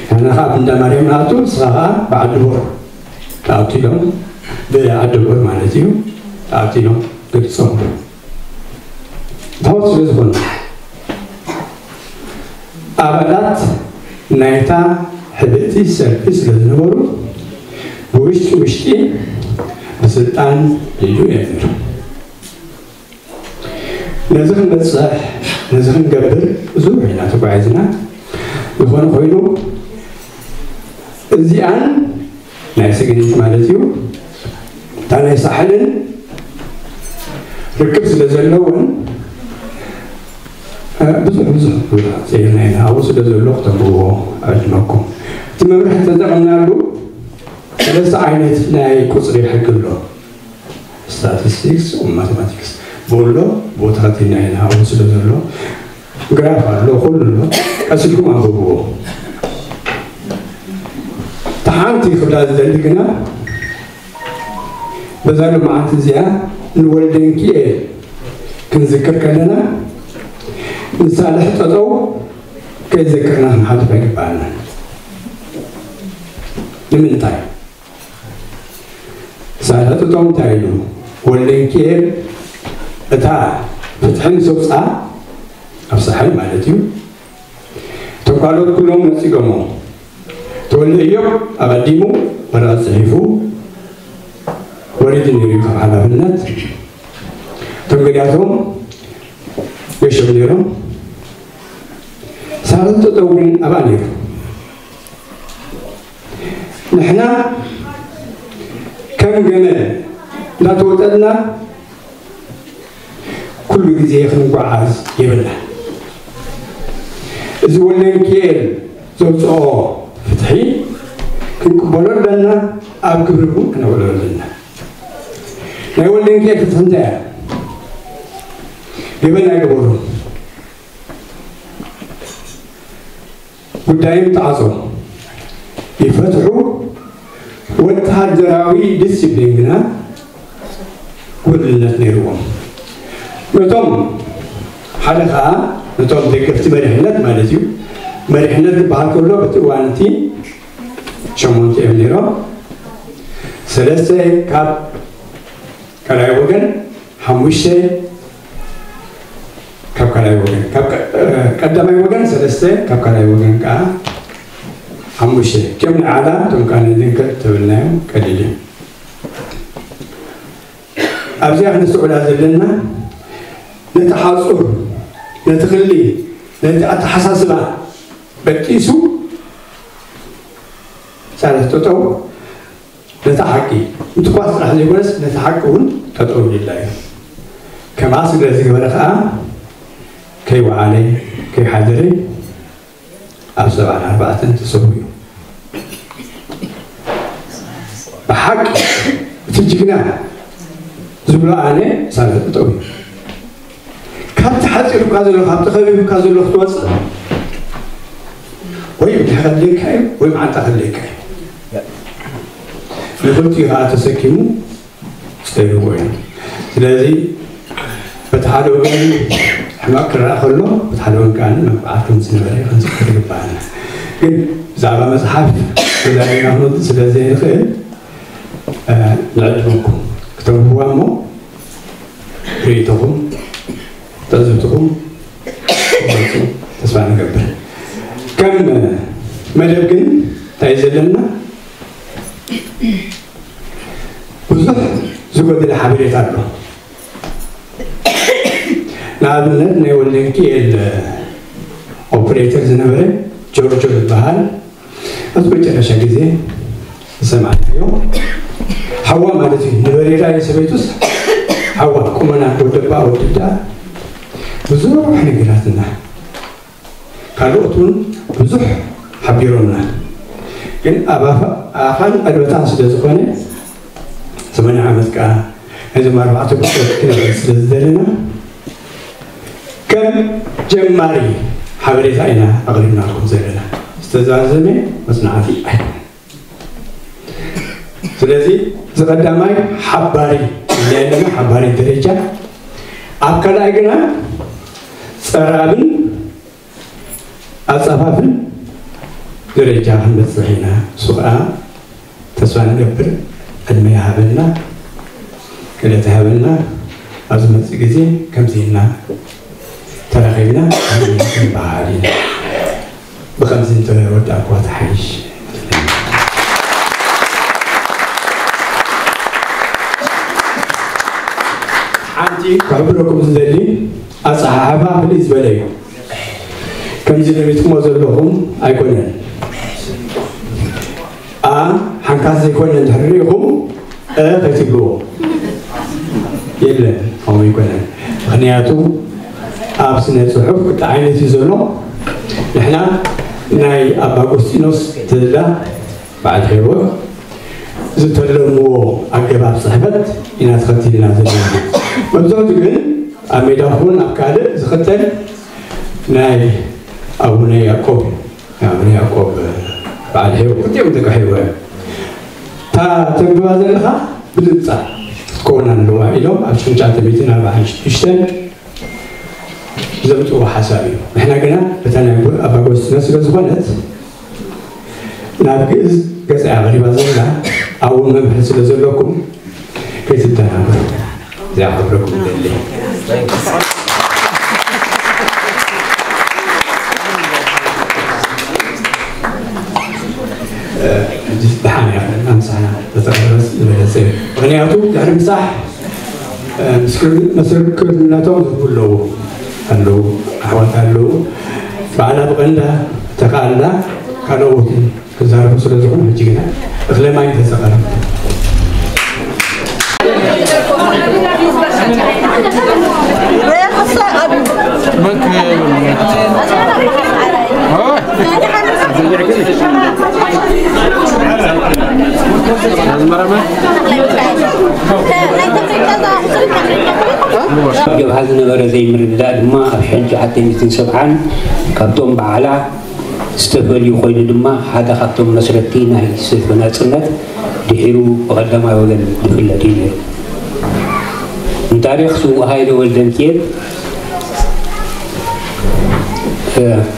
ንሕና ከዓ ኣብ እንዳ ማርያም ንኣቱ ንስኻ ከዓ ብዓዲ ቦር ትኣቱ ኢሎም ብዓዲ ቦር ማለት እዩ ትኣቱ ኢሎም ገሊፆም ታወት ስለ ዝኾኑ ኣባላት ናይታ ሕብእቲ ሰልፊ ስለ ዝነበሩ ብውሽጢ ውሽጢ ብስልጣን ልዩ እዮም ነይሮም። ነዚ ክንበፅሕ ነዚ ክንገብር ብዙሕ ኢና ተጓዒዝና። ዝኾነ ኮይኑ እዚኣን ናይ ስግኒት ማለት እዩ እታ ናይ ሳሕልን ርክብ ስለ ዘለወን ብዙሕ ብዙሕ ፂዒርና ኢና ኣብኡ ስለ ዘሎ ክተንብብዎ ኣዕድመኩም። እቲ መምርሒ ተጠቐምናሉ ሰለስተ ዓይነት ናይ ቁፅሪ ሕጊ ኣሎ። ስታቲስቲክስ ማቴማቲክስ ብሎ ብኡ ተኸቲልና ኢና ኣብኡ ስለ ዘሎ ግራፍ ኣሎ ኩሉ ኣሎ ቀሲልኩም ኣንብብዎ። እታ ሓንቲ ክብላ ዝደሊ ግና በዛ ሎማዓንቲ እዚኣ ንወልደንኪኤል ክንዝክር ከለና ንሳልሕ ጠጠው ከይዘክርና ክንሓልፍ ኣይግበኣና። ንምንታይ? ሳልሕ ጠጠው እንታይ ኢሉ? ወልደንኪኤል እታ ፍትሒ ምስ ኣውፅኣ ኣብ ሳሕል ማለት እዩ እቶም ካልኦት ኩሎም ነፂጎሞ ተወልደ እዮብ ኣቐዲሙ ወረቐት ፅሒፉ ወሪዱ ነይሩ እዩ ካብ ሓላፍነት እቶም ገሊኣቶም ገሾም ነይሮም ሳልሕ ጠጠው ግን ኣብኣ ነይሩ ንሕና ከም ገመል እንዳተወጠጥና ኩሉ ግዜ ክንጓዓዝ የብልና። እዚ ወልደንኪኤል ዘውፅኦ ፍትሒ ክንቅበሎ ኣለና፣ ኣብ ግብሪ እውን ክነውዕሎ ኣለና። ናይ ወልደንኪኤል ፍትሒ እንታይ እያ? ገበን ኣይገበሩን። ጉዳይም ተዓጾ ይፈትሑ ወተሃደራዊ ዲስፕሊን ግና ውድልነት ነይርዎም። ነቶም ሓደ ከዓ ነቶም ደገፍቲ መሪሕነት ማለት እዩ። መሪሕነት ዝበሃል ከሎ በቲ እዋን እቲ ሸሞንተ እዮም ነይሮም። ሰለስተ ካብ ካልኣይ ወገን ሓሙሽተ ካብ ካልኣይ ወገን ካብ ቀዳማይ ወገን ሰለስተ ካብ ካልኣይ ወገን ከዓ ሓሙሽተ እቲኦም ንዓላ እቶም ከዓ ነዝንከት ተብልናዮም ቀሊል እዮም ኣብዚኣ ክነስተውዕላ ዘለና ነቲ ሓጹር፣ ነቲ ክሊ፣ ነቲ ኣተሓሳስባ በጢሱ ሳልሕ ጠጠው ነታ ሓቂ፣ ምትኳስ ጥራሕ ዘይኮነስ ነታ ሓቂ እውን ጠጠው ኢላ እዩ። ከምኣ ስለ ዝገበረ ከዓ ከይወዓለ ከይሓደረ ኣብ ሰብዓን ኣርባዕተን ተሰዊኡ። ብሓቂ እቲ ጅግና ዝብሎ ኣነ ሳልሕ ጠጠው እዩ። ካብ ተሓፂሩካ ዘሎ፣ ካብ ተኸቢቡካ ዘሎ ክትወፅእ ወይ ብድሕሪ ከድልየካ እዩ ወይ መዓንጣ ከድልየካ እዩ። ንክልቲኡ ከዓ ተሰኪሙ ጸይርዎ እዩ። ስለዚ በቲ ሓደ ወገን ሕማቕ ክረኣ ከሎ፣ በቲ ሓደ ወገን ከዓ መግባኣት ከም ዝነበረ ክንዝክር ይግባኣና። ግን ብዛዕባ መጽሓፍ ተዛሪብና ክንወጽእ ስለ ዘይንኽእል፣ እ፣ ንዕድመኩም ክተንብብዋ እሞ ርእይቶኹም፣ ትዕዝብትኹም ክትገልጹ ተስፋ ንገብር። ከም መደብ ግን እንታይ እዩ ዘለና? ብዙሕ ዝጎደለ ሓበሬታ ኣሎ። ንኣብነት ናይ ወልደንኪኤል ኦፕሬተር ዝነበረ ጆርጆ ዝበሃል ኣብዚ መጨረሻ ግዜ ዝሰማዕናዮ ሓዋ ማለት እዩ። ንበሬዳ እዩ ሰበይቱስ ሓዋ ቁመና ወደባ ወድዳ ብዙሕ ነገራትና ካልኦት እውን ብዙሕ ሓቢሮምና። ግን ኣብ ኣፋ-፣ ኣፋን ዕልበታን ስለ ዝኾነ ሰማንያ ዓመት ከዓ ናይዞም ኣርባዕተ ብጾት ክነብር ስለ ዝደለና ከም ጀማሪ ሓበሬታ ኢና ኣቕሪብናልኩም ዘለና። ዝተዛዘመ መጽናዕቲ ኣይኮነን። ስለዚ እዚ ቀዳማይ ሓባሪ ኢልና ኣለና፣ ሓባሪ ደረጃ። ኣብ ካልኣይ ግና ጸራብን ኣጻፋፍን ደረጃ ክንበጽሕ ኢና። እሱ ከኣ ተስፋ ንገብር ዕድመ ይሃበና፣ ክእለት ይሃበና። ኣብ ዝመጽእ ግዜ ከምዚ ኢልና ተራኺብና ክንበሃል ኢና። ብኸምዚ እንተወዳእኳ ትሓይሽ። ሓንቲ ክሕብረኩም ዝደሊ ኣጸሓሕፋ ፍልይ ዝበለ እዩ። ከምዚ ነቢትኩሞ ዘለኹም ኣይኮነን። ኣ፣ ሓንካስ ዘይኮነ እንድሕር ርኢኹም፣ እ፣ ከይትብልዎ። የለን፣ ከምኡ ኣይኮነን። ምኽንያቱ ኣብ ስነ ጽሑፍ ክልተ ዓይነት እዩ ዘሎ። ንሕና ናይ ኣባ ኣጎስጢኖስ ተድላ በዓል ሄወ ዝተለምዎ ኣገባብ ጽሕፈት ኢና ተኸቲልና ዘለና። መብዛሕትኡ ግን ኣብ ሜዳ ይኹን ኣብ ካልእ ዝኽተል ናይ ኣቡነ ያዕቆብ እዩ። ኣቡነ ያዕቆብ በዓል ሄወ፣ ክልቲኦም ደቂ ሄወ እዮም። እታ ተንብባ ዘለኻ ብድምጻ ክትከውን ኣለዋ ኢሎም ኣብ ሽሕን ትሽዓተ ሚእትን ኣርባዓን ሽዱሽተን ዘምጽእዎ ሓሳብ እዩ። ንሕና ግና እታ ናይ ኣባ ኣጎስጢኖስ ስለ ዝኾነት ናብ ግእዝ ገጻ እያ ቀሪባ ዘላ። ኣብኡ መምርሒ ስለ ዘለኩም ከይትደናገሩ እዚኣ ክብለኩም እደሊ። እ፣ ሕጂ ደሓን እያ፣ ምሳና ተተቐረበስ ዝበለጸ እዩ። ምኽንያቱ ድሕሪ ምሳሕ፣ እ፣ ምስክር-፣ ምስክርነቶም ዝህቡ ኣለዉ፣ ኣለዉ፣ ኣሕዋት ኣለዉ። ባዕላ ብቐንዳ ተኻእላ ካልኦት ክዛረቡ ስለ ዝኾኑ፣ ሕጂ ግና እኽለ ማይ ተዘቐረብ። ጀብሃ ዝነበረ ዘይምርድዳእ ድማ ኣብ ሽሕን ትሽዓተ ሚእትን ሰብዓን ካብቶም ባዕላ ዝተፈልዩ ኮይኑ ድማ ሓደ ካብቶም መስረትቲ ናይ ሰልፊ ናጽነት ድሒሩ ብቐዳማይ ወገን ዝፍለጥ እዩ ነይሩ። ንታሪኽ ስዉእ ሃይለ ወልደንኪኤል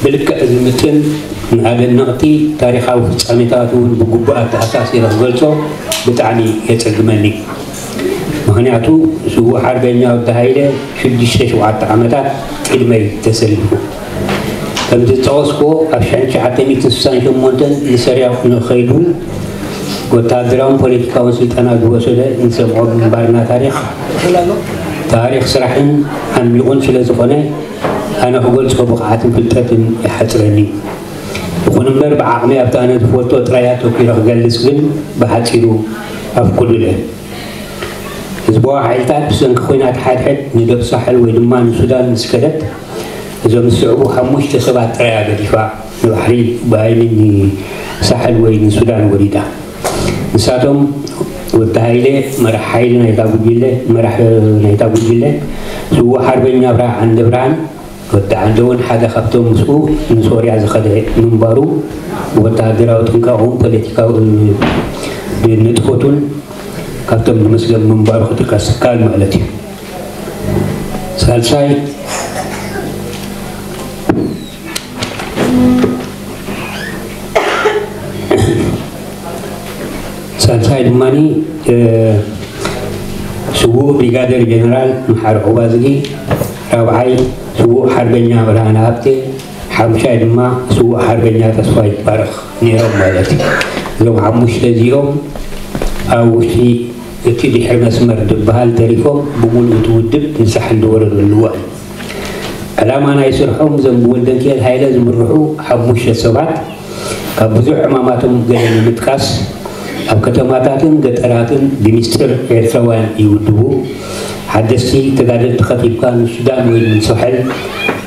ብልክዕ ዝምጥን ንኣደነቕቲ ታሪኻዊ ፍጻሜታት እውን ብግቡእ ኣተኣሳሲረ ክገልጾ ብጣዕሚ የጸግመኒ። ምኽንያቱ ስዉእ ሓርበኛ ወዲ ሃይለ ሽዱሽተ ሸውዓተ ዓመታት ቅድመይ ተሰሊፉ። ከምቲ ዝጠቐስኩዎ ኣብ ሽሕን ትሽዓተ ሚእትን ስሳን ሸሞንተን ንሰርያ ንኸይዱ ወተሃደራውን ፖለቲካውን ስልጠና ዝወሰደ ንሰምዖ ብምንባርና ታሪኽ ታሪኽ ስራሕን ዓሚቑን ስለ ዝኾነ፣ ኣነ ክገልጾ ብቕዓትን ፍልጠትን ይሓጽረኒ። ይኹን እምበር፣ ብዓቕሚ ኣብቲ ኣነ ዝፈልጦ ጥራይ ኣተኲረ ክገልጽ ግን ብሓጺሩ ኣፍቅዱለይ። ህዝባዊ ሓይልታት ብሰንኪ ኲናት ሓድሕድ ንደቡብ ሳሕል ወይ ድማ ንሱዳን ምስ ከደት፣ እዞም ዝስዕቡ ሓሙሽተ ሰባት ጥራይ ኣገዲፋ ንባሕሪ ብኣይኒ ንሳሕል ወይ ንሱዳን ወሪዳ። ንሳቶም ወዲ ሃይለ መራሕ ሓይሊ ናይታ ጉጅለ፣ መራሕ ናይታ ጉጅለ፣ ስዉእ ሓርበኛ ኣብርሃ ዓንደ ብርሃን፣ ወዲ ዓንደ እውን ሓደ ካብቶም ምስኡ ንሶርያ ዝኸደ ምንባሩ፣ ወተሃደራዊ ጥንቃቑን ፖለቲካዊ ንጥፈቱን ካብቶም ንመስገን ምንባሩ ክጥቀስ ይከኣል ማለት እዩ። ሳልሳይ፣ ሳልሳይ ድማ ስዉእ ብሪጋደር ጀነራል መሓሪ ዑባዝጊ፣ ራብዓይ ስዉእ ሓርበኛ ብርሃነ ሃብቴ፣ ሓምሻይ ድማ ስዉእ ሓርበኛ ተስፋ ይትባረኽ ነይሮም ማለት እዩ። እዞም ሓሙሽተ እዚኦም ኣብ ውሽጢ እቲ ድሕሪ መስመር ዝበሃል ተሪፎም፣ ብምሉእ እቲ ውድብ ንሳሕል ዝወረደሉ እዋን እዩ። ዕላማ ናይ ስርሖም፣ እዞም ብወልደንኪኤል ሃይለ ዝምርሑ ሓሙሽተ ሰባት፣ ካብ ብዙሕ ዕማማቶም ገለ ንምጥቃስ፣ ኣብ ከተማታትን ገጠራትን ብሚስጥር ኤርትራውያን ይውድቡ፣ ሓደስቲ ተጋደልቲ ከቲብካ ንሱዳን ወይ ንሳሕል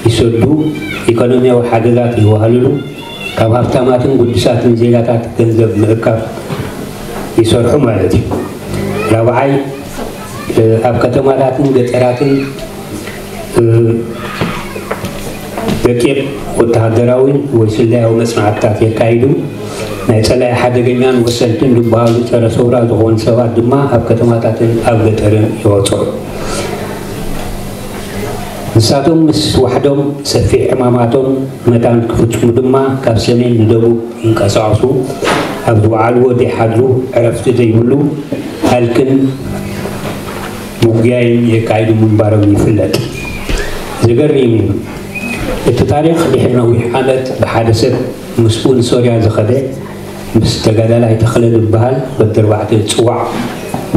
ይሰዱ፣ ኢኮኖሚያዊ ሓገዛት ይወሃልሉ፣ ካብ ሃብታማትን ግዱሳትን ዜጋታት ገንዘብ ምእካብ ይሰርሑ ማለት እዩ። ራብዓይ፣ ኣብ ከተማታትን ገጠራትን ደቂቕ ወተሃደራዊ ወይ ስለያዊ መጽናዕትታት የካይዱ። ናይ ጸላኢ ሓደገኛን ወሰንትን ዝበሃሉ ጸረ ሰውራ ዝኾኑ ሰባት ድማ ኣብ ከተማታትን ኣብ ገጠርን ይወጽዑ። ንሳቶም ምስ ዋሕዶም ሰፊሕ ዕማማቶም መታን ክፍጽሙ ድማ ካብ ሰሜን ንደቡብ ይንቀሳቐሱ። ኣብ ዝወዓልዎ ዘይሓድሩ፣ ዕረፍቲ ዘይብሉ ሃልክን ምጉያይን የካይዱ ምንባሮም ይፍለጥ። ዘገርም እዩ። እቲ ታሪኽ ድሕሪ ነዊሕ ዓመት ብሓደ ሰብ ምስኡ ንሶርያ ዝኸደ ምስ ተጋዳላይ ተኽለ ዝበሃል ወዲ ኣርባዕተ ጽዋዕ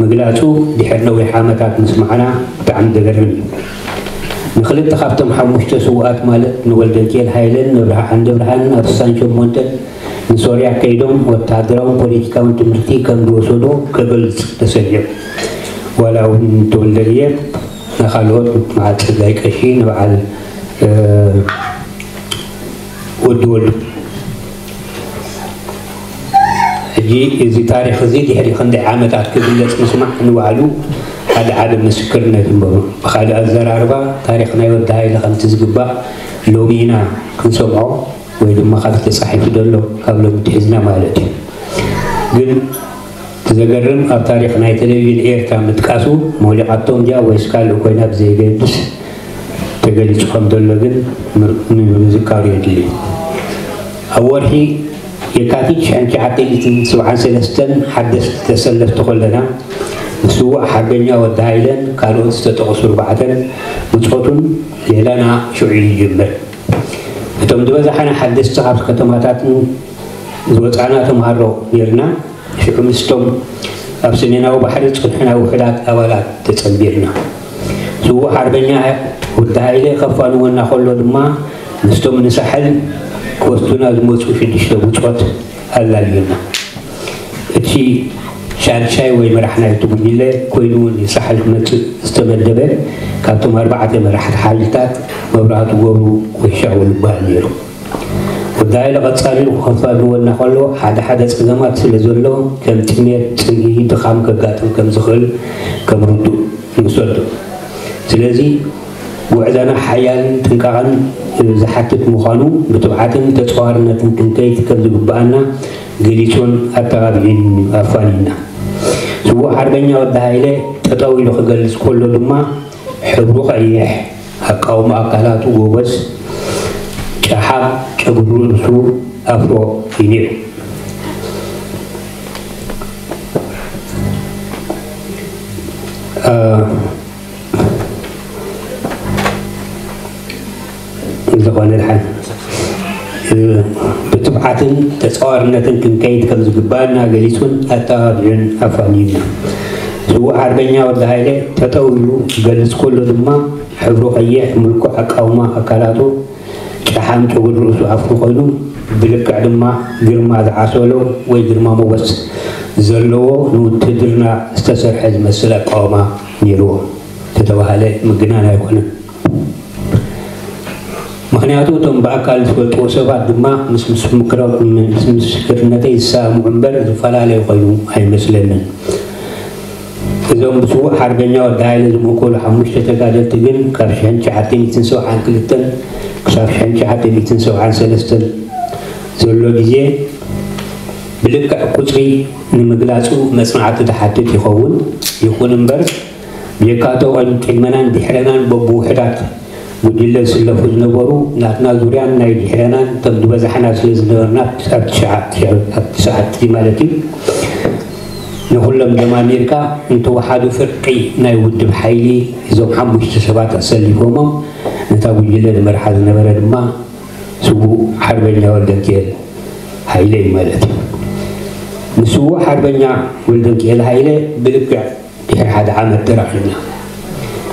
ምግላጹ ድሕሪ ነዊሕ ዓመታት ምስማዕና ብጣዕሚ ዘገርም እዩ። ንኽልተ ካብቶም ሓሙሽተ ስዉኣት ማለት ንወልደንኪኤል ሃይለን ንብርሃ ዓንደብርሃንን ኣብ ስሳን ሸሞንተን ንሶርያ ከይዶም ወተሃደራውን ፖለቲካውን ትምህርቲ ከም ዝወሰዱ ክገልጽ ተሰሚዑ። ዋላ እውን ንተወልደ እየ፣ ንኻልኦት ንበዓል ጸጋይ ቀሺ፣ ንበዓል ወዲ ወልዱ። ሕጂ እዚ ታሪኽ እዚ ድሕሪ ክንደይ ዓመታት ክግለጽ ምስማዕ ንባዕሉ ሓደ ሓደ ምስክርነት እምበሩ። ብኻልእ ኣዘራርባ፣ ታሪኽ ናይ ወዲ ሃይለ ከምቲ ዝግባእ ሎሚ ኢና ክንሰምዖ ወይ ድማ ካብቲ ተጻሒፉ ዘሎ ካብ ሎሚ ትሒዝና ማለት እዩ። ግን እቲ ዘገርም ኣብ ታሪኽ ናይ ቴሌቪዥን ኤርትራ ምጥቃሱ ሞሊቓቶም ድያ ወይስ ካልእ ኮይና ብዘየገድስ ተገሊጹ ከም ዘሎ ግን ምር-፣ ምዝካሩ የድሊ። ኣብ ወርሒ የካቲት ሽሕን ትሽዓተ ሚእትን ሰብዓን ሰለስተን ሓደስቲ ተሰለፍቲ ከለና፣ ንስዉእ ሓርበኛ ወዲ ሃይለን ካልኦት ዝተጠቕሱ ኣርባዕተን ብጾቱን ሌላና ሽዑ ይጅምር። እቶም ዝበዛሕና ሓደስቲ ካብ ከተማታትን ዝወጻና ተምሃሮ ኔርና። ሽዑ ምስቶም ኣብ ሰሜናዊ ባሕሪ ዝጸንሑና ውሑዳት ኣባላት ተጸንቢርና። ስዉእ ሓርበኛ ወዲ ሃይለ ከፋንወና ከሎ ድማ ምስቶም ንሳሕል ክወስዱና ዝመጹ ሽዱሽተ ብጾት ኣላልዩና። እቲ ሻድሻይ ወይ መራሕ ናይቲ ጉጅለ ኮይኑ ንሳሕል ክመጽእ ዝተመደበ ካብቶም ኣርባዕተ መራሕቲ ሓይልታት መብራህቱ ገብሩ ወይ ሻውል ይበሃል ነይሩ። ወዲ ሃይለ ቀጻሊ ክኸፋንወና ከሎ ሓደ ሓደ ጸገማት ስለ ዘሎ ከም ጥሜት፣ ጽምኢ፣ ድኻም ከጋጥም ከም ዝኽእል ከም ርዱእ ንውሰዶ። ስለዚ ጉዕዞና ሓያልን ጥንቃቐን ዝሓትት ምዃኑ ብትብዓትን ተጻዋርነትን ክንከይድ ከም ዝግብኣና ገሊጹን ኣተባቢዑን ኣፋንዩና። ስዉእ ሓርበኛ ወዲ ሃይለ ጠጠው ኢሉ ክገልጽ ከሎ ድማ ሕብሩ ቀይሕ፣ ኣቃውማ ኣካላቱ ጎበዝ፣ ጨሓም ጨጉሪ ርእሱ ኣፍሮ እዩ ነይሩ። እ፣ ዝኾነ ድሓን፣ እ፣ ብትብዓትን ተጻዋርነትን ክንከይድ ከም ዝግባኣና ገሊጹን ኣተባቢዑን ኣፋንዩና። ስዉእ ሓርበኛ ወዲ ሃይለ ጠጠው ኢሉ ክገልጽ ከሎ ድማ ሕብሩ ቀይሕ፣ ምልኩዕ ኣቃውማ ኣካላቱ፣ ጨሓም ጨጉሪ ርእሱ ኣፍሮ ኮይኑ፣ ብልክዕ ድማ ግርማ ዝዓሰሎ ወይ ግርማ ሞገስ ዘለዎ ንውትድርና ዝተሰርሐ ዝመስል ኣቃውማ ነይርዎ ተተባህለ ምግናን ኣይኮነን። ምኽንያቱ እቶም ብኣካል ዝፈልጥዎ ሰባት ድማ ምስ ምስክርነተይ ዝሰኣምዑ እምበር ዝፈላለዩ ኮይኑ ኣይመስለንን። እዞም ብስዉእ ሓርበኛ ወዲ ሃይለ ዝምእከሉ ሓሙሽተ ተጋደልቲ ግን ካብ ሽሕን ትሽዓተ ሚእትን ሰብዓን ክልተን ክሳብ ሽሕን ትሽዓተ ሚእትን ሰብዓን ሰለስተን ዘሎ ግዜ ብልክዕ ቁፅሪ ንምግላፁ መፅናዕቲ ዝሓትት ይኸውን። ይኹን እምበር ብጀካቶ ቅድመናን ድሕረናን በብውሕዳት ጉጅለ ዝስለፉ ዝነበሩ ናትና ዙርያን ናይ ድሕረናን ከም ዝበዛሕና ስለ ዝነበርና ኣብቲ ሰዓት ማለት እዩ ንኩሎም ደማሚርካ እንተወሓዱ ፍርቂ ናይ ውድብ ሓይሊ እዞም ሓሙሽተ ሰባት ኣሰሊፎሞም ነታ ጉጅለ ዝመርሓ ዝነበረ ድማ ስዉእ ሓርበኛ ወልደንኪኤል ሃይለ እዩ ማለት እዩ። ንስዉእ ሓርበኛ ወልደንኪኤል ሃይለ ብልክዕ ድሕሪ ሓደ ዓመት ተራኺብና።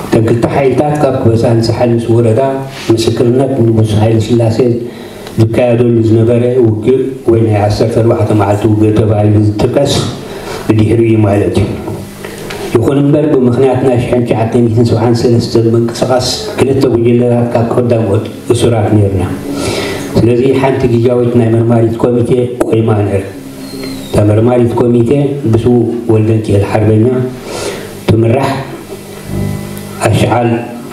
እተን ክልተ ሓይልታት ካብ ከበሳን ሳሕል ምስ ወረዳ ምስክርነት ንጉስ ሃይለ ስላሴ ዝካየደሉ ዝነበረ ውግእ ወይ ናይ ዓሰርተ ኣርባዕተ መዓልቲ ውግእ ተባሂሉ ዝጥቀስ ብድሕሪኡ እዩ ማለት እዩ። ይኹን እምበር ብምኽንያት ናይ ሽሕን ትሽዓተ ሚእትን ሰብዓን ሰለስተን ምንቅስቓስ ክልተ ጉጅለታት ካብ ቀዳሞት እሱራት ነይርና። ስለዚ ሓንቲ ግጃዊት ናይ መርማሪት ኮሚቴ ቆይማ ነይራ። እታ መርማሪት ኮሚቴ ብስዉእ ወልደንኪኤል ሓርበኛ ትምራሕ ኣሽዓል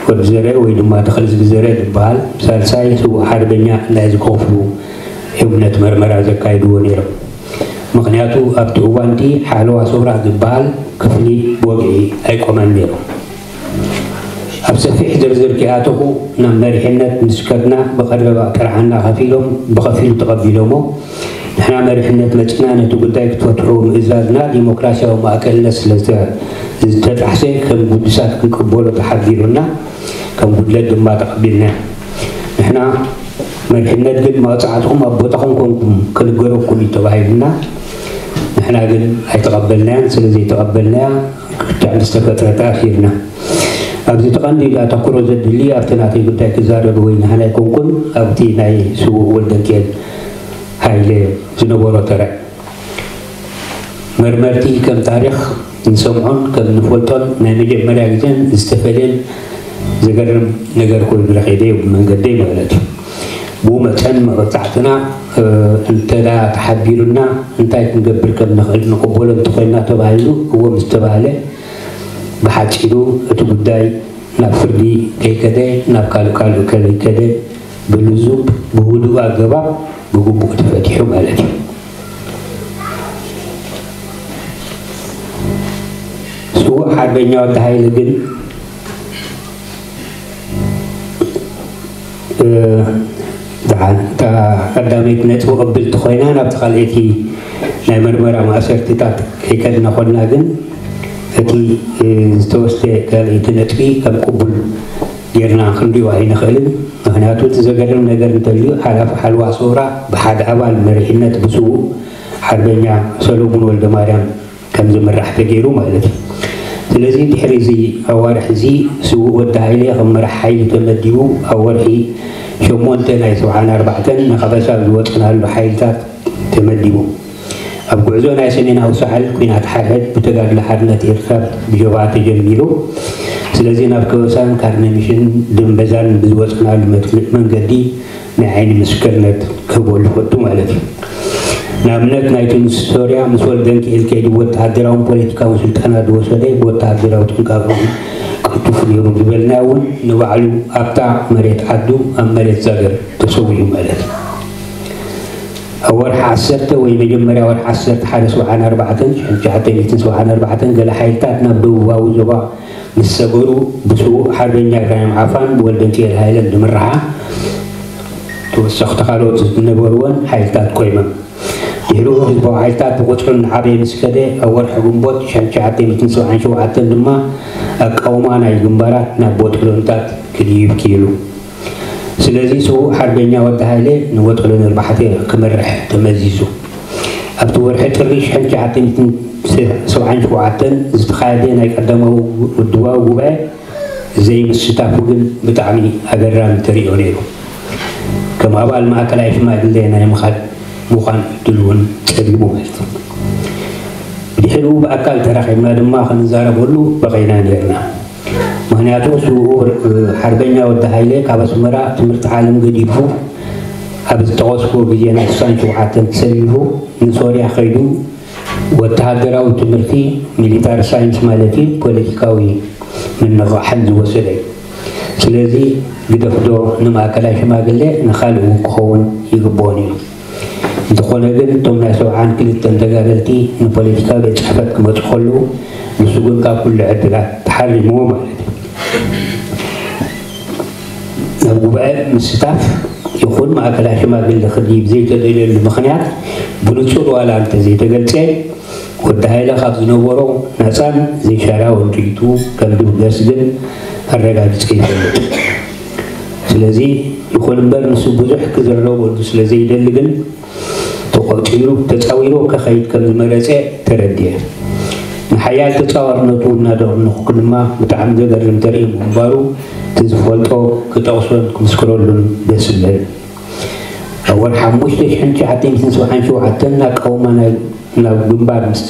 ወዲ ዘርአ ወይ ድማ ተኽልዝጊ ዘርአ ዝበሃል ሳልሳይ ስዉእ ሓርበኛ ናይ ዝከፍሉ እምነት መርመራ ዘካይድዎ ነይሮም። ምኽንያቱ ኣብቲ እዋንቲ ሓለዋ ሰውራ ዝበሃል ክፍሊ ወግዒ ኣይቆመን ነይሩ። ኣብ ሰፊሕ ዝርዝር ከይኣተኹ ናብ መሪሕነት ምስ ከድና ብቐረባ ጥርዓና ከፊሎም ብኸፊሉ ተቐቢሎሞ ንሕና መሪሕነት መፂና ነቲ ጉዳይ ክትፈትሑ ምእዛዝና ዲሞክራሲያዊ ማእከልነት ስለ ዝተጣሕሰ ከም ጉዱሳት ክንቅበሎ ተሓቢሩና ከም ጉድለት ድማ ተቐቢልና ንሕና መሪሕነት ግን መቕፃዕትኹም ኣብ ቦታኹም ኮንኩም ክንገረኩም እዩ ተባሂሉና ንሕና ግን ኣይተቐበልናያን ስለ ዘይተቐበልናያ ክትዕ ምስ ተፈጥረ ተኣሲርና ኣብዚ ተቐንዲ ኣተኩሮ ዘድሊ ኣብቲ ናተይ ጉዳይ ክዛረብ ወይ ንሕና ኣይኮንኩን ኣብቲ ናይ ስዉእ ወልደንኪኤል ሃይለ ዝነበሮ ተረ መርመርቲ ከም ታሪኽ ንሰምዖን ከም ንፈልጦን ናይ መጀመርያ ግዜን ዝተፈለየን ዘገርም ነገር ኮይኑ ረኺበዮ ብመንገደይ ማለት እዩ። ብኡ መጠን መቐጻዕትና እንተ ተሓቢሩና እንታይ ክንገብር ከም ንኽእል ንቕበሎ እንተኾይንና ተባሂሉ እዎ ምስ ተባህለ ብሓጺሩ እቲ ጉዳይ ናብ ፍርዲ ከይከደ ናብ ካልእ ካልእ ከይከደ ብልዙብ ብህዱእ ኣገባብ ብግቡእ ተፈቲሑ ማለት እዩ። ስዉእ ሓርበኛ ወዲ ሃይለ ግን ደሓን እታ ቀዳመይቲ ነጥቢ ቅብልቲ ኮይና ናብቲ ካልኣይቲ ናይ መርመራ ማእሰርትታት ከይከድና ኮና ግን እቲ ዝተወስደ ካልኣይቲ ነጥቢ ከም ቅቡል ጌርና ክንሪኦ ኣይንኽእልን። ምኽንያቱ እቲ ዘገርም ነገር እንተልዩ ሓላፊ ሓለዋ ሰውራ ብሓደ ኣባል መሪሕነት ብስዉእ ሓርበኛ ሰሎሙን ወልደማርያም ከም ዝምራሕ ተገይሩ ማለት እዩ። ስለዚ ድሕሪ እዚ ኣዋርሕ እዚ ስዉእ ወዲ ሃይለ ከም መራሕ ሓይሊ ተመዲቡ ኣብ ወርሒ ሸሞንተ ናይ ሰብዓን ኣርባዕተን ንኸበሳ ዝወፅናሉ ሓይልታት ተመዲቡ። ኣብ ጉዕዞ ናይ ሰሜናዊ ሳሕል ኲናት ሓድሕድ ብተጋድሎ ሓርነት ኤርትራ ብጀብሃ ተጀሚሩ። ስለዚ ናብ ከበሳን ካርነሚሽን ድንበዛን ብዝወፅናሉ መት- መንገዲ ናይ ዓይኒ ምስክርነት ክህበሉ ፈቱ ማለት እዩ። ንኣብነት ናይ ቱኒስ ሶርያ ምስ ወልደንኪኤል ከይዱ ወተሃደራውን ፖለቲካውን ስልጠና ዝወሰደ ብወተሃደራዊ ጥንቃቐ ቅልጡፍ ነይሩ ዝበልና እውን ንባዕሉ ኣብታ መሬት ዓዱ ኣብ መሬት ዛገር ተሰዊኡ ማለት እዩ። ኣብ ወርሒ ዓሰርተ ወይ መጀመርያ ወርሒ ዓሰርተ ሓደ ሰብዓን ኣርባዕተን ሽሕን ትሽዓተ ሚእትን ሰብዓን ኣርባዕተን ገለ ሓይልታት ናብ ደቡባዊ ዞባ ምስ ሰገሩ ብስዉእ ሓርበኛ ኢብራሂም ዓፋን ብወልደንኪኤል ሃይለን ዝምርሓ ተወሰኽቲ ካልኦት ዝነበርወን ሓይልታት ኮይኖም ድሕሪኡ ህዝባዊ ሓይልታት ብቁፅሩ እናዓበየ ምስ ከደ ኣብ ወርሒ ግንቦት ሽሕን ትሽዓተ ሚእትን ሰብዓን ሸውዓተን ድማ ኣቃውማ ናይ ግንባራት ናብ ቦጥሎንታት ክድይብ ክኢሉ። ስለዚ ስዉእ ሓርበኛ ወዲ ሃይለ ንወጠሎ ነርባሕተ ክመርሕ ተመዚዙ። ኣብቲ ወርሒ ጥሪ ሽሕን ትሽዓተ ሚእትን ሰብዓን ሸውዓተን ዝተኻየደ ናይ ቀዳማዊ ውድባዊ ጉባኤ ዘይምስታፉ ግን ብጣዕሚ ኣገራሚ ተርእዮ ነይሩ። ከም ኣባል ማእከላይ ሽማግሌ ናይ ምኻድ ምዃን ዕድል እውን ጸቢቡ ማለት እዩ። ድሕሪኡ ብኣካል ተራኺብና ድማ ክንዛረበሉ በቒዕና ነይርና። ምኽንያቱ ስዉእ ሓርበኛ ወዲ ሃይለ ካብ ኣስመራ ትምህርቲ ዓለም ገዲፉ ኣብ ዝጠቐስኩዎ ግዜ ናይ ስሳን ሸውዓተን ተሰሊፉ ንሶርያ ከይዱ ወተሃደራዊ ትምህርቲ፣ ሚሊታሪ ሳይንስ ማለት እዩ፣ ፖለቲካዊ ምንቕቓሕን ዝወሰደ እዩ። ስለዚ ግደፍዶ ንማእከላይ ሽማግሌ ንኻልእ እውን ክኸውን ይግብኦ ነይሩ። እንተኾነ ግን እቶም ናይ ሰብዓን ክልተን ተጋደልቲ ንፖለቲካ ቤት ጽሕፈት ክመጹ ከለዉ ንሱ ግን ካብ ኩሉ ዕድላት ተሓሪምዎ ማለት እዩ። ናብ ጉባኤ ምስታፍ ይኹን ማእከላይ ሽማግሌ ክድይብ ዘይተደልየሉ ምኽንያት ብንጹር ዋላ እንተዘይተገልጸ፣ ወዲ ሃይለ ካብ ዝነበሮ ናጻን ዘይሻራውን ርእይቱ ከም ዝብገስ ግን ኣረጋጊጸ ይፈልጥ። ስለዚ ይኹን እምበር ንሱ ብዙሕ ክዝረበሉ ስለ ዘይደሊ ግን ተቖጺሩ ተጻዊሩ ከኸይድ ከም ዝመረጸ ተረድየ። ንሓያል ተጻዋርነቱ እናደነኹ ድማ ብጣዕሚ ዘገርም ተርእዮ ምንባሩ እቲ ዝፈልጦ ክጠቕሶን ክምስክረሉን ደስ ዝብል። ኣብ ወርሒ ሓሙሽተ ሽሕን ትሽዓተ ሚእትን ሰብዓን ሸውዓተን ኣቃውማ ናይ ናብ ግንባር ምስ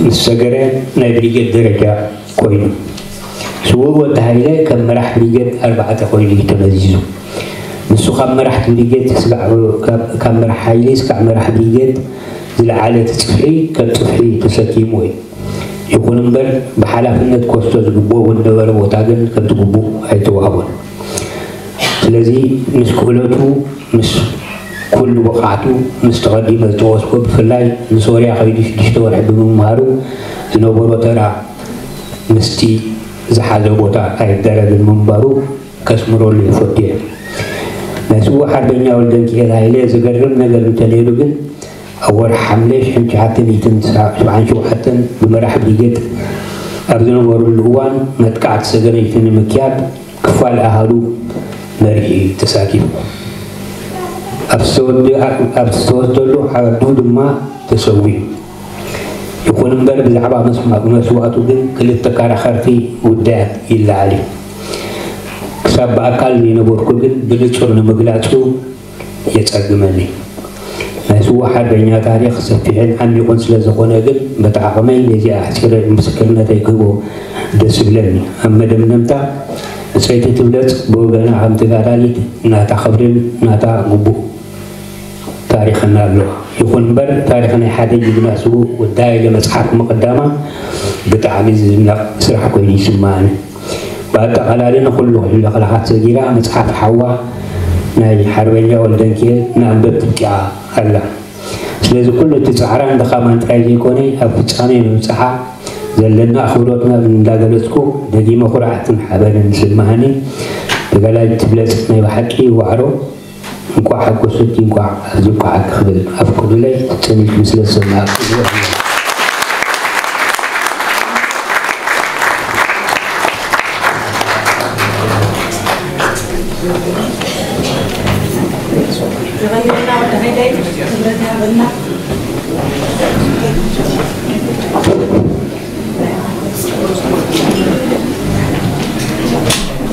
ምስ ሰገረ ናይ ብሪጌድ ደረጃ ኮይኑ። ስዉእ ወዲ ሃይለ ከም መራሕ ብሪጌድ ኣርባዕተ ኮይኑ እዩ ተመዚዙ። ንሱ ካብ መራሕቲ ብሪጌድ ስጋዕ ካብ ካብ መራሕ ሓይሊ ስጋዕ መራሕ ብሪጌድ ዝለዓለ እቲ ጽፍሒ ከም ጽፍሒ ተሰኪሙ እዩ። ይኹን እምበር ብሓላፍነት ክወስዶ ዝግብኦ ዝነበረ ቦታ ግን ከምቲ ግቡእ ኣይተዋህቦን። ስለዚ ምስ ክእለቱ ምስ ኩሉ ብቕዓቱ ምስ ተቐዲመ ዝተወስኮ ብፍላይ ንሶርያ ከይዱ ሽዱሽተ ወርሒ ብምምሃሩ ዝነበሮ ተራ ምስቲ ዝሓዘ ቦታ ኣይደረግን ምንባሩ ከስምረሉ ይፈቱ እየ። ናይ ስዉእ ሓርበኛ ወልደንኪኤል ሃይለ ዘገርም ነገር እንተነይሩ ግን ኣብ ወርሒ ሓምለ ሽሕን ትሽዓተ ሚእትን ሰብዓን ሸውዓተን ብመራሕ ብሪጌድ ኣብ ዝነበሩሉ እዋን መጥቃዕቲ ሰገነይቲ ንምክያድ ክፋል ኣሃዱ መሪሑ ተሳቲፉ። ኣብ ዝተወደ- ኣብ ዝተወስደሉ ዓዱ ድማ ተሰዊኡ። ይኹን እምበር ብዛዕባ መስዋእቱ ግን ክልተ ተከራኸርቲ ጉዳያት ይለዓል እዩ። ክሳብ ብኣካል ዘይነበርኩ ግን ብንጹር ንምግላጹ የጸግመኒ። ናይ ስዉእ ሓርበኛ ታሪኽ ሰፊሕን ዓሚቑን ስለ ዝኾነ ግን በቲ ዓቕመይ ነዚኣ ኣሕጺረ ምስክርነተይ ክህቦ ደስ ይብለኒ። ኣብ መደምደምታ ብጸይቲ ትብለጽ ብወገና ከም ተጋዳሊት ናታ ክብርን ናታ ግቡእ ታሪኽን ኣለዋ። ይኹን እምበር ታሪኽ ናይ ሓደ ጅግና ስዉእ ወዲ ሃይለ መጽሓፍ ምቕዳማ ብጣዕሚ ዝድነቕ ስራሕ ኮይኑ ይስምዓኒ። ብኣጠቓላሊ ንኹሉ ክልኽላኻት ሰጊራ መጽሓፍ ሓዋ ናይ ሓርበኛ ወልደንኪኤል ንኣንበብቲ ብቂዓ ኣላ። ስለዚ ኩሉ እቲ ጻዕራን ድኻማን ጥራይ ዘይኮነ ኣብ ፍጻሜ ምብጽሓ ዘለና ኣኽብሮትና እንዳገለጽኩ ደጊመ ኩርዓትን ሓበንን ዝስምዓኒ ተጋዳሊት ትብለጽ ናይ ብሓቂ ዋዕሮ እንኳዕ ሓጎሰኪ እንኳዕ ኣብዚብቅዓኪ ክብል ኣፍቅዱለይ። ጸኒሕኩም ስለ ዝሰማዕኩ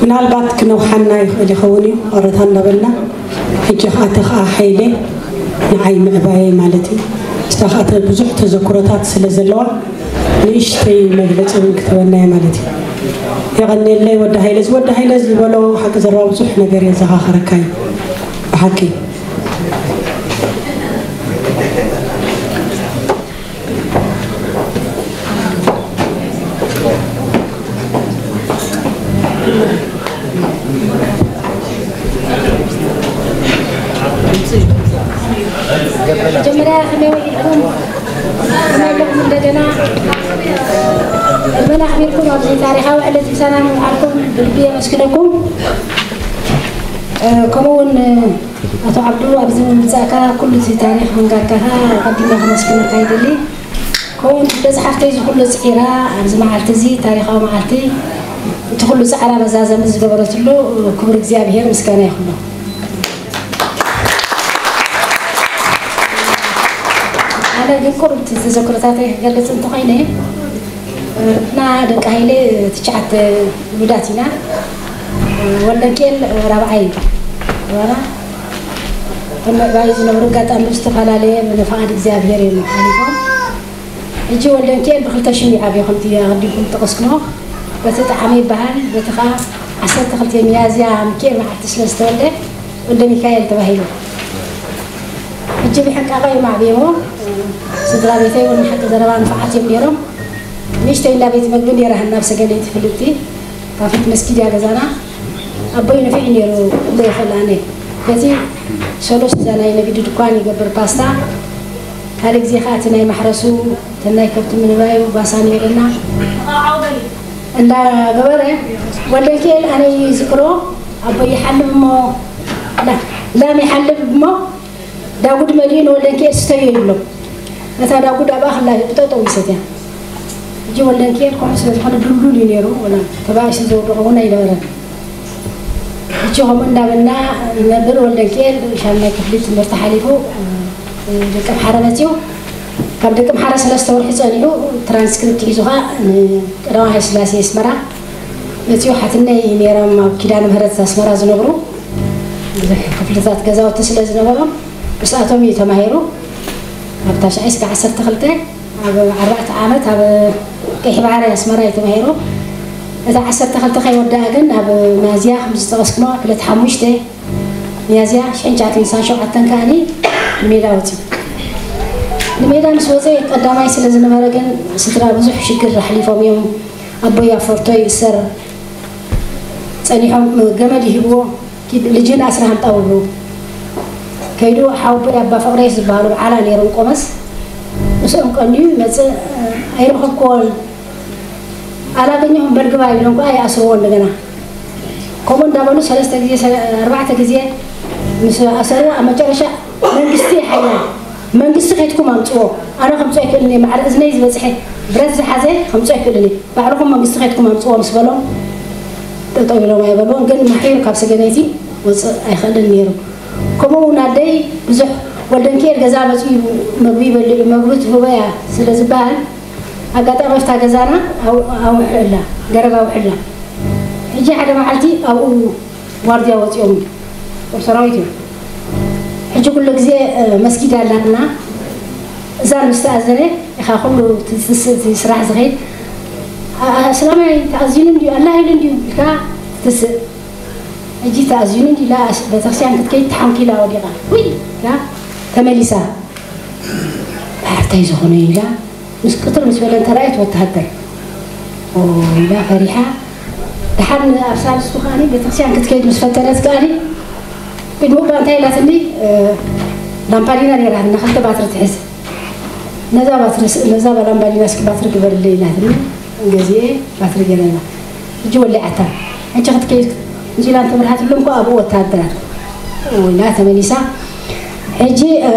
ምናልባት ክነውሓና ይኽእል ይኸውን እዩ፣ ቐረታ እንዳበልና። ሕጂ ኸኣ ተኽኣ ሓይለ ንዓይ ምዕባየይ ማለት እዩ። ንሳ ኸኣ ተ- ብዙሕ ተዘክሮታት ስለ ዘለዋ ንእሽተይ መግለጺ እውን ክትበና እየ ማለት እዩ። የቐንየለይ ወዲ ሃይለ። እዚ ወዲ ሃይለ ዝበሎ ሓቂ ዘረባ ብዙሕ ነገር የዘኻኸረካ እዩ ብሓቂ። መጀመርያ ከመይ ውዒልኩም? ከመይ ኣለኹም? እንደገና ዕድመና ኣኽቢርኩም ኣብዚ ታሪኻዊ ዕለት ምሳና ምውዓልኩም ብልቢ የመስግነኩም። እ፣ ከምኡ እውን ኣቶ ዓብዱ ኣብዚ ምምጻእካ ኩሉ እቲ ታሪኽ ምንጋርካኻ ኣቐዲመ ከመስግነካ ይደሊ። ከምኡ እውን በዝሓፍተይ እዚ ኩሉ ጽዒራ ኣብዚ መዓልቲ እዚ ታሪኻዊ መዓልቲ እቲ ኩሉ ጻዕራ መዛዘሚ ዝገበረትሉ ክቡር እግዚኣብሔር ምስጋና ይኹኖ። ኣብ ግን ቁሩብ ተዘክሮታተይ ክገልጽ እንተኾይነ፣ ንሕና ደቂ ሃይለ ትሽዓተ ውሉዳት ኢና። ወልደንኬል ራብዓይ እዩ። ዋላ ኣብ ምዕባይ ዝነብሩ ኣጋጣሚ ዝተፈላለየ ብፍቓድ እግዚኣብሔር እዮም ሓሊፎም። ሕጂ ወልደንኬል ብክልተ ሽም እዩ ዓብዩ፣ ከምቲ ኣቐዲምኩም ዝጠቐስኩሞ። በቲ ጣዕመ ይበሃል፣ በቲ ኸዓ ዓሰርተ ክልተ ሚያዝያ ሚካኤል መዓልቲ ስለ ዝተወልደ ወልደ ሚካኤል ተባሂሉ። ሕጂ ብሕንቃቐ እዮም ኣዕብዮሞ። ስድራ ቤተይ እውን ሓቂ ዘረባ ንፉዓት እዮም ነይሮም። ንእሽተይ እንዳ ቤት መግቢ ነይራ፣ ናብ ሰገነይቲ ፍልጥቲ፣ ኣብ ፊት መስጊድ እያ ገዛና። ኣቦይ ንፉዕ ነይሩ፣ ክብሎ ይኽእል ኣነ። በቲ ሰሉስ እዛ ናይ ንግዲ ድኳን ይገብር፣ ፓስታ። ካልእ ግዜ ኸዓ እቲ ናይ ማሕረሱ፣ እተን ናይ ከብቲ ምንባዩ ጓሳ ነይርና። እንዳገበረ ወልደንኪኤል ኣነ ይዝክሮ፣ ኣቦይ ይሓልብ እሞ፣ ላ-፣ ላም ይሓልብ እሞ፣ ዳጉድ መሊኡ ንወልደንኪኤል ስተዮ ይብሎ። ነታ ዳጉድ ኣብኣ ከላ ብጠጠው ይሰትያ። ሕጂ ወልደንኪኤል ከምኡ ስለ ዝኾነ ድልዱል እዩ ነይሩ፣ ወላ ተባኢሱ ዝወደቐ እውን ኣይነበረን። ሕጂ ከምኡ እንዳበልና ይነብር። ወልደንኪኤል ሻምናይ ክፍሊ ትምህርቲ ሓሊፉ፣ እ፣ ደቂ ኣምሓረ መፂኡ። ካብ ደቂ ኣምሓረ ሰለስተ ወርሒ ፀኒሑ ትራንስክሪፕት ሒዙ ኸዓ ንቀዳማዊ ሃይለስላሴ ኣስመራ መፂኡ። ሓትነይ ነይሮም ኣብ ኪዳነ ምህረት ኣስመራ ዝነብሩ። ብዙሕ ክፍልታት ገዛውቲ ስለ ዝነበሮም ምስኣቶም እዩ ተማሂሩ። ኣብ ታሽዓይ እስከ ዓሰርተ ክልተ ኣብ ኣርባዕተ ዓመት ኣብ ቀይሕ ባሕሪ ኣስመራ እዩ ተማሂሩ። እቲ ዓሰርተ ክልተ ከይወደኣ ግን ኣብ ሚያዝያ ከም ዝጠቐስኩሞ ዕለት ሓሙሽተ ሚያዝያ ሽሕን ትሽዓተ ሚእትን ሰብዓን ሸውዓተን ከኣኒ ንሜዳ ወፂኡ። ንሜዳ ምስ ወፀ ቀዳማይ ስለ ዝነበረ ግን ስድራ ብዙሕ ሽግር ኣሕሊፎም እዮም። ኣቦይ ኣብ ፈርቶ ይእሰር ጸኒሖም ገመድ ይህብዎ፣ ኪድ ልጅን ኣስራ ሃምጣ ውብሩ። ከይዱ ሓወቦይ ኣባ ፍቕሬ ዝበሃሉ በዓላ ነይሮም ቆመስ፣ ምስኦም ቀንዩ ይመጽእ፣ ኣይረኸብክዎን። ኣላገኘሁም በልግባ ኢሎም ከኣ ይኣስርዎ እንደገና። ከምኡ እንዳበሉ ሰለስተ ግዜ፣ ሰለ-፣ ኣርባዕተ ግዜ ምስ ኣሰርዎ ኣብ መጨረሻ መንግስቲ ሓይና፣ መንግስቲ ከይድኩም ኣምጽዎ፣ ኣነ ከምጽኦ ኣይክእልን እየ፣ ማዕረ እዝነይ ዝበጽሐ ብረት ዝሓዘ ከምጽኦ ኣይክእልን እየ፣ ባዕልኹም መንግስቲ ከይድኩም ኣምጽዎ ምስ በሎም፣ ጠጠው ኢሎም ኣይበልዎን። ግን ማሒሩ ካብ ሰገነይቲ ወፅእ ኣይኽእልን ነይሩ። ከምኡ እውን ኣደይ ብዙሕ ወልደንኪኤል ገዛ መፅኡ መግቢ ይበልዕ እዩ፣ መግቢ ትህቦ እያ ስለ ዝበሃል፣ ኣጋጣሚ ኣብታ ገዛና ኣው-፣ ኣውሕእላ፣ ገረብ ኣውሕላ። ሕጂ ሓደ መዓልቲ ኣብኡ ዋርድያ ወፂኦም ጦር ሰራዊት እዮም። ሕጂ ኩሉ ግዜ፣ እ፣ መስጊድ ኣላትና፣ እዛ ምስ ተኣዘነ ኢኻ ኩሉ እቲ፣ እቲ፣ እቲ ስራሕ ዝኸይድ። ኣ-፣ ኣ-፣ ኣስላማይ ተኣዚኑ እንድዩ፣ ኣላህ ኢሉ እንድዩ ኢልካ ትስእ። ሕጂ ተኣዚኑ እንዲ ኢላ ኣስ-፣ ቤተክርስትያን ክትከይድ ተሓንኪላ ወዲቓ። ውይ! ኢላ ተመሊሳ። ደሓር እንታይ ዝኾነ ኢላ ምስ ቅትር ምስ በለ እንተ ረኣየት ወተሃደር። ኦ ኢላ ፈሪሓ። ደሓር ን-፣ ኣብ ሳልስቱ ከኣኒ ቤተክርስትያን ክትከይድ ምስ ፈተነት ከኣኒ ቅድሚኡ እባ እንታይ ኢላትኒ? እ፣ ላምፓዲና ነይራትና፣ ክልተ ባትሪ ትሕዝ። ነዛ ባትሪ ስ-፣ ነዛ ላምባዲና እስኪ ባትሪ ግበርለይ ኢላትኒ። ገዚኤ ባትሪ ገይረላ። ሕጂ ወሊዓታ። ሕጂ ክትከይድ እንዚላ እንተበርሃትሎም እኮ ኣብኡ ወታደራት። ወላ ተመሊሳ። ሕጂ፣ እ፣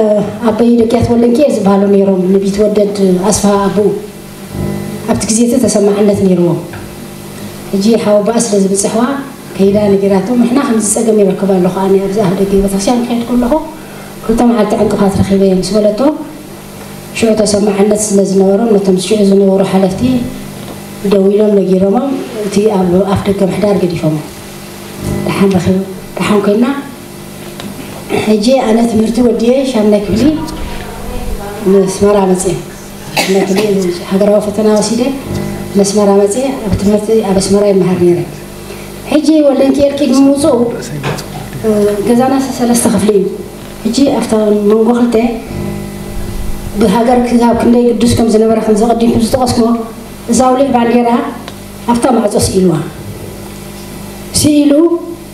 ኣበይ ደቅያት ወለንኪ ዝበሃሉ ነይሮም፣ ንቢትወደድ ኣስፍሃ ኣቦኡ። ኣብቲ ግዜ እቲ ተሰማዕነት ነይርዎም። ሕጂ ሓወቦኣ ስለ ዝብጽሕዋ፣ ከይዳ ነጊራቶም፣ ንሕና ከምዚ ጸገም ይረክብ ኣለኹ፣ ኣነ ኣብዚ ኣፍ ደገ ቤተክርስትያን ክኸይድ ከለኹ፣ ክልተ መዓልቲ ዕንቅፋት ረኺበ እየ ምስ በለቶ፣ ሽዑ ተሰማዕነት ስለ ዝነበሮም፣ ነቶም ሽዑ ዝነበሩ ሓለፍቲ ደዊሎም ነጊሮሞም፣ እቲ ኣብ ኣፍ ደገ ምሕዳር ገዲፎሞ። ደሓን ረኺቡ፣ ደሓን ኮይና፣ ሕጂ ኣነ ትምህርቲ ወዲኤ ሻምናይ ክፍሊ ንስመራ መፅየ። ሻምናይ ክፍሊ ሃገራዊ ፈተና ወሲደ ንስመራ መፅየ። ኣብ ትምህርቲ ኣብ ኣስመራ ይመሃር ነይረ። ሕጂ ወልደንኪኤል ቅድሚ ምውፅኡ፣ እ፣ ገዛና ሰለስተ ክፍሊ እዩ። ሕጂ ኣብታ መንጎ ክልተ ብሃገር ክሳብ ክንደይ ግዱስ ከም ዝነበረ ከም ዘቐዲምኩም ዝጠቐስኩሞ፣ እዛ ውልዕ ባንዴራ ኣብታ ማዕጾ ስኢልዋ። ስኢሉ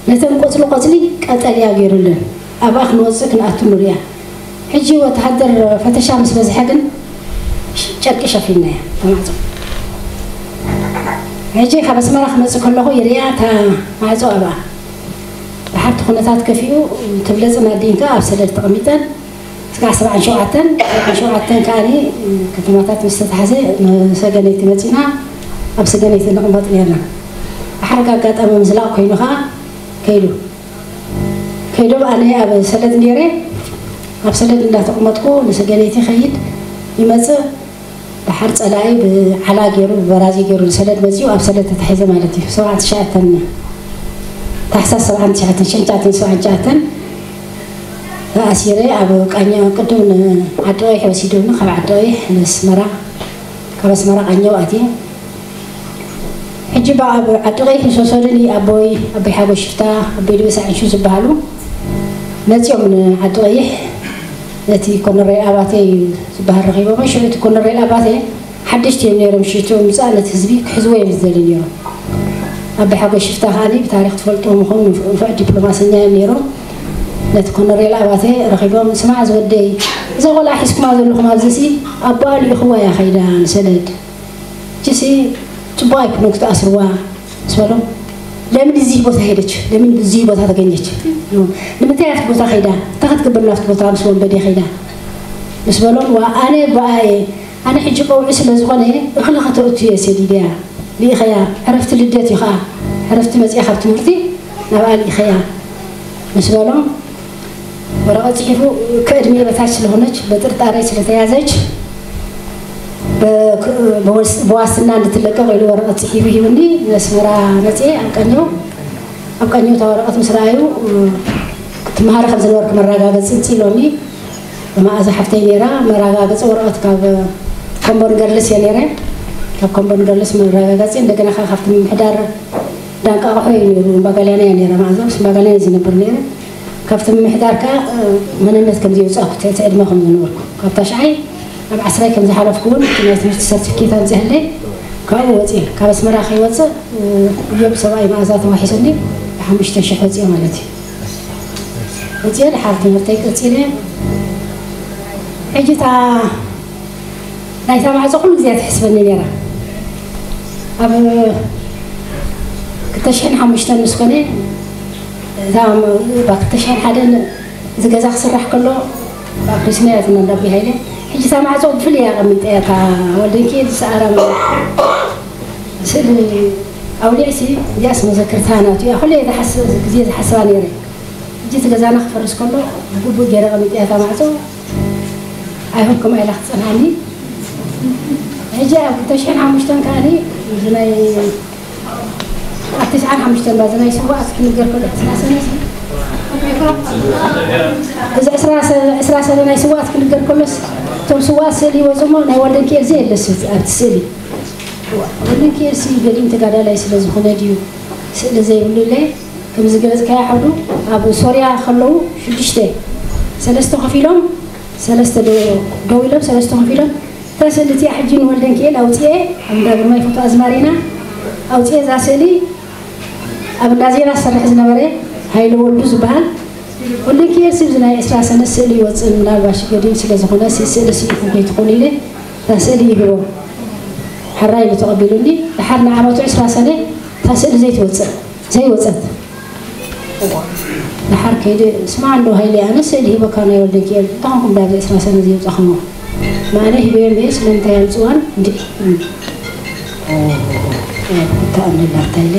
ነተን ቆጽሊ ቆጽሊ ቀጠልያ ገይሩለን፣ ኣብኣ ክንወጽእ ክንኣቱ ንርእያ። ሕጂ ወተሃደር ፈተሻ ምስ በዝሐ ግን ጨርቂ ሸፊንናያ እታ ማዕጾ። ሕጂ ካብ ኣስመራ ክመጽእ ከለኹ ይርእያ እታ ማዕጾ ኣብኣ። ብሓንቲ ኩነታት ከፊኡ ትብለጽን ኣዲን ከኣ ኣብ ሰደድ ተቐሚጠን እስካዕ ሰብዓን ሸውዓተን፣ ሰብዓን ሸውዓተን ከኣኒ ከተማታት ምስ ተታሕዘ ንሰገነይቲ መጺና ኣብ ሰገነይቲ ንቕመጥ ነርና። ብሓደ ኣጋጣሚ ምዝላቕ ኮይኑ ከኣ ከይዱ። ከይዶም ኣነ ኣብ ሰደድ ነይረ፣ ኣብ ሰደድ እንዳተቐመጥኩ ንሰገነይቲ ከይድ ይመጽእ። ድሓር ጸላኢ ብዓላ ገይሩ፣ ብበራዚ ገይሩ ንሰለድ መጺኡ፣ ኣብ ሰለድ ተታሒዘ ማለት እዩ። ሰብዓን ትሽዓተን፣ ታሕሳስ ሰብዓን ትሽዓተን፣ ሽሕን ትሽዓተን ሰብዓን ትሽዓተን ተኣሲረ። ኣብ ቃኘው ቅድም ንዓዲ ቀይሕ ወሲዱኒ፣ ካብ ዓዲ ቀይሕ ንኣስመራ፣ ካብ ኣስመራ ቃኘው ኣትየ። ሕጂ በ ኣብ ዓዲ ቀይሕ ምስ ወሰዱኒ፣ ኣቦይ፣ ኣቦይ ሓጎስ ሽፍታ፣ ኣቦይ ድበሳ ዕንሹ ዝበሃሉ መጺኦም ንዓዲ ቀይሕ። ነቲ ኮነሬል ኣባተ እዩ ዝበሃል ረኺቦሞ። ሽዑ እቲ ኮነሬል ኣባተ ሓደሽቲ እዮም ነይሮም፣ ሽዑ ምጻእ ነቲ ህዝቢ ክሕዝዎ እዮም ዝደልዩ ነይሮም። ኣቦይ ሓጎስ ሽፍታ ከኣ ብታሪኽ ትፈልጥዎ ምዃኑ ንፉዕ ዲፕሎማሰኛ እዮም ነይሮም። ነቲ ኮነሬል ኣባተ ረኺቦም፣ "ስማዕ ዝወደይ፣ እዛ ቆልዓ ሒዝኩማ ዘለኹም ኣብዚሲ ኣቦኣ ልኢኽዋ እያ ከይዳ ንሰለድ። እቺሲ ጽቡቕ ኣይኮነን ክትኣስርዋ" ምስ በሎም፣ "ለምን እዚህ ቦታ ሄደች? ለምን እዚህ ቦታ ተገኘች? ንምንታይ ኣብቲ ቦታ ከይዳ? እንታይ ክትገብር ናብቲ ቦታ ምስ ወንበዴ ከይዳ?" ምስ በሎም፣ "ዋ ኣነ ብኣየ፣ ኣነ ሕጂ ቀውዒ ስለ ዝኾነ እኽሊ ከተእቱ እየ ሰዲደያ፣ ልኢኸያ፣ ዕረፍቲ ልደት እዩ ኸኣ፣ ዕረፍቲ መጺኣ ካብ ትምህርቲ ናብኣ ልኢኸያ" ምስ በሎም፣ ወረቐት ጽሒፉ፣ ከእድሜ በታች ስለሆነች በጥርጣሬ ስለተያዘች በ-፣ በወስ-፣ በዋስትና እንድትለቀቕ ኢሉ ወረቐት ጽሒፉ ሂቡኒ። ንኣስመራ መጽየ፣ ኣብ ቀኘው፣ ኣብ ቀኘው እታ ወረቐት ምስ ረኣዩ፣ ትመሃሪ ከም ዝነበርኩ መረጋገጺ ምጽእ ኢሎምኒ። መኣዛ ሓፍተይ ነይራ፣ መረጋገጺ ወረቐት ካብ ኮምቦን ገርልስ እየ ነይረ። ካብ ኮምቦን ገርልስ መረጋገጺ፣ እንደገና ከኣ ካብቲ ምምሕዳር ዳንቃ ኣቑሑ እዩ ነይሩ። እምባጋልያና እያ ነይራ መኣዛ፣ ምስ እምባጋልያና እዩ ዝነብር ነይሩ። ካብቲ ምምሕዳር ከኣ፣ እ፣ መንነት ከም ዘየውጻእኩ፣ ትሕቲ ዕድመ ከም ዝነበርኩ፣ ካብ ታሽዓይ ኣብ ዓስራይ ከም ዝሓለፍኩ እውን እቲ ናይ ትምህርቲ ሰርቲፊኬት ኣምጺኣለይ። ካብኡ ወጺኤ፣ ካብ ኣስመራ ከይወጽእ፣ እ፣ እዮብ ሰብኣይ መኣዛ ተዋሒሱኒ፣ ብሓሙሽተ ሽሕ ወጺኤ ማለት እዩ። ወጺኤ፣ ድሓር ትምህርተይ ቀጺለ። ሕጂ እታ ናይታ ማዕጾ ኩሉ ግዜ ትሕስበኒ ነይራ። ኣብ ክልተ ሽሕን ሓሙሽተን ምስ ኮነ፣ እታ ም-፣ ብ ክልተ ሽሕን ሓደን እዚ ገዛ ክስራሕ ከሎ፣ ኣፍሪስናያ እትና እንዳ ኣቢ ሃይለ። ሕጂ እታ ማዕጾ ብፍሉይ እያ ኣቐሚጠያ፣ እታ ወልደንኪኤል ዝሰኣራ ስእሊ ኣውሊዕሲ፣ እዚኣስ መዘክርታ ናቱ እያ። ኩሉ እየ ዝሓስ-፣ ግዜ ዝሓስባ ነይረ። ሕጂ እቲ ገዛና ክፈርስ ከሎ፣ ብግቡእ ገይረ ኣቐሚጠያ እታ ማዕጾ። ኣይሆፕ ከምኣ ኢላ ክትጸንሓኒ። ሕጂ ኣብ ክልተ ሽሕን ሓሙሽተን ከኣኒ፣ እዚ ናይ፣ ኣብ ተስዓን ሓሙሽተን ባ፣ እዚ ናይ ስዋኣት ክንገር ከሎ፣ ዕስራ ሰነ፣ እዚ ዕስራ ሰ-፣ ዕስራ ሰነ ናይ ስዋኣት ክንገር ከሎስ፣ እቶም ስዋኣት ስእሊ ይወጽኡ እሞ፣ ናይ ወልደንኪኤል ዘየለስ ኣብቲ ስእሊ። ወልደንኪኤልሲ ገዲም ተጋዳላይ ስለ ዝኾነ ድዩ ስእሊ ዘይብሉ ኢለ፣ ከም ዝገለጽካዮ ሓዱ፣ ኣብ ሶርያ ከለዉ ሽዱሽተ፣ ሰለስተ ኮፍ ኢሎም፣ ሰለስተ ደ-፣ ደው ኢሎም፣ ሰለስተ ኮፍ ኢሎም፣ እታ ስእሊ እቲኣ ሕጂ ንወልደንኪኤል ኣውጽኤ፣ ኣብ እንዳ ግርማይ ፎቶ ኣዝማሪና ኣውጽኤ፣ እዛ ስእሊ ኣብ እንዳ ዜና ዝሰርሕ ዝነበረ ሃይለ ወልዱ ዝበሃል ወልደንኪኤል ስብ ናይ ዕስራ ሰነ ስእሊ ይወጽእ፣ ምናልባሽ ገዲም ስለ ዝኾነ ሲ-፣ ስእሊ ስኢኹም ከይትኾኑ ኢለ እታ ስእሊ ይህቦ። ሕራይ ኢሉ ተቐቢሉኒ። ድሓር ንዓመቱ ዕስራ ሰነ እታ ስእሊ ዘይትወጽእ፣ ዘይወጸት። ድሓር ከይደ፣ "ስማዕ እንዶ ሃይለ፣ ኣነ ስእሊ ሂበካ ናይ ወልደንኪኤል፣ እንታይ ኮንኩም ዳዚ ዕስራ ሰነ ዘየውጻኹሞ? ንኣነ ሂበዮ እምበየ፣ ስለምንታይ ኣምጽዋን?" እንድዒ። ተኣምነላ እታ ኢለ።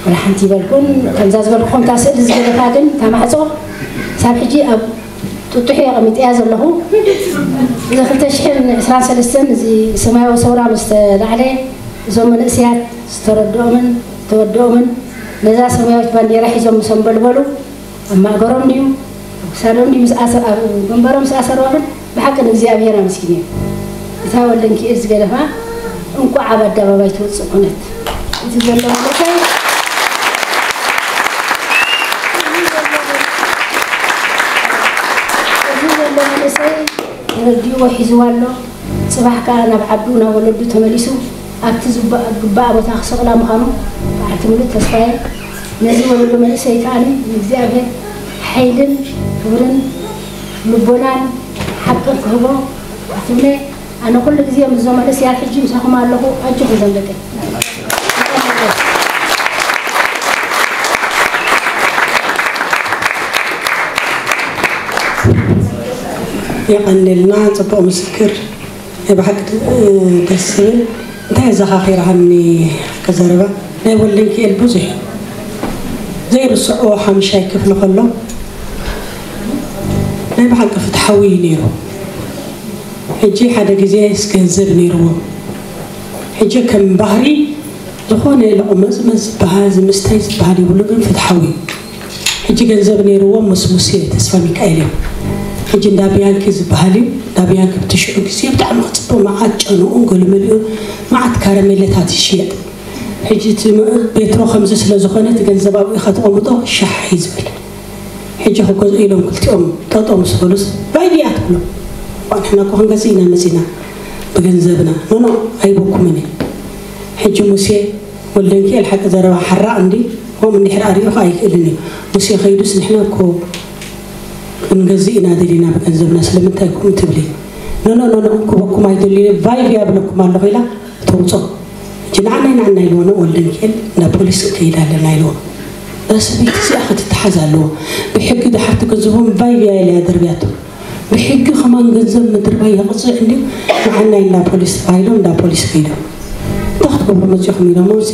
ወላ ሓንቲ ይበልኩን፣ ከምዛ ዝበልኩኹም እታ ስእሊ ዝገደፋ ግን፣ እታ ማዕጾ፣ ሳብ ሕጂ ኣብ ጥጡሕ እየ ኣቐሚጠያ ዘለኹ። እዚ ክልተ ሽሕን ዕስራን ሰለስተን እዚ ሰማያዊ ሰውራ ምስ ተላዕለ፣ እዞም መንእሰያት ዝተረድኦምን ዝተወደኦምን ነዛ ሰማያዊት ባንዴራ ሒዞም ምስ ኣንበልበሉ፣ ኣብ ማእገሮም ድዩ፣ ኣብ ክሳዶም ድዩ ምስ ኣሰ-፣ ኣብ ግንባሮም ምስ ኣሰርዋ ግን ብሓቂ ንእግዚኣብሔር ኣመስግንዮም። እታ ወልደንኪኤል ዝገደፋ እንቋዕ ኣብ ኣደባባይ ትወጽእ ኮነት። እቲ ዘሎ መንእሰይ፣ እዚ ዘሎ መንእሰይ ተረዲእዎ ሒዝዋ ኣሎ። ጽባሕ ከኣ ናብ ዓዱ፣ ናብ ወለዱ ተመሊሱ ኣብቲ ዝባ-፣ ዝግባእ ቦታ ክሰቕላ ምዃኑ በዓልቲ ምሉእ ተስፋ እየ። ነዚ ወለዶ መንእሰይ ከኣ ንእግዚኣብሔር ሓይልን ክብርን ልቦናን ሓቅን ክህቦ እትብለ። ኣነ ኩሉ ግዜ ምስዞም መንእሰያት ሕጂ ምሳኹም ኣለኹ። ኣጆኹም ዘንበጠ። የቐንልና፣ ጽቡቕ ምስክር። ናይ ብሓቂ ድ-፣ ደስ ዝብል። እንታይ ኣዘኻኺራሃኒ ከዘረባ? ናይ ወልደንኪኤል ብዙሕ እዩ። ዘይርስዖ ሓምሻይ ክፍሊ ከሎ ናይ ብሓቂ ፍትሓዊ እዩ ነይሩ። ሕጂ ሓደ ግዜ ገንዘብ ነይርዎም። ሕጂ ከም ባህሪ ዝኾነ ኢለ ቁመጽመጽ ዝበሃል ዝምስታይ ዝበሃል ይብሉ፣ ግን ፍትሓዊ እዩ። ሕጂ ገንዘብ ነይርዎም ምስ ሙሴ ተስፋ ሚካኤል እዮም። ሕጂ እንዳ ቢያንኪ ዝበሃል እዩ። እንዳ ቢያንኪ ብትሽዑ ግዜ ብጣዕሚ ክጽብቕ፣ መዓት ጨንኡን ገለመሊኡን፣ መዓት ካረሜለታት ይሽየጥ። ሕጂ እቲ ም- ቤትሮ ከምዚ ስለ ዝኾነ እቲ ገንዘብ ኣብኡ ኢኻ ተቐምጦ ሻሕ እዩ ዝብል። ሕጂ ክገዝኡ ኢሎም ክልቲኦም ጠጠው ምስ በሉስ ባይ ድያ ትብሎ። ንሕና እኮ ክንገዝእ ኢና መጺና ብገንዘብና። ኖኖ፣ ኣይበኩምን እዩ። ሕጂ ሙሴ ወልደንኪኤል ሓቂ ዘረባ ሓራቕ እንዲ፣ ከምኡ እንድሕር ኣርእዩኻ ኣይክእልን እዩ። ሙሴ ከይዱስ ንሕና እኮ ክንገዝእ ኢና ደሊና ብገንዘብና፣ ስለምንታይ ከምኡ ትብሊ? ኖኖ ኖኖ፣ ክበኩም ኣይደልዩ፣ ቫይቭ ያብለኩም ኣለኹ ኢላ ተውጾ። ሕጂ ንዓናይ ንዓናይ ኢልዎ ወልደንኪኤል ናብ ፖሊስ ክንከይድ ኣለና ኢልዎ። እዛ ሰበይቲ እዚኣ ክትተሓዝ ኣለዎ። ብሕጊ ድሓር ትገንዘቦም ቫይቭ ያይላ እያ ደርብያቶ። ብሕጊ ከማን ገንዘብ ምድርባይ የቕፅዕ እንድዩ። ንዓናይ እንዳ ፖሊስ ተባሂሎም እንዳ ፖሊስ ከይዶም። እንታይ ክትገብሩ መፂኹም ኢሎሞ ሲ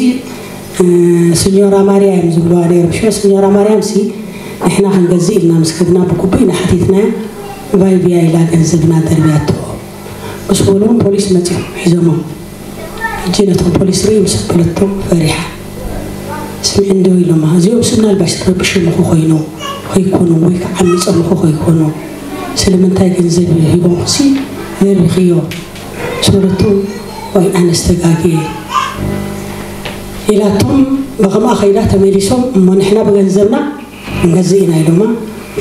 ሲኞራ ማርያ እዮም ዝብልዋ ነይሮም። ሽዑ ሲኞራ ማርያም ሲ ንሕና ክንገዝእ ኢልና ምስ ከድና ብግቡእ ኢና ሓቲትናያ። ቫይቭ ያይላ ገንዘብና ደርብያቶ ምስ በልዎም ፖሊስ መፂኦም ሒዞሞም። ሕጂ ነቶም ፖሊስ ርእዩ ምስ ኣበለቶም ፈሪሓ። ስምዒ እንዶ ኢሎማ፣ እዚኦም ሲ ምናልባሽ ረብሾምኹ ኮይኖም ከይኮኑ ወይ ከዓ ዓሚፆምኹ ከይኮኑ፣ ስለምንታይ ገንዘብ ሂቦምኹ ሲ ነሪኽዮ ምስ በለቶም፣ ወይ ኣነስ ተጋግየ ኢላቶም ብኸምኣ ከይዳ ተመሊሶም። እሞ ንሕና ብገንዘብና ንገዝእ ኢና ኢሎማ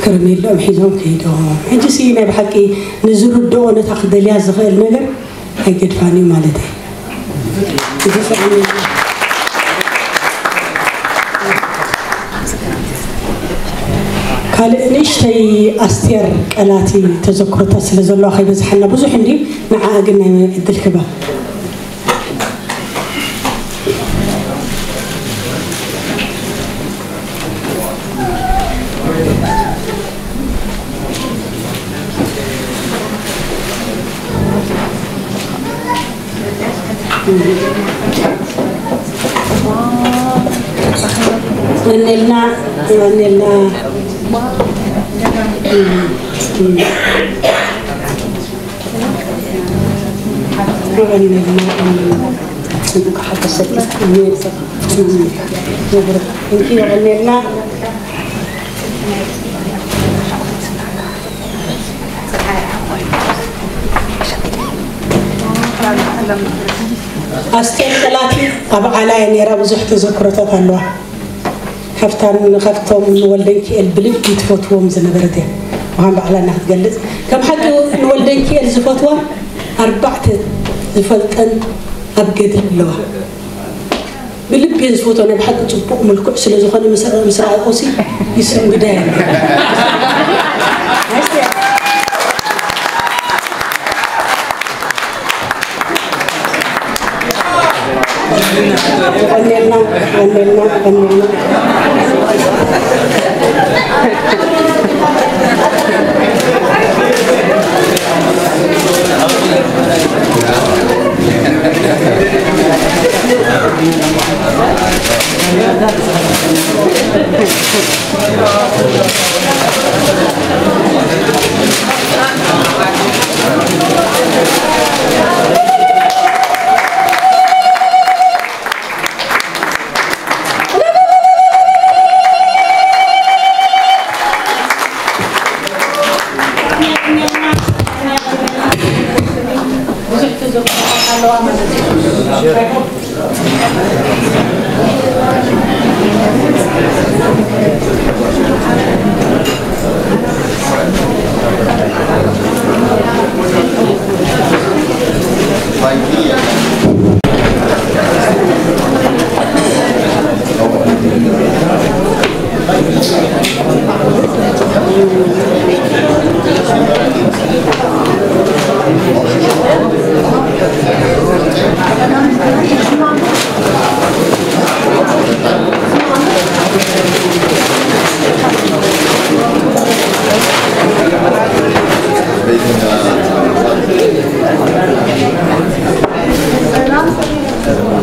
ከረሜልኦም ሒዞም ከይዶም። ሕጂ ሲ ናይ ብሓቂ ንዝርድኦ ነታ ክደልያ ዝኽእል ነገር ኣይገድፋን እዩ ማለት እዩ። እዚ ሰኣን ካልእ ንእሽተይ ኣስቴር ቀላቲ ተዘክሮታት ስለ ዘለዋ ከይበዝሓና ብዙሕ እንዲ ንዓኣ ግን ናይ ዕድል ክባ ቀኔልና ቀኔልና ቀኔልና ጽቡቅ ሓጎስ ሰጥና። ቀኔልና ኣስቴር ቀላቲ ኣብ ዓላ እያ ነይራ። ብዙሕ ተዘክሮታት ኣለዋ። ካብታን ካብቶም ንወልደንኪኤል ብልቢ ትፈትዎም ዝነበረት እያ። ምዃን ባዕላ እና ክትገልጽ ከም ሓቂ ንወልደንኪኤል ዝፈትዋ ኣርባዕተ ዝፈልጠን ኣብ ገድሊ ኣለዋ። ብልቢ እየን ዝፈትዋ። ናይ ብሓቂ ጽቡቕ ምልኩዕ ስለ ዝኾነ ምስ ምስ ረኣይኦሲ ይስንግዳ እየን። ቀኔልና ቀኔልና ቀኔልና።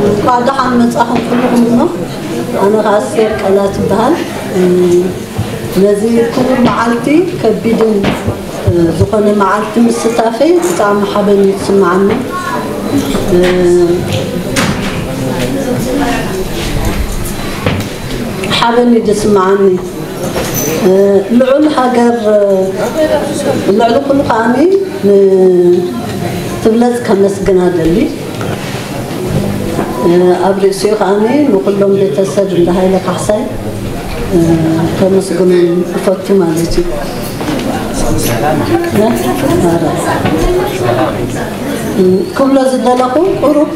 እንኳዕ ደሓን መጻኹም ኩልኹም። እሞ ኣነ ኸዓ ኣስቴር ቀላት ይበሃል። ነዚ ክቡር መዓልቲ ከቢድን ዝኾነ መዓልቲ ምስታፈይ ብጣዕሚ ሓበን እዩ ዝስምዓኒ። እ፣ ሓበን እዩ ዝስምዓኒ። እ፣ ልዑል ሃገር፣ እ፣ ልዕሊ ኩሉ ከዓኒ ንትብለጽ ከመስግና ደሊ። እ፣ ኣብ ርእሲኡ ከዓኒ ንኩሎም ቤተሰብ እንዳ ሃይለ ካሕሳይ፣ እ፣ ከመስግኖም እፈቱ ማለት እዩ። እ፣ ኧረ። እ፣ ክብሎ ዝደለኹ ቁሩብ፣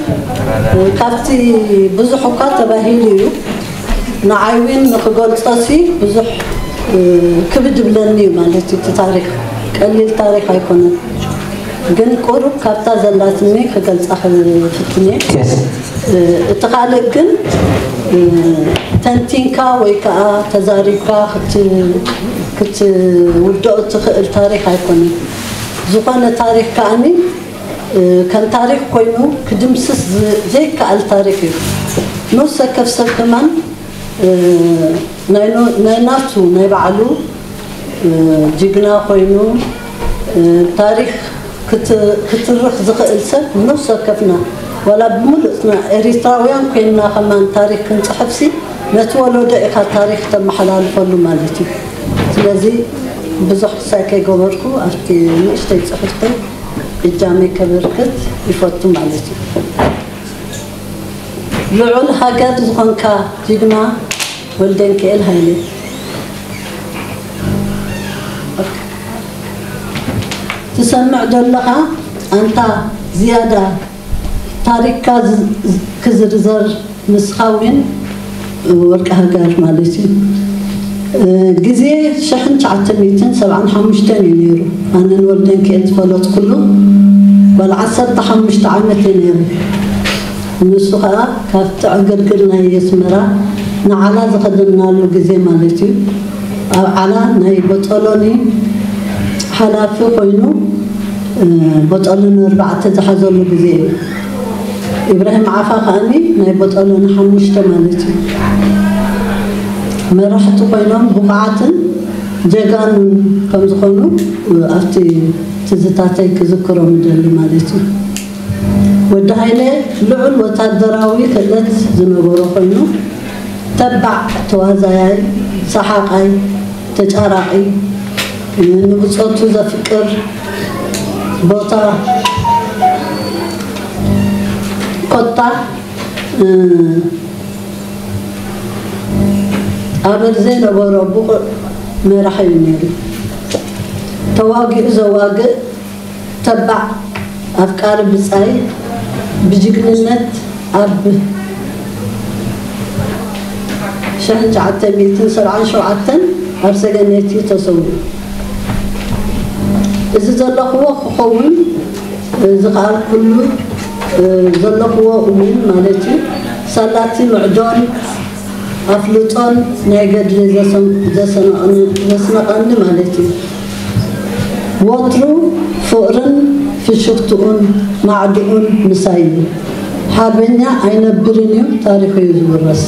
እ፣ ካብቲ ብዙሕ እኳ ተባሂሉ እዩ። ንዓይ እውን ንክገልጾሲ ብዙሕ፣ እ፣ ክብድ ይብለኒ እዩ ማለት እዩ። እቲ ታሪኽ ቀሊል ታሪኽ ኣይኮነን። ግን ቁሩብ ካብታ ዘላትኒ ክገልጻ ክፍትን እየ። እ፣ እቲ ካልእ ግን፣ እ፣ ተንቲንካ ወይ ከዓ ተዛሪብካ ክት-፣ ክትውድኦ ትኽእል ታሪኽ ኣይኮነን። ዝኾነ ታሪኽ ከዓኒ፣ እ፣ ከም ታሪኽ ኮይኑ ክድምስስ ዝ-፣ ዘይከኣል ታሪኽ እዩ። ነፍሲ ወከፍ ሰብ ከማን፣ እ፣ ናይ ኖ-፣ ናይ ናቱ፣ ናይ ባዕሉ፣ እ፣ ጅግና ኮይኑ፣ እ፣ ታሪኽ ክት-፣ ክትርኽ ዝኽእል ሰብ ነፍሲ ወከፍና፣ ዋላ ብምሉእና ኤሪትራውያን ኮይንና ከማን ታሪኽ ክንጽሕፍሲ፣ ነቲ ወለዶ ኢኻ ታሪኽ ተመሓላልፈሉ ማለት እዩ። ስለዚ ብዙሕ ክሳይ ከይገበርኩ ኣብቲ ንእሽተይ ጽሑፍተይ እጃመይ ከበርክት ይፈቱ ማለት እዩ። ልዑል ሃገር ዝኾንካ ጅግና ወልደንኪኤል ሃይለ፣ ትሰምዕ ዘለኻ ኣንታ ዝያዳ ታሪኽካ ዝ-፣ ዝ-፣ ክዝርዘር ንስኻ እውን ወርቂ ሃገር ማለት እዩ። እ፣ ግዜ ሽሕን ትሽዓተ ሚእትን ሰብዓን ሓሙሽተን እዩ ነይሩ። ኣነን ወልደንኪኤል ዝፈለጥኩሉ ጓል ዓሰርተ ሓሙሽተ ዓመት እየ ነይሩ። ንሱ ኸኣ ካብቲ ዕግርግር ናይ ኣስመራ ንዓላ ዝኸደናሉ ግዜ ማለት እዩ። ኣብ ዓላ ናይ ቦጦሎኒ ሓላፊ ኮይኑ፣ እ፣ ቦጦሎኒ ኣርባዕተ ዝሓዘሉ ግዜ እዩ። ኢብራሂም ዓፋ ከኣኒ ናይ ቦጦሎኒ ሓሙሽተ ማለት እዩ። መራሕቲ ኮይኖም ብቑዓትን ጀጋኑን ከም ዝኾኑ ኣብቲ ትዝታተይ ክዝክሮም እደሊ ማለት እዩ። ወዲ ሃይለ ልዑል ወታደራዊ ክእለት ዝነበሮ ኮይኑ፣ ተባዕ፣ ተዋዛያይ፣ ሰሓቓይ፣ ተጫራቒ፣ ንብጾቱ ዘፍቅር፣ ቦታ ኮታ፣ እ፣ ኣበር ዘይነበሮ ብቑዕ መራሒ እዩ ነይሩ። ተዋጊኡ ዘዋግእ፣ ተባዕ፣ ኣፍቃሪ ብጻይ፣ ብጅግንነት ኣብ ሽሕን ትሽዓተ ሚእትን ሰብዓን ሸውዓተን ኣብ ሰገነይቲ ተሰዊኡ። እዚ ዘለኽዎ ክኸውን ዝኸኣልኩሉ፣ ዘለኽዎ እውን ማለት እዩ፣ ሳላቲ ምዕዶን ኣፍልጦን ናይ ገድሊ ዘሰን-፣ ዘሰነቐኒ፣ ዘስነቐኒ ማለት እዩ። ወትሩ ፍቕርን ፍሽኽትኡን ማዕድኡን ምሳይ እዩ። ሓርበኛ ኣይነብርን እዩ፣ ታሪኹ እዩ ዝውረስ።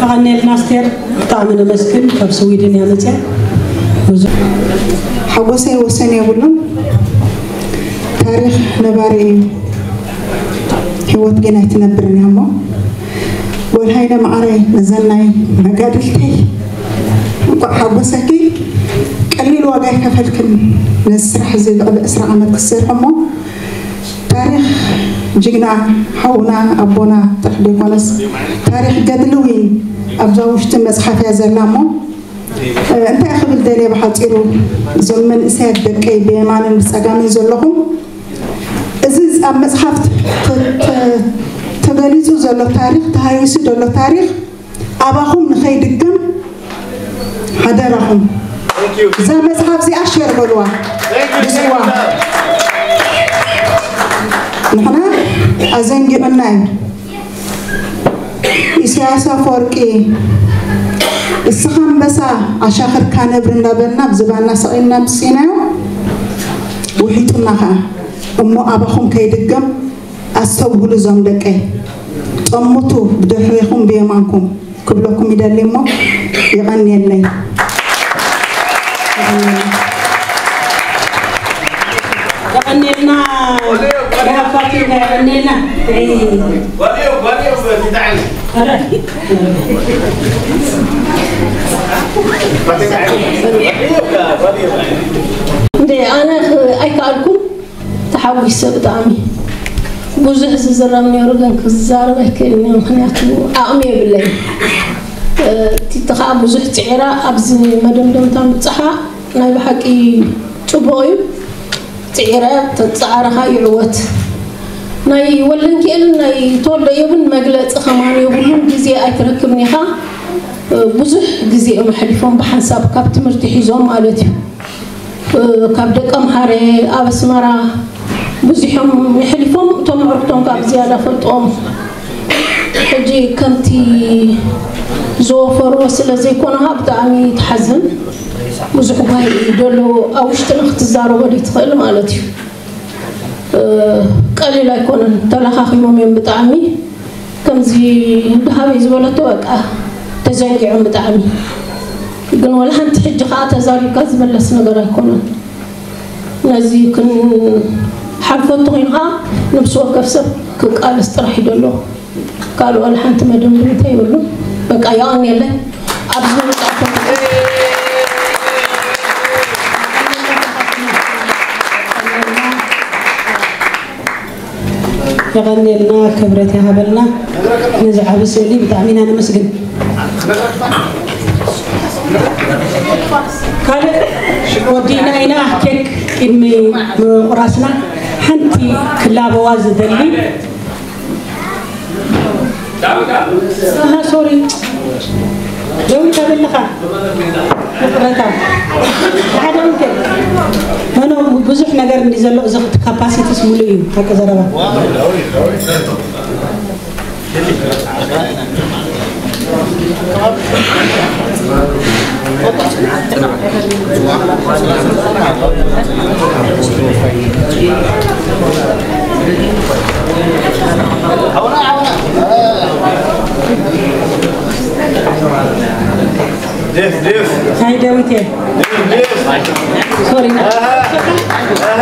ኣቐንየልና ኣስቴር፣ ብጣዕሚ ነመስግን። ካብ ስዊድን እያ መፅያ። ብዙ ሓጎሰይ ወሰን የብሉን። ታሪኽ ነባሪ እዩ፣ ህይወት ግን ኣይትነብርን እያ። እሞ ወልሃይነ መዓረይ፣ መዘናይ፣ መጋድልተይ፣ እንኳዕ ሓጎሰኪ። ቀሊል ዋጋ ይከፈልክን ነዚ ስራሕ እዚ ልዕሊ ዕስራ ዓመት ክትሰርሒ። እሞ ታሪኽ ጅግና ሓውና ኣቦና ጥራሕ ዘይኮነስ፣ ታሪኽ ገድሊ እውን ኣብዛ ውሽጢ መፅሓፍ እያ ዘላ። እሞ፣ እ፣ እንታይ ክብል ደልየ ብሓፂሩ፣ እዞም መንእሰያት ደቀይ ብየማንን ብፀጋምን ዘለኹም፣ እዚ ኣብ መፅሓፍ ተ-፣ ተ-፣ ተገሊፁ ዘሎ ታሪኽ፣ ተሃይሱ ዘሎ ታሪኽ ኣባኹም ንኸይድገም ሓደራኹም። እዛ መፅሓፍ እዚኣ ሸር በልዋ፣ ግዝእዋ። ንሕና ኣዘንጊዑና እዩ። ኢሳያስ ኣፈወርቂ፣ እስኻ ኣንበሳ፣ ኣሻኽርካ ነብሪ እንዳበልና ብዝባና ሰቒልና ኣምፂእናዮ። ውሒጡና ኸዓ እሞ ኣባኹም ከይድገም ኣስተብህሉ እዞም ደቀይ። ጠምቱ ብድሕሬኹም ብየማንኩም ክብለኩም ይደሊ እሞ የቐንየለይ። የቐንየልና። የቐንየልና። እንዴ ኣነ ኣይከኣልኩን። ተሓጒሰ ብጣዕሚ። ብዙሕ ዝዝረብ ነይሩ ግን ክዛረብ ኣይክእልን እየ፣ ምኽንያቱ ዓቕሚ የብለይ። እቲ ከዓ ብዙሕ ፅዒራ ኣብዚ መደምደምታ ምብፅሓ ናይ ብሓቂ ፅቡቕ እዩ። ፅዒረ ተፃዕረኻ ይዕወት። ናይ ወልደንኪኤልን ናይ ተወልደ እዮብን መግለፂ ከማን የብሉን። ግዜ ኣይትረክብን ኢኻ። ብዙሕ ግዜ እዮም ኣሕሊፎም ብሓንሳብ ካብ ትምህርቲ ሒዞም ማለት እዩ። ካብ ደቀ ምሃረ ኣብ ኣስመራ ብዙሖም የሕሊፎም። እቶም ኣዕሩኽቶም ካብ ዝያዳ ፈልጦም ሕጂ ከምቲ ዝወፈርዎ ስለ ዘይኮነ ብጣዕሚ ትሓዝን። ብዙሕ ጓሂ እዩ ዘሎ ኣብ ውሽጥና ክትዛረቦ ዘይትኽእል ማለት እዩ። ቀሊል ኣይኮነን። ተለኻኺሞም እዮም ብጣዕሚ። ከምዚ ደሃበይ ዝበለቶ በቃ ተዘንጊዖም ብጣዕሚ። ግን ወላ ሓንቲ ሕጂ ከዓ ተዛሪብካ ዝመለስ ነገር ኣይኮነን። ነዚ ክንሓልፎ እንተኾይኑ ከዓ ነብሲ ወከፍ ሰብ ክቃለስ ጥራሕ እዩ ዘሎ። ካልእ ዋላ ሓንቲ መደምደምታ የብሉን። በቃ የቐንየለይ። ኣብዚ ምጻእኩም የቐንየልና፣ ክብረት ይሃበልና። ነዚ ዓቢ ስእሊ ብጣዕሚ ኢና ነመስግን። ካልእ ወዲእና ኢና። ኬክ ቅድሚ ምቑራስና ሓንቲ ክላበዋ ዝደሊ። ኣሃ፣ ሶሪ። ደው ተበልኻ። ይቕረታ። ሓደ እንተ መኖ ብዙሕ ነገር እንዲ ዘሎ፣ እዚ ካፓሲቲስ ሙሉእ እዩ። ሓቂ ዘረባ። ዴፍ ዴፍ ሃይ ዳዊት እየ። ዴፍ ዴፍ ሶሪ። ኣሃ ኣሃ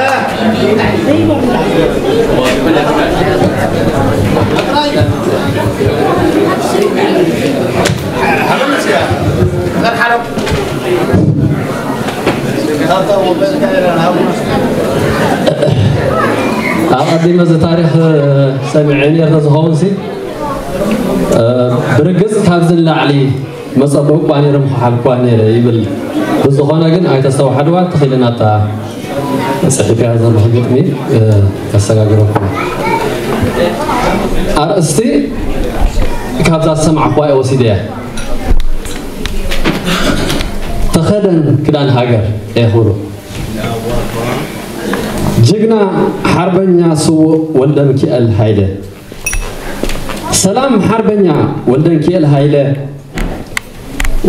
ኣቐዲመ እዚ ታሪኽ ሰሚዐ ነይረ ዝኸውን ሲ ብርግጽ ካብዚ ንላዕሊ መጸበቕኳ ነይረ ምኽሓልኳ ነይረ ይብል። ብዝኾነ ግን ኣይተስተውሓልዋ ተኺልናታ ጽሒፍያ ዘለኹ ግጥሚ ከሰጋግረኩም። ኣርእስቲ ካብዛ ዝሰማዕኳ እየ ወሲደያ። ተኸደን ክዳን ሃገር እየ ክብሎ። ጅግና ሓርበኛ ስዉእ ወልደንኪኤል ሃይለ። ሰላም ሓርበኛ ወልደንኪኤል ሃይለ፣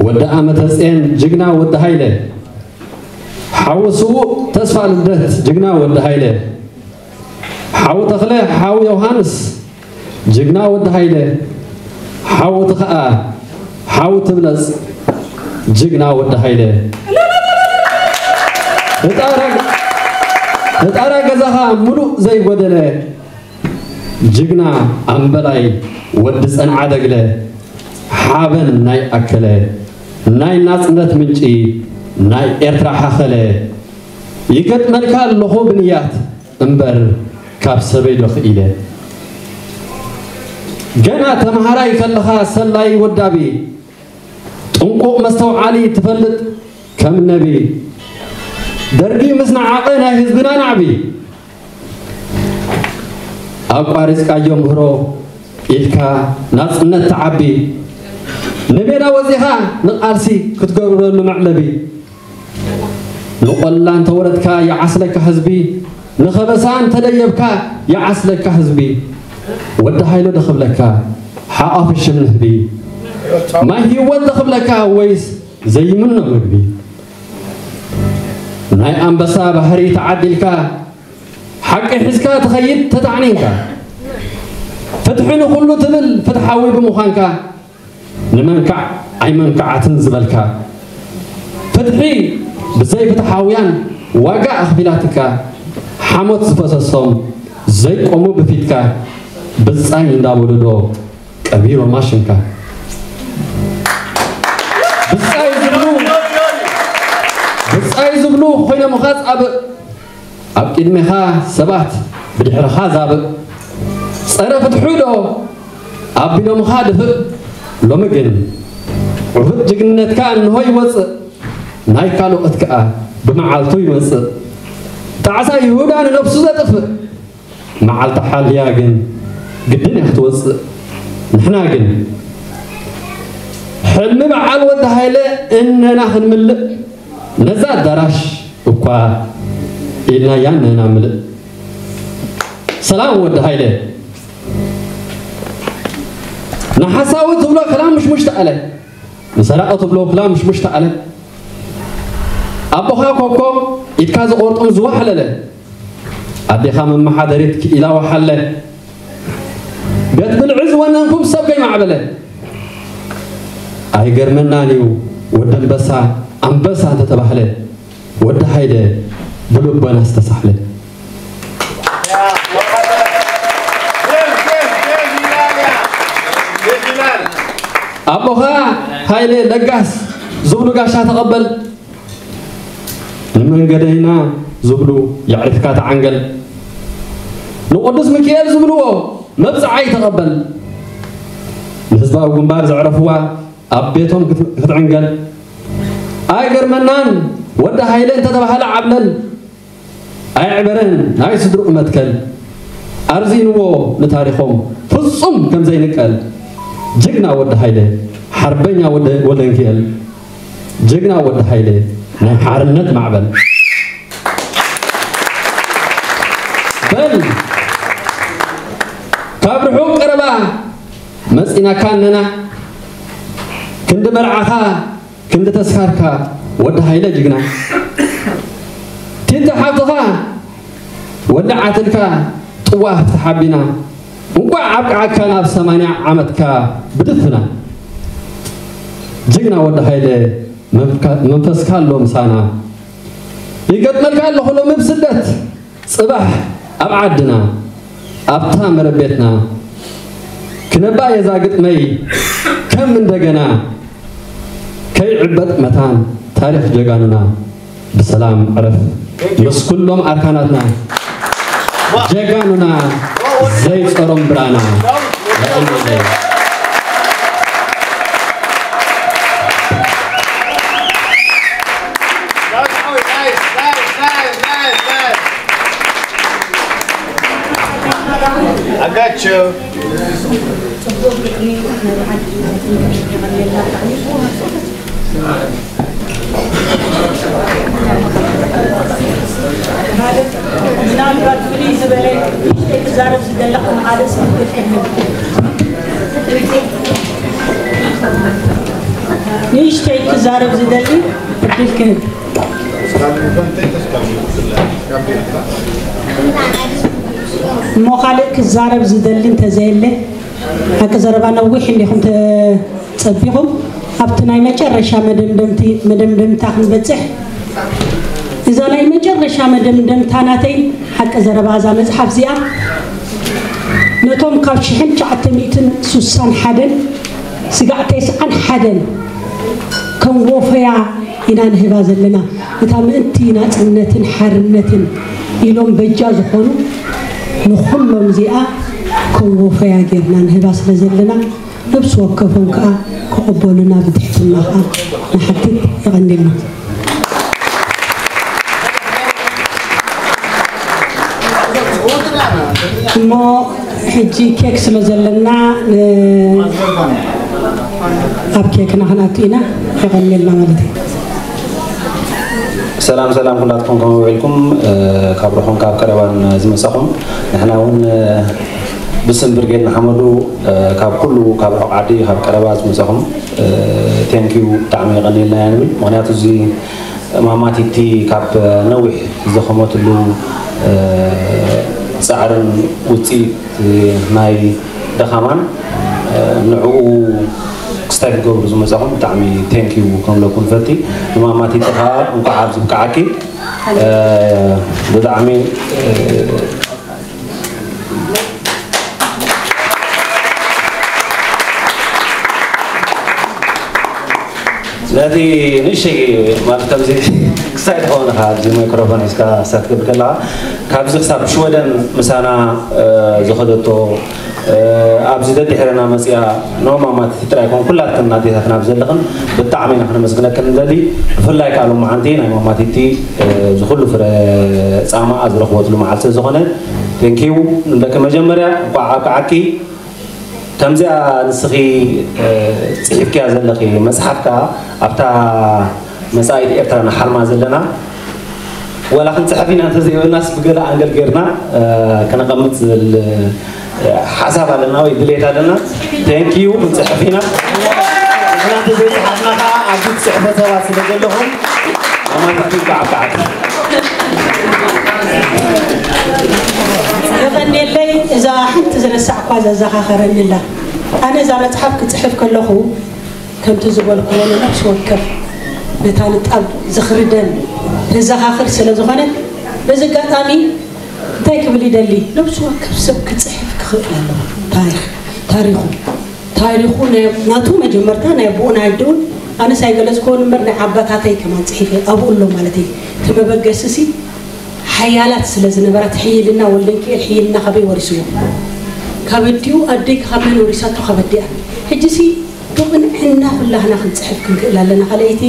ወዲ ኣመተጼን ጅግና ወዲ ሃይለ፣ ሓው ስዉእ ተስፋ ልደት ጅግና ወዲ ሃይለ፣ ሓው ተኽለ ሓው ዮሃንስ ጅግና ወዲ ሃይለ፣ ሓው ትኽኣ ሓው ትብለጽ ጅግና ወዲ ሃይለ፣ ህጣረ ህጣረ ገዛኻ ምሉእ ዘይጎደለ ጅግና ኣምበላይ ወዲ ጸንዓ ደግለ፣ ሓበን ናይ ኣከለ፣ ናይ ናጽነት ምንጪ፣ ናይ ኤርትራ ሓኸለ፣ ይገጥመልካ ኣለኹ ብንያት እምበር ካብ ሰበይ ዶ ክኢለ። ገና ተምሃራይ ከለኻ ሰላይ ወዳቢ፣ ጥንቁቕ መስተውዓሊ ትፈልጥ ከም ነቢ፣ ደርጊ ምስ ነዓቐ ናይ ህዝብና ናዕቢ፣ ኣቋሪጽካዮ ምህሮ ኢልካ ናጽነት ትዓቢ፣ ንሜዳ ወጺኻ ንቓልሲ ክትገብረሉ መዕለቢ፣ ንቖላ እንተወረድካ ይዓስለካ ህዝቢ፣ ንኸበሳ እንተደየብካ ይዓስለካ ህዝቢ፣ ወዲ ሃይለ ዶ ክብለካ ሓቋፊ ሽም ንህቢ፣ ማይ ህይወት ዶ ክብለካ ወይስ ዘይምኖ ምግቢ። ናይ ኣንበሳ ባህሪ ተዓዲልካ፣ ሓቂ ሒዝካ ትኸይድ ተታዕኒንካ፣ ፍትሒ ንኹሉ ትብል ፍትሓዊ ብምዃንካ፣ ንመንካዕ ኣይመንካዓትን ዝበልካ፣ ፍትሒ ብዘይ ፍትሓውያን ዋጋ ኣኽፊላትካ፣ ሓሞት ዝፈሰሶም ዘይቆሙ ብፊትካ፣ ብጻይ እንዳበሉ ዶ ቀቢሮማ ሽምካ? ብጻይ ዝብሉ፣ ብጻይ ዝብሉ ኮይኖምኻ ጻብእ፣ ኣብ ቅድሜኻ ሰባት ብድሕርኻ ዛብእ። ጸረ ፍትሑ ዶ ኣቢሎምኻ ድፍእ? ሎሚ ግን ዕሩት ጅግንነትካ እንሆ ይወጽእ፣ ናይ ካልኦት ከኣ ብመዓልቱ ይመጽእ። ጣዕሳ ይሁዳ ንነፍሱ ዘጥፍእ፣ መዓልቲ ሓልያ ግን ግድን እያ ክትወጽእ። ንሕና ግን ሕልሚ በዓል ወዲ ሃይለ እነና ክንምልእ፣ ነዛ ኣዳራሽ እኳ ኢልናያ እነና ምልእ። ሰላም ወዲ ሃይለ። ንሓሳዊ ትብሎ ክላም ምሽሙሽ ተኣለ፣ ንሰራቒ ትብሎ ክላም ምሽሙሽ ተኣለ። ኣቦኻ ኮኮብ ኢድካ ዝቖርጦም ዝዋሕለለ፣ ኣዴኻ መመሓደሪት ክኢላ ወሓለ። ቤት ብልዒ ዝወነንኩም ሰብ ከይማዕበለ። ኣይገርመናን እዩ ወዲ ኣንበሳ ኣንበሳ እንተተባህለ፣ ወዲ ሃይለ ብልቦና ዝተሳሕለ። ኣቦኻ ሃይለ ለጋስ ዝብሉ ጋሻ ተቐበል። ንመንገደይና ዝብሉ የዕሪፍካ ተዓንገል። ንቅዱስ ሚካኤል ዝብልዎ መብጽዓይ ተቐበል። ንህዝባዊ ግንባር ዘዕረፍዋ ኣብ ቤቶም ክት-፣ ክትዕንገል። ኣይገርመናን ወዲ ሃይለ እንተተባህለ ዓብለል። ኣየዕበረን ናይ ስድርኡ መትከል። ኣርዚንዎ ንታሪኾም ፍጹም ከም ዘይንቀል። ጅግና ወዲ ሃይለ፣ ሓርበኛ ወደ-፣ ወልደንኪኤል። ጅግና ወዲ ሃይለ፣ ናይ ሓርነት ማዕበል። በል ካብ ርሑቕ ቀረባ መጺናካ ኣለና። ክንዲ መርዓኻ ክንዲ ተስካርካ ወዲ ሃይለ ጅግና። ቲቲ ሓብትኻ ወዲ ዓትልካ ጥዋፍ ተሓቢና። እንቋዕ ኣብቅዓካ ናብ ሰማንያ ዓመትካ ብድፍና። ጅግና ወዲ ሃይለ መንፍካ-፣ መንፈስካ ኣሎ ምሳና። ይገጥመልካ ኣለኹ ሎሚ ብስደት። ጽባሕ ኣብ ዓድና፣ ኣብታ መረብ ቤትና፣ ክነባ የዛ ግጥመይ ከም እንደገና፣ ከይዕበጥ መታን ታሪኽ ጀጋኑና፣ ብሰላም ዕረፍ ምስ ኩሎም ኣርካናትና፣ ጀጋኑና ዘይጸሮም ብራና። I got you. ምናልባት ፍልይ ዝበለ ንእሽተይ ክዛረብ ዝደለኹ ሓደ ሰብ ክፍልም። ንእሽተይ ክዛረብ ዝደሊ ዕድል ክህብ። እሞ ካልእ ክዛረብ ዝደሊ እንተዘየለ፣ ሓቂ ዘረባ ነዊሕ እንዲኹም ተጸቢኹም፣ ኣብቲ ናይ መጨረሻ መደምደምቲ-፣ መደምደምታ ክንበጽሕ። እዛ ናይ መጨረሻ መደምደምታ ናተይ ሓቂ ዘረባ እዛ መጽሓፍ እዚኣ ነቶም ካብ ሽሕን ትሽዓተ ሚእትን ስሳን ሓደን ስጋዕ ተስዓን ሓደን ከም ወፈያ ኢና ንህባ ዘለና። እታ ምእንቲ ናጽነትን ሓርነትን ኢሎም በጃ ዝኾኑ ንኹሎም እዚኣ ከም ወፈያ ጌርና ንህባ ስለ ዘለና፣ ነብሲ ወከፎም ከኣ ክቕበሉና ብትሕትና ከኣ ንሓትት። የቐንየልና። እሞ ሕጂ ኬክ ስለ ዘለና ን-፣ ኣብ ኬክና ክንኣቱ ኢና። የቐንየልና ማለት እዩ። ሰላም ሰላም ኩላትኩም ከመይ ውዒልኩም? እ፣ ካብ ርሑቕን ካብ ቀረባን ዝመጻኹም፣ ንሕና እውን፣ እ፣ ብስም ብርጌድ ንሓመዱ፣ እ፣ ካብ ኩሉ ካብ ርሑቕ ዓዲ ካብ ቀረባ ዝመጻኹም፣ እ፣ ቴንኪዩ ብጣዕሚ የቐንየልና ኢና ንብል። ምኽንያቱ እዚ ማማቲቲ ካብ ነዊሕ ዝደኸመትሉ ጻዕርን ውፅኢት ናይ ደኻማን ንዕኡ ክስታይ ክትገብሩ ዝመጻኹም ብጣዕሚ ቴንኪዩ ክንብለኩም ንፈቲ። ንማማቲቲ ከዓ እንኳዕ ኣብዚ ብቅዓኪ። ብጣዕሚ ነቲ ንእሽተይ ማለት ከምዚ ክሳይ ትኸውን ኢኻ ኣብዚ ማይክሮፎን ሒዝካ ክሳብ ትገብር ከለኻ ካብዚ ክሳብ ሽወደን ምሳና ዝኸደቶ ኣብዚ ደድሕረና መፅያ ኖማማት ጥራይ ኮን ኩላትክን ኣዴታትና ኣብ ዘለኽን ብጣዕሚ ኢና ክነመስግነክን ንደሊ። ብፍላይ ከዓ ሎማዓንቲ ናይ ማማቲቲ እዚ ኩሉ ፍረ ፃማኣ ዝረኽበትሉ መዓልቲ ዝኾነ ቴንኪዩ ንደቂ መጀመርያ እንኳዕ ኣብቅዓኪ። ከምዚኣ ንስኺ ጽሒፍክያ ዘለኺ መጽሓፍ ከኣ ኣብታ መጻኢት ኤርትራ ንሓልማ ዘለና ዋላ ክንጽሕፍ ኢና እንተዘይበልናስ ብገለ ኣንገል ጌርና ከነቐምጥ ዝብል ሓሳብ ኣለና ወይ ድሌት ኣለና። ቴንኪዩ ክንጽሕፍ ኢና። ንሕና እንተዘይጸሓፍና ከኣ ኣብዚ ትጽሕፎ ሰባት ስለ ዘለኹም ኣማን ትብቃዕ ብቃዕካ። የቐንየለይ። እዛ ሓንቲ ዝረሳዕኳ ዘዘኻኸረኒ ኣላ። ኣነ እዛ መጽሓፍ ክጽሕፍ ከለኹ ከምቲ ዝበልክዎ ንነፍሲ ወከፍ ነታ ንጣብ ዝኽሪ ደም ተዘኻኽር ስለ ዝኾነት በዚ ኣጋጣሚ እንታይ ክብል ይደሊ? ነፍሲ ወከፍ ሰብ ክጽሕፍ ክኽእል ኣለዎ። ታሪኽ ታሪኹ ታሪኹ ናይ ናቱ መጀመርታ ናይ ኣቦኡን ኣደኡን ኣነስ ኣይገለጽክዎን እምበር ናይ ዓባታተይ ከማን ጽሒፈ ኣብኡ ኣሎ ማለት እዩ። እቲ መበገሲ ሲ ሓያላት ስለ ዝነበራ እቲ ሕይልና ወልደንኪኤል ሕይልና ካበይ ወሪስዎ? ካብ ኣዲኡ ኣደይ ካብ መን ወሪሳቶ ካብ ኣዲኣ። ሕጂ ሲ ብቕንዕና ኩላህና ክንጽሕፍ ክንክእል ኣለና። ካልኣይቲ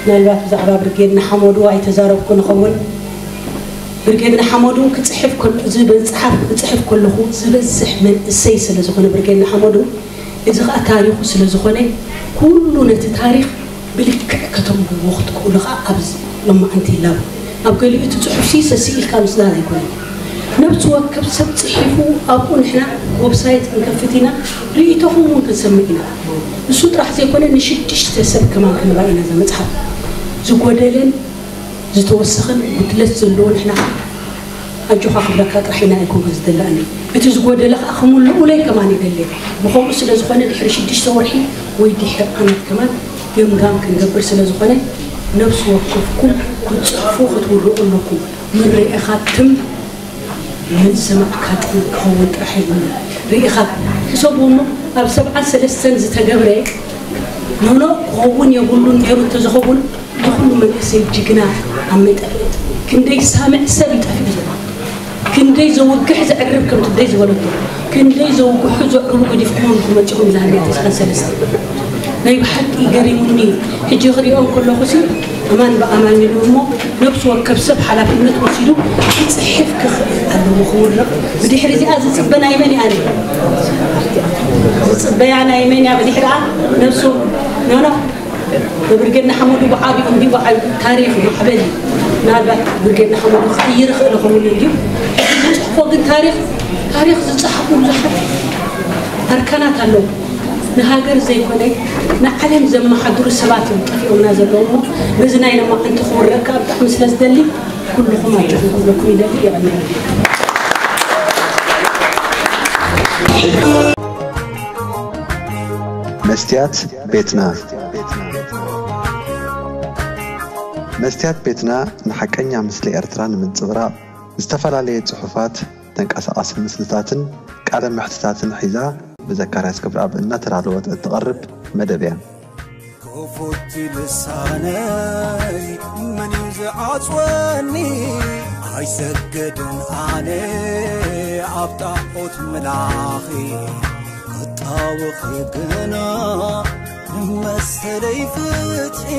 ምናልባት ብዛዕባ ብርጌድ ንሓመዱ ኣይተዛረብኩ ንኸውን። ብርጌድ ንሓመዱ ክጽሕፍ ከሎ እዚ መጽሓፍ ክጽሕፍ ከለኹ ዝበዝሕ መንእሰይ ስለ ዝኾነ ብርጌድ ንሓመዱ እዚ ኸኣ ታሪኹ ስለ ዝኾነ ኩሉ ነቲ ታሪኽ ብልክዕ ከተንብብዎ ክትክእሉ ኸኣ ኣብዚ ሎማዓንቲ ይላቦ። ኣብ ገሊኡ እቲ ጽሑፍሲ ሰሲኢልካ ምስዳድ ኣይኮነን። ነብሲ ወከፍ ሰብ ጽሒፉ ኣብኡ ንሕና ዌብሳይት ክንከፍት ኢና፣ ርእይቶኹም እውን ክንሰምዕ ኢና። ንሱ ጥራሕ ዘይኮነ ንሽዱሽተ ሰብ ከማን ክንባ ኢና እዛ መጽሓፍ። ዝጎደለን ዝተወሰኸን ጉድለት ዘለዎ ንሕና ኣጆኻ ክብለካ ጥራሕ ኢና ኣይኮንካ ዝደላእኒ። እቲ ዝጎደለ ከዓ ክምልኡለይ ከማን ይደሊ። ብኸምኡ ስለ ዝኾነ ድሕሪ ሽዱሽተ ወርሒ ወይ ድሕሪ ዓመት ከማን ገምጋም ክንገብር ስለ ዝኾነ ነብሲ ወከፍኩም ክትፅሕፉ ክትውርቑ ኣለኩም። ምርኢኻትም ምንስማዕካትም ክኸውን ጥራሕ የብሉ። ርኢኻ ሕሰቡ እሞ ኣብ ሰብዓን ሰለስተን ዝተገብረ ኖኖ ክኸውን የብሉን ነይሩ እንተዝኸውን እቲ ኩሉ መንእሰይ ጅግና ኣብ ምንጠፍእ ክንደይ ሳምዕ ሰብ ይጠፍእ ዘሎ። ክንደይ ዘውግሕ ዘዕርብ ከም ትደይ ዝበለቶ ክንደይ ዘውግሑ ዘዕርቡ ገዲፍኩሞም ኢኹም መጺኹም እዛ ሃገር ተስዓን ሰለስተ ናይ ብሓቂ ገሪሙኒ። ሕጂ ክሪኦ እንከለኹሲ ኣማን ብኣማን ኢሉ እሞ ነብሲ ወከፍ ሰብ ሓላፍነት ወሲዱ ክጽሕፍ ክኽእል ኣለዎ ክውርቕ። ብድሕሪ እዚኣ ዝጽበ ናይ መን እያ? ዝጽበያ ናይ መን እያ? ብድሕሪኣ ነብሱ ኖኖ ብብርጌድ ንሓመዱ ብዓቢኡ እንዲ ብዓል ታሪኽ ማዕበል እዩ። ምናልባት ብርጌድ ንሓመዱ ክቕይር ይኽእል ይኸውን እንድዩ። ሕጂ ዝፅሕፎ ግን ታሪኽ ታሪኽ ዝፀሓፉ ብዙሓት ኣርካናት ኣለዉ። ንሃገር ዘይኮነ ንዓለም ዘመሓድሩ ሰባት እዮም ጠፊኦምና ዘለዉ እሞ በዚ ናይ ሎማዓንቲ ክውረድ ከዓ ብጣዕሚ ስለ ዝደሊ ኩልኹም ኣጆኹም ክብለኩም ይደሊ። የቐንየለይ። መስትያት ቤትና መስትያት ቤትና ንሓቀኛ ምስሊ ኤርትራ ንምንጽብራቕ ዝተፈላለየ ጽሑፋት፣ ተንቀሳቓሲ ምስልታትን ቃለ መሕትታትን ሒዛ ብዘካርያስ ክብረኣብ እናተዳለወት እትቐርብ መደብ እያ። ክፉት ልሳነይ መን እዩ ዝዓጽወኒ? ኣይሰግድን ኣነ ኣብ ጣዖት ምላኺ ክጣወኺ ግና ንመሰለይ ፍትሒ